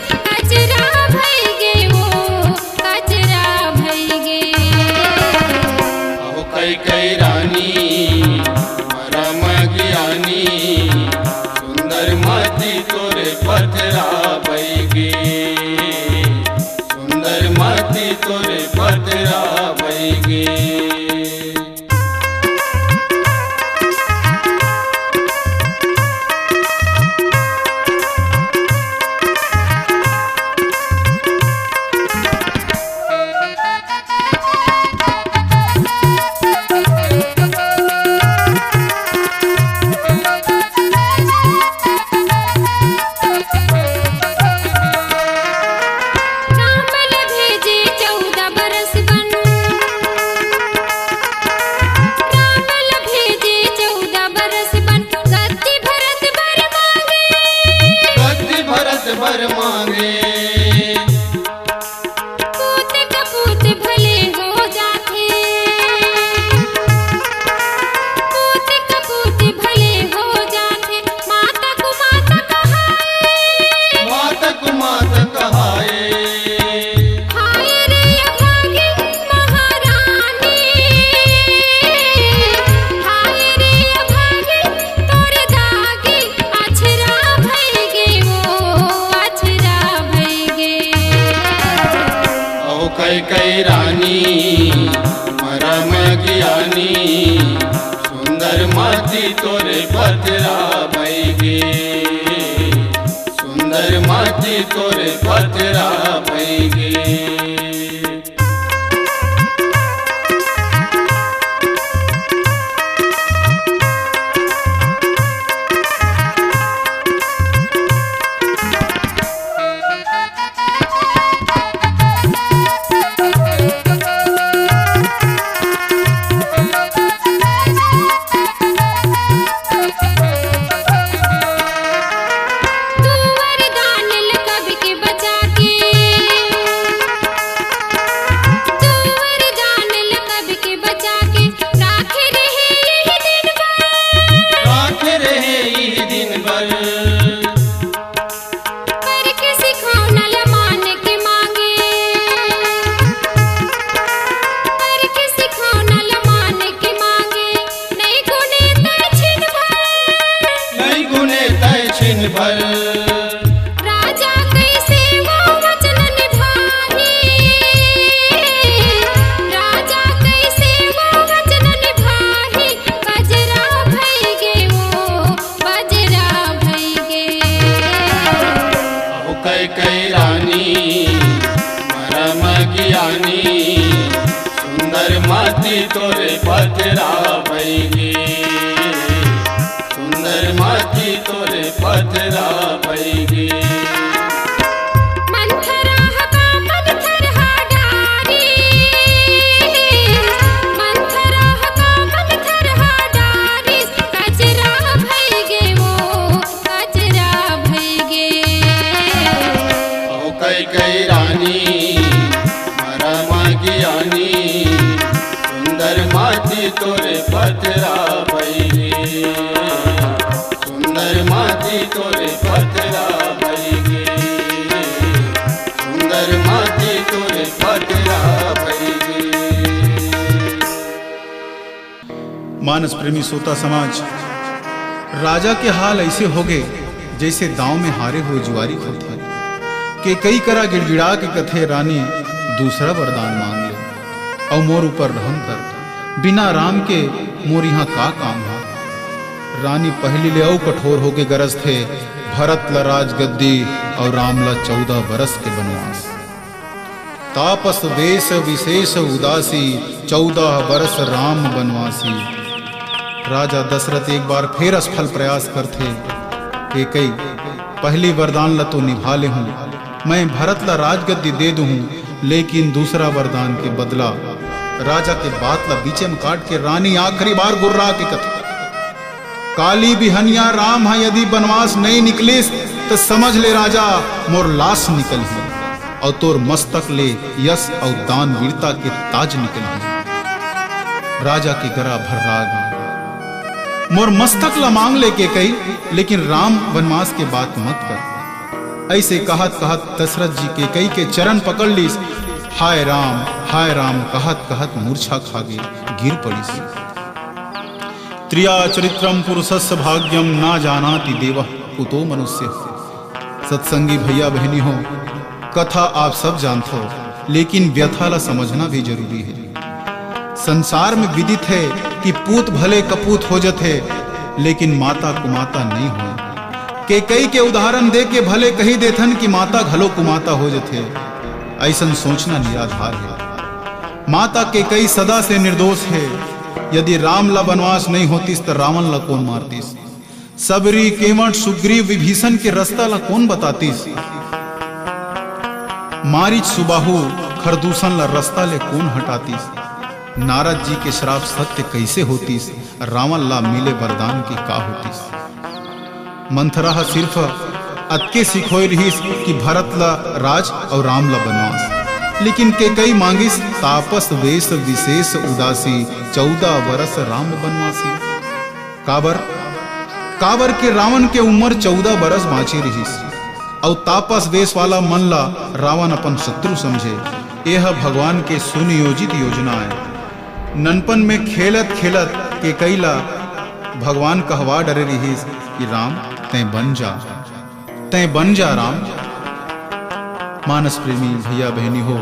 तोरे पथरा भइगे, सुंदर माटी तोरे पथरा भइगे। तू वरदान ल कब के बचा के, तू वरदान ल कब के बचा के, राखे रहे यही दिन भर। राखे रहे यही दिन भर। पर के सिखौना ल मान के मांगे, पर के सिखौना ल मान के मांगे, नइ गुने तय छिन भर। नइ गुने तय छिन भर। राजा कइसे वो वचन निभाही, राजा कइसे वो वचन निभाही, बजरा भइगे वो, बजरा भइगे। अहो कैकई रानी, मरम ज्ञानी, सुंदर माटी तोरे पथरा भइगे, सुंदर माटी तोरे पथरा भइगे। मंथरा ह का मंथर ह डारी, मंथरा ह का मंथर ह डारी, कचरा भइगे वो, कचरा भइगे। अहो कैकई रानी, मरम ज्ञानी, सुंदर माटी तोरे पथरा भइगे, सुंदर माटी तोरे पथरा भइगे, सुंदर माटी तोरे पथरा भइगे। मानस प्रेमी श्रोता समाज, राजा के हाल अइसे होगे, जइसे दांव में हारे हुए जुआरी होथे। केकई करा गिड़गिड़ा के कथे, "रानी, दूसरा वरदान मांग ले, अउ मोर ऊपर रहम कर। बिना राम के मोर इहां का काम हे?" रानी पहिली ले अउ कठोर होके गरजथे, "भरत ल राजगद्दी अउ राम ल चौदह बरस के बनवास।" तापस वेश विशेष उदासी, चौदह बरस राम बनवासी। राजा दशरथ एक बार फेर असफल प्रयास करथे। केकई, पहली वरदान ल तो निभा ले हूं, मैं भरत ल राजगद्दी दे दूं, लेकिन दूसरा वरदान के बदला। राजा के बात ल बीचे म काट के रानी आखिरी बार गुर्रा के कथे, काली बिहनिया राम ह यदि बनवास नइ निकलिस, त समझ ले राजा, मोर लाश निकलही, अउ तोर मस्तक ले यश अउ दानवीरता के ताज निकलही। राजा के गरा भर्रा गे, मोर मस्तक ला मांग ले केकई, लेकिन राम बनवास के बात मत कर। अइसे कहत कहत दशरथ जी केकई के चरण पकड़ लिस। हाय राम, हाय राम कहत कहत मूर्छा खा गे, गिर पड़िस। त्रिया चरित्रम पुरुषस्य भाग्यम ना जानाति देवः कुतो मनुष्यः। सत्संगी भैया बहिनी हो, कथा आप सब जानथो, लेकिन व्यथा ला समझना भी जरूरी हे। संसार में विदित हे कि पूत भले कपूत हो जथे, लेकिन माता कुमाता नइ होय। केकई के उदाहरण दे के भले कहि देथन कि माता घलो कुमाता हो जथे, अइसन सोचना निराधार हे। माता केकई सदा से निर्दोष हे। यदि राम ला बनवास नइ होतिस, त रावण ला कोन मारतिस? सबरी, केवट, सुग्रीव, विभीषण के रस्ता ला कोन बतातिस? मारीच, सुबाहु, खरदूषण ला रस्ता ले कोन हटातिस? नारद जी के श्राप सत्य कइसे होतिस? रावण ला मिले वरदान के का होतिस? मंथरा ह सिर्फ अतके सिखोय रिहिस कि भरत ला राज अउ राम ला बनवास, लेकिन केकई मांगिस तापस वेश विशेष उदासी, चौदह बरस राम बनवासी। काबर? काबर के रावण के उम्र चौदह बरस बांचे रिहिस, अउ तापस वेश वाला मन ला रावण अपन शत्रु समझे। एह भगवान के सुनियोजित योजना आय। ननपन में खेलत खेलत केकई ला भगवान कहवा डरे रिहिस कि राम, तैं बन जा, तैं बन जा राम। मानस प्रेमी भैया बहिनी हो,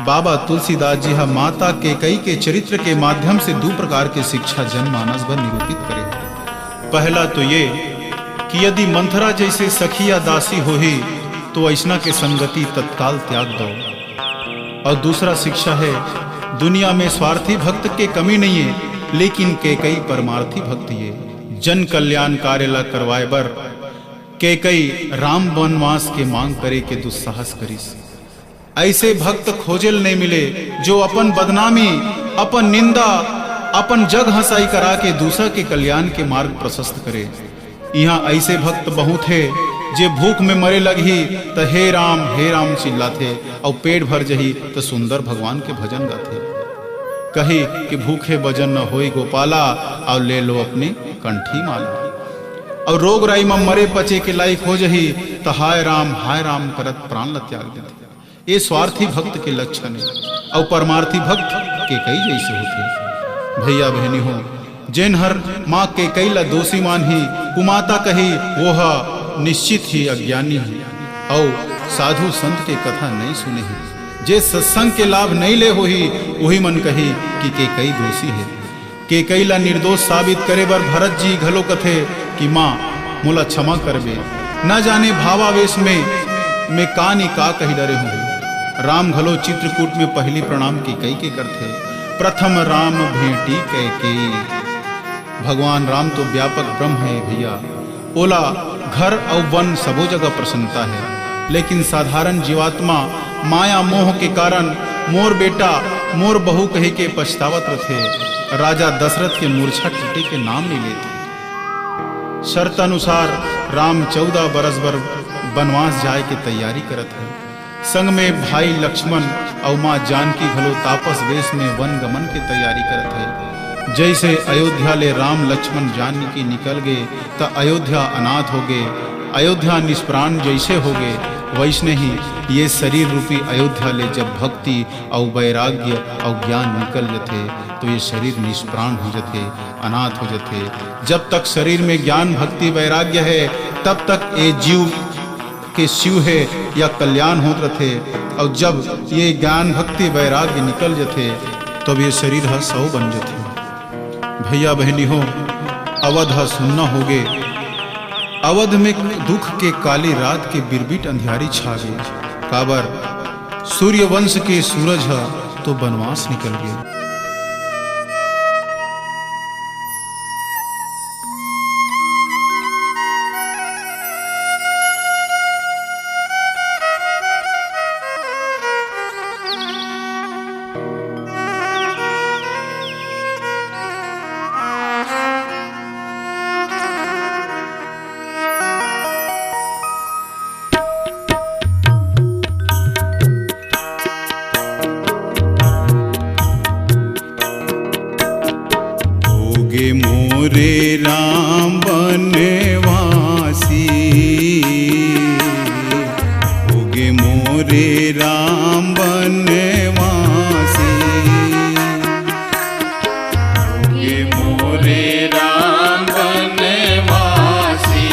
बाबा तुलसीदास जी ह माता केकई के चरित्र के माध्यम से दू प्रकार के शिक्षा जनमानस बर निरूपित करे। पहला तो ये कि यदि मंथरा जैसे सखी या दासी होही, तो ऐसना के संगति तत्काल त्याग दो। और दूसरा शिक्षा है, दुनिया में स्वार्थी भक्त के कमी नहीं है, लेकिन केकई परमार्थी भक्त ये। जन कल्याण कार्य ला करवाए बर केकई राम वनवास के मांग करे के दुस्साहस करिस। ऐसे भक्त खोजेल नहीं मिले, जो अपन बदनामी, अपन निंदा, अपन जग हंसाई करा के दूसरा के कल्याण के मार्ग प्रशस्त करे। इहाँ ऐसे भक्त बहुत हे, जे भूख में मरे लगही, त "हे राम, हे राम" चिल्लाथे, अउ पेट भर जही, त सुंदर भगवान के भजन गाथे। कही कि "भूखे भजन न होई गोपाला, अउ ले लो अपनी कंठी माला।" अउ रोग राई म मरे पचे के लायक हो जही, त "हाय राम, हाय राम" करत प्राण ल त्याग देथे। ये स्वार्थी भक्त के लक्षण हे, अउ परमार्थी भक्त केकई जैसे होथे। भैया बहनी हो, जेन हर माँ केकई ला दोषी मानही, कुमाता कही, वो ह निश्चित ही अज्ञानी हे, अउ साधु संत के कथा नहीं सुने हे। जे सत्संग के लाभ नहीं ले होही, वही मन कही कि केकई दोषी हे। केकई ला निर्दोष साबित करे बर भरत जी घलो कथे कि "माँ, मोला क्षमा करबे, न जाने भावावेश में मैं का नी का कही डरे हूँ।" राम घलो चित्रकूट में पहली प्रणाम केकई के करथे, "प्रथम राम भेंटी कैकेयी।" भगवान राम तो व्यापक ब्रह्म हे भैया, ओला घर अउ वन सबो जगह प्रसन्नता हे, लेकिन साधारण जीवात्मा माया मोह के कारण "मोर बेटा, मोर बहू" कहि के पछतावत रथे। राजा दशरथ के मूर्छा टूटे के नाम नहीं लेते। शर्त अनुसार राम चौदह बरस बर बनवास जाए के तैयारी करत हे। संग में भाई लक्ष्मण अउ माँ जानकी घलो तापस वेश में वन गमन के तैयारी करत हे। जैसे अयोध्या ले राम लक्ष्मण जानकी निकल गे, त अयोध्या अनाथ हो गे। अयोध्या निष्प्राण जैसे हो गे, वैसने ही ये शरीर रूपी अयोध्या ले जब भक्ति अउ वैराग्य अउ ज्ञान निकल जथे, तो ये शरीर निष्प्राण हो जथे, अनाथ हो जथे। जब तक शरीर में ज्ञान, भक्ति, वैराग्य हे, तब तक ये जीव के शिव हे या कल्याण होत रथे। अउ जब ये ज्ञान, भक्ति, वैराग्य निकल जथे, तब ये शरीर ह शव बन जथे। भैया बहनी हो, अवध ह सुन्ना होगे। अवध में दुख के काली रात के बिरबिट अंधियारी छा गे। काबर, सूर्यवंश के सूरज ह तो बनवास निकल गे। होगे मोरे राम बनवासी, होगे मोरे राम बनवासी। होगे मोरे राम बनवासी,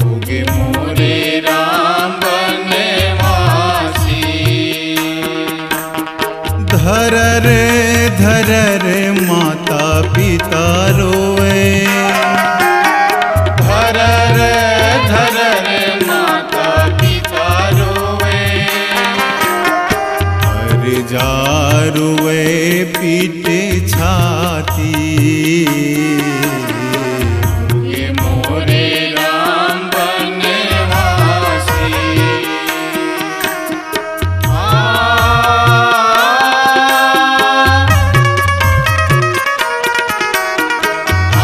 होगे मोरे राम बनवासी। धरर धरर माता पिता रोए, धरर धरर माता पिता रोए। हर जा रोवे पीठ छाती। ये मोरे राम बनवासी। आ, आ,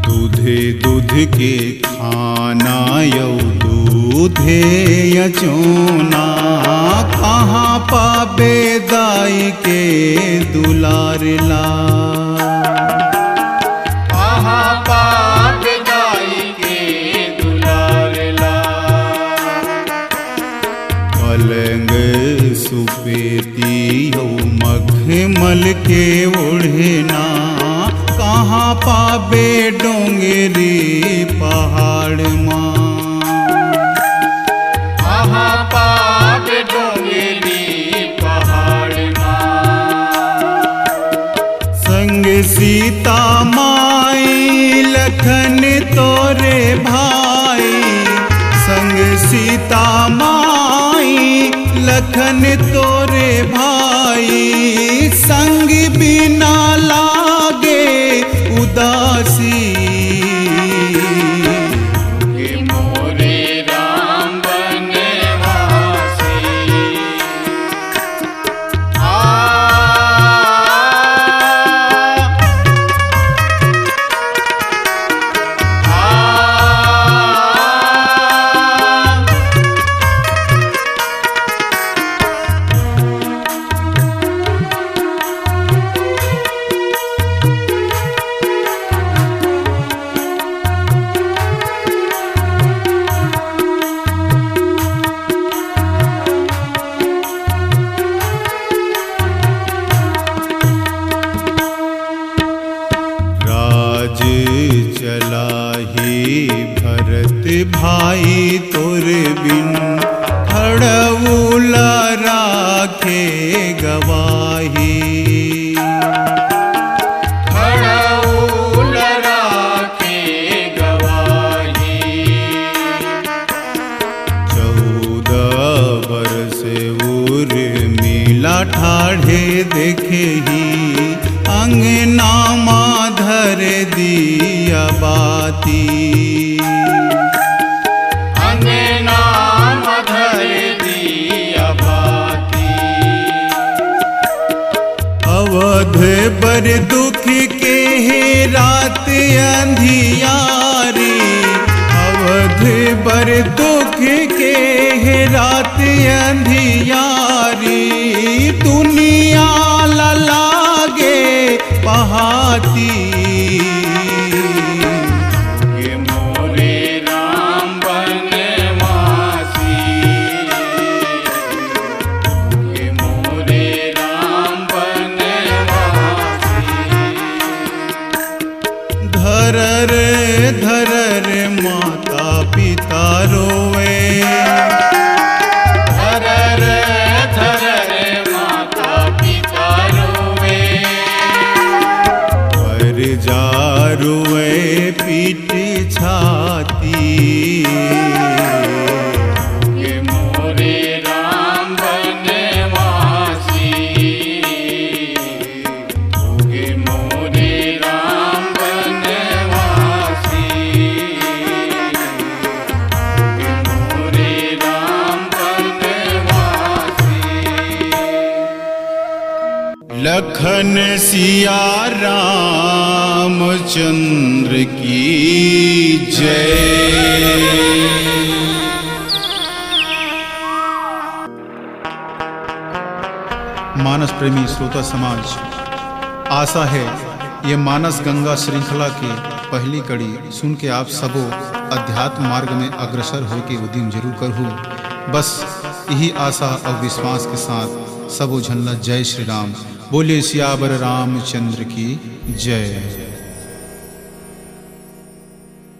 दूधे दूध के खाना अउ दूधे अचोना, कहाँ पाबे दाई के दुलार ला। कहाँ पाबे दाई के मल के ओढ़ना कहाँ पाबे डोंगरी पहाड़ मा। कहाँ पाबे डोंगरी पहाड़ मा। संग सीता माई लखन तोरे भाई, संग सीता माई लखन तोरे भाई, संग बिना लागे उदासी। हे मोरे राम बनवासी। आ, आ, राज चलाही भरत भाई तोर बिन, खड़उला राखे गवाही। खड़उला राखे गवाही। चौदह बरस उर्मिला ठाढ़े देखही, अंगना मा धर दिया बाती। अंगना मा धर दिया बाती। अवध बर दुख के हे रात अंधियारी, अवध बर दुख के हे रात अंधियारी, दुनिया ला लागे पहाती। हे मोरे राम बनवासी, हे मोरे राम बनवासी। धरर धरर माता पिता रोवे, धरर धरर माता पिता रोवे, पर जा रोवे पीठ छाती। हे मोरे राम बनवासी, हे मोरे राम बनवासी, हे मोरे राम बनवासी। लखन सिया रामचंद्र की जय। मानस प्रेमी श्रोता समाज, आशा है ये मानस गंगा श्रृंखला के पहली कड़ी सुन के आप सबो अध्यात्म मार्ग में अग्रसर होय के उद्यम जरूर करहु। बस यही आशा और विश्वास के साथ सबो झन ला जय श्री राम। बोलिए सियावर रामचंद्र की जय।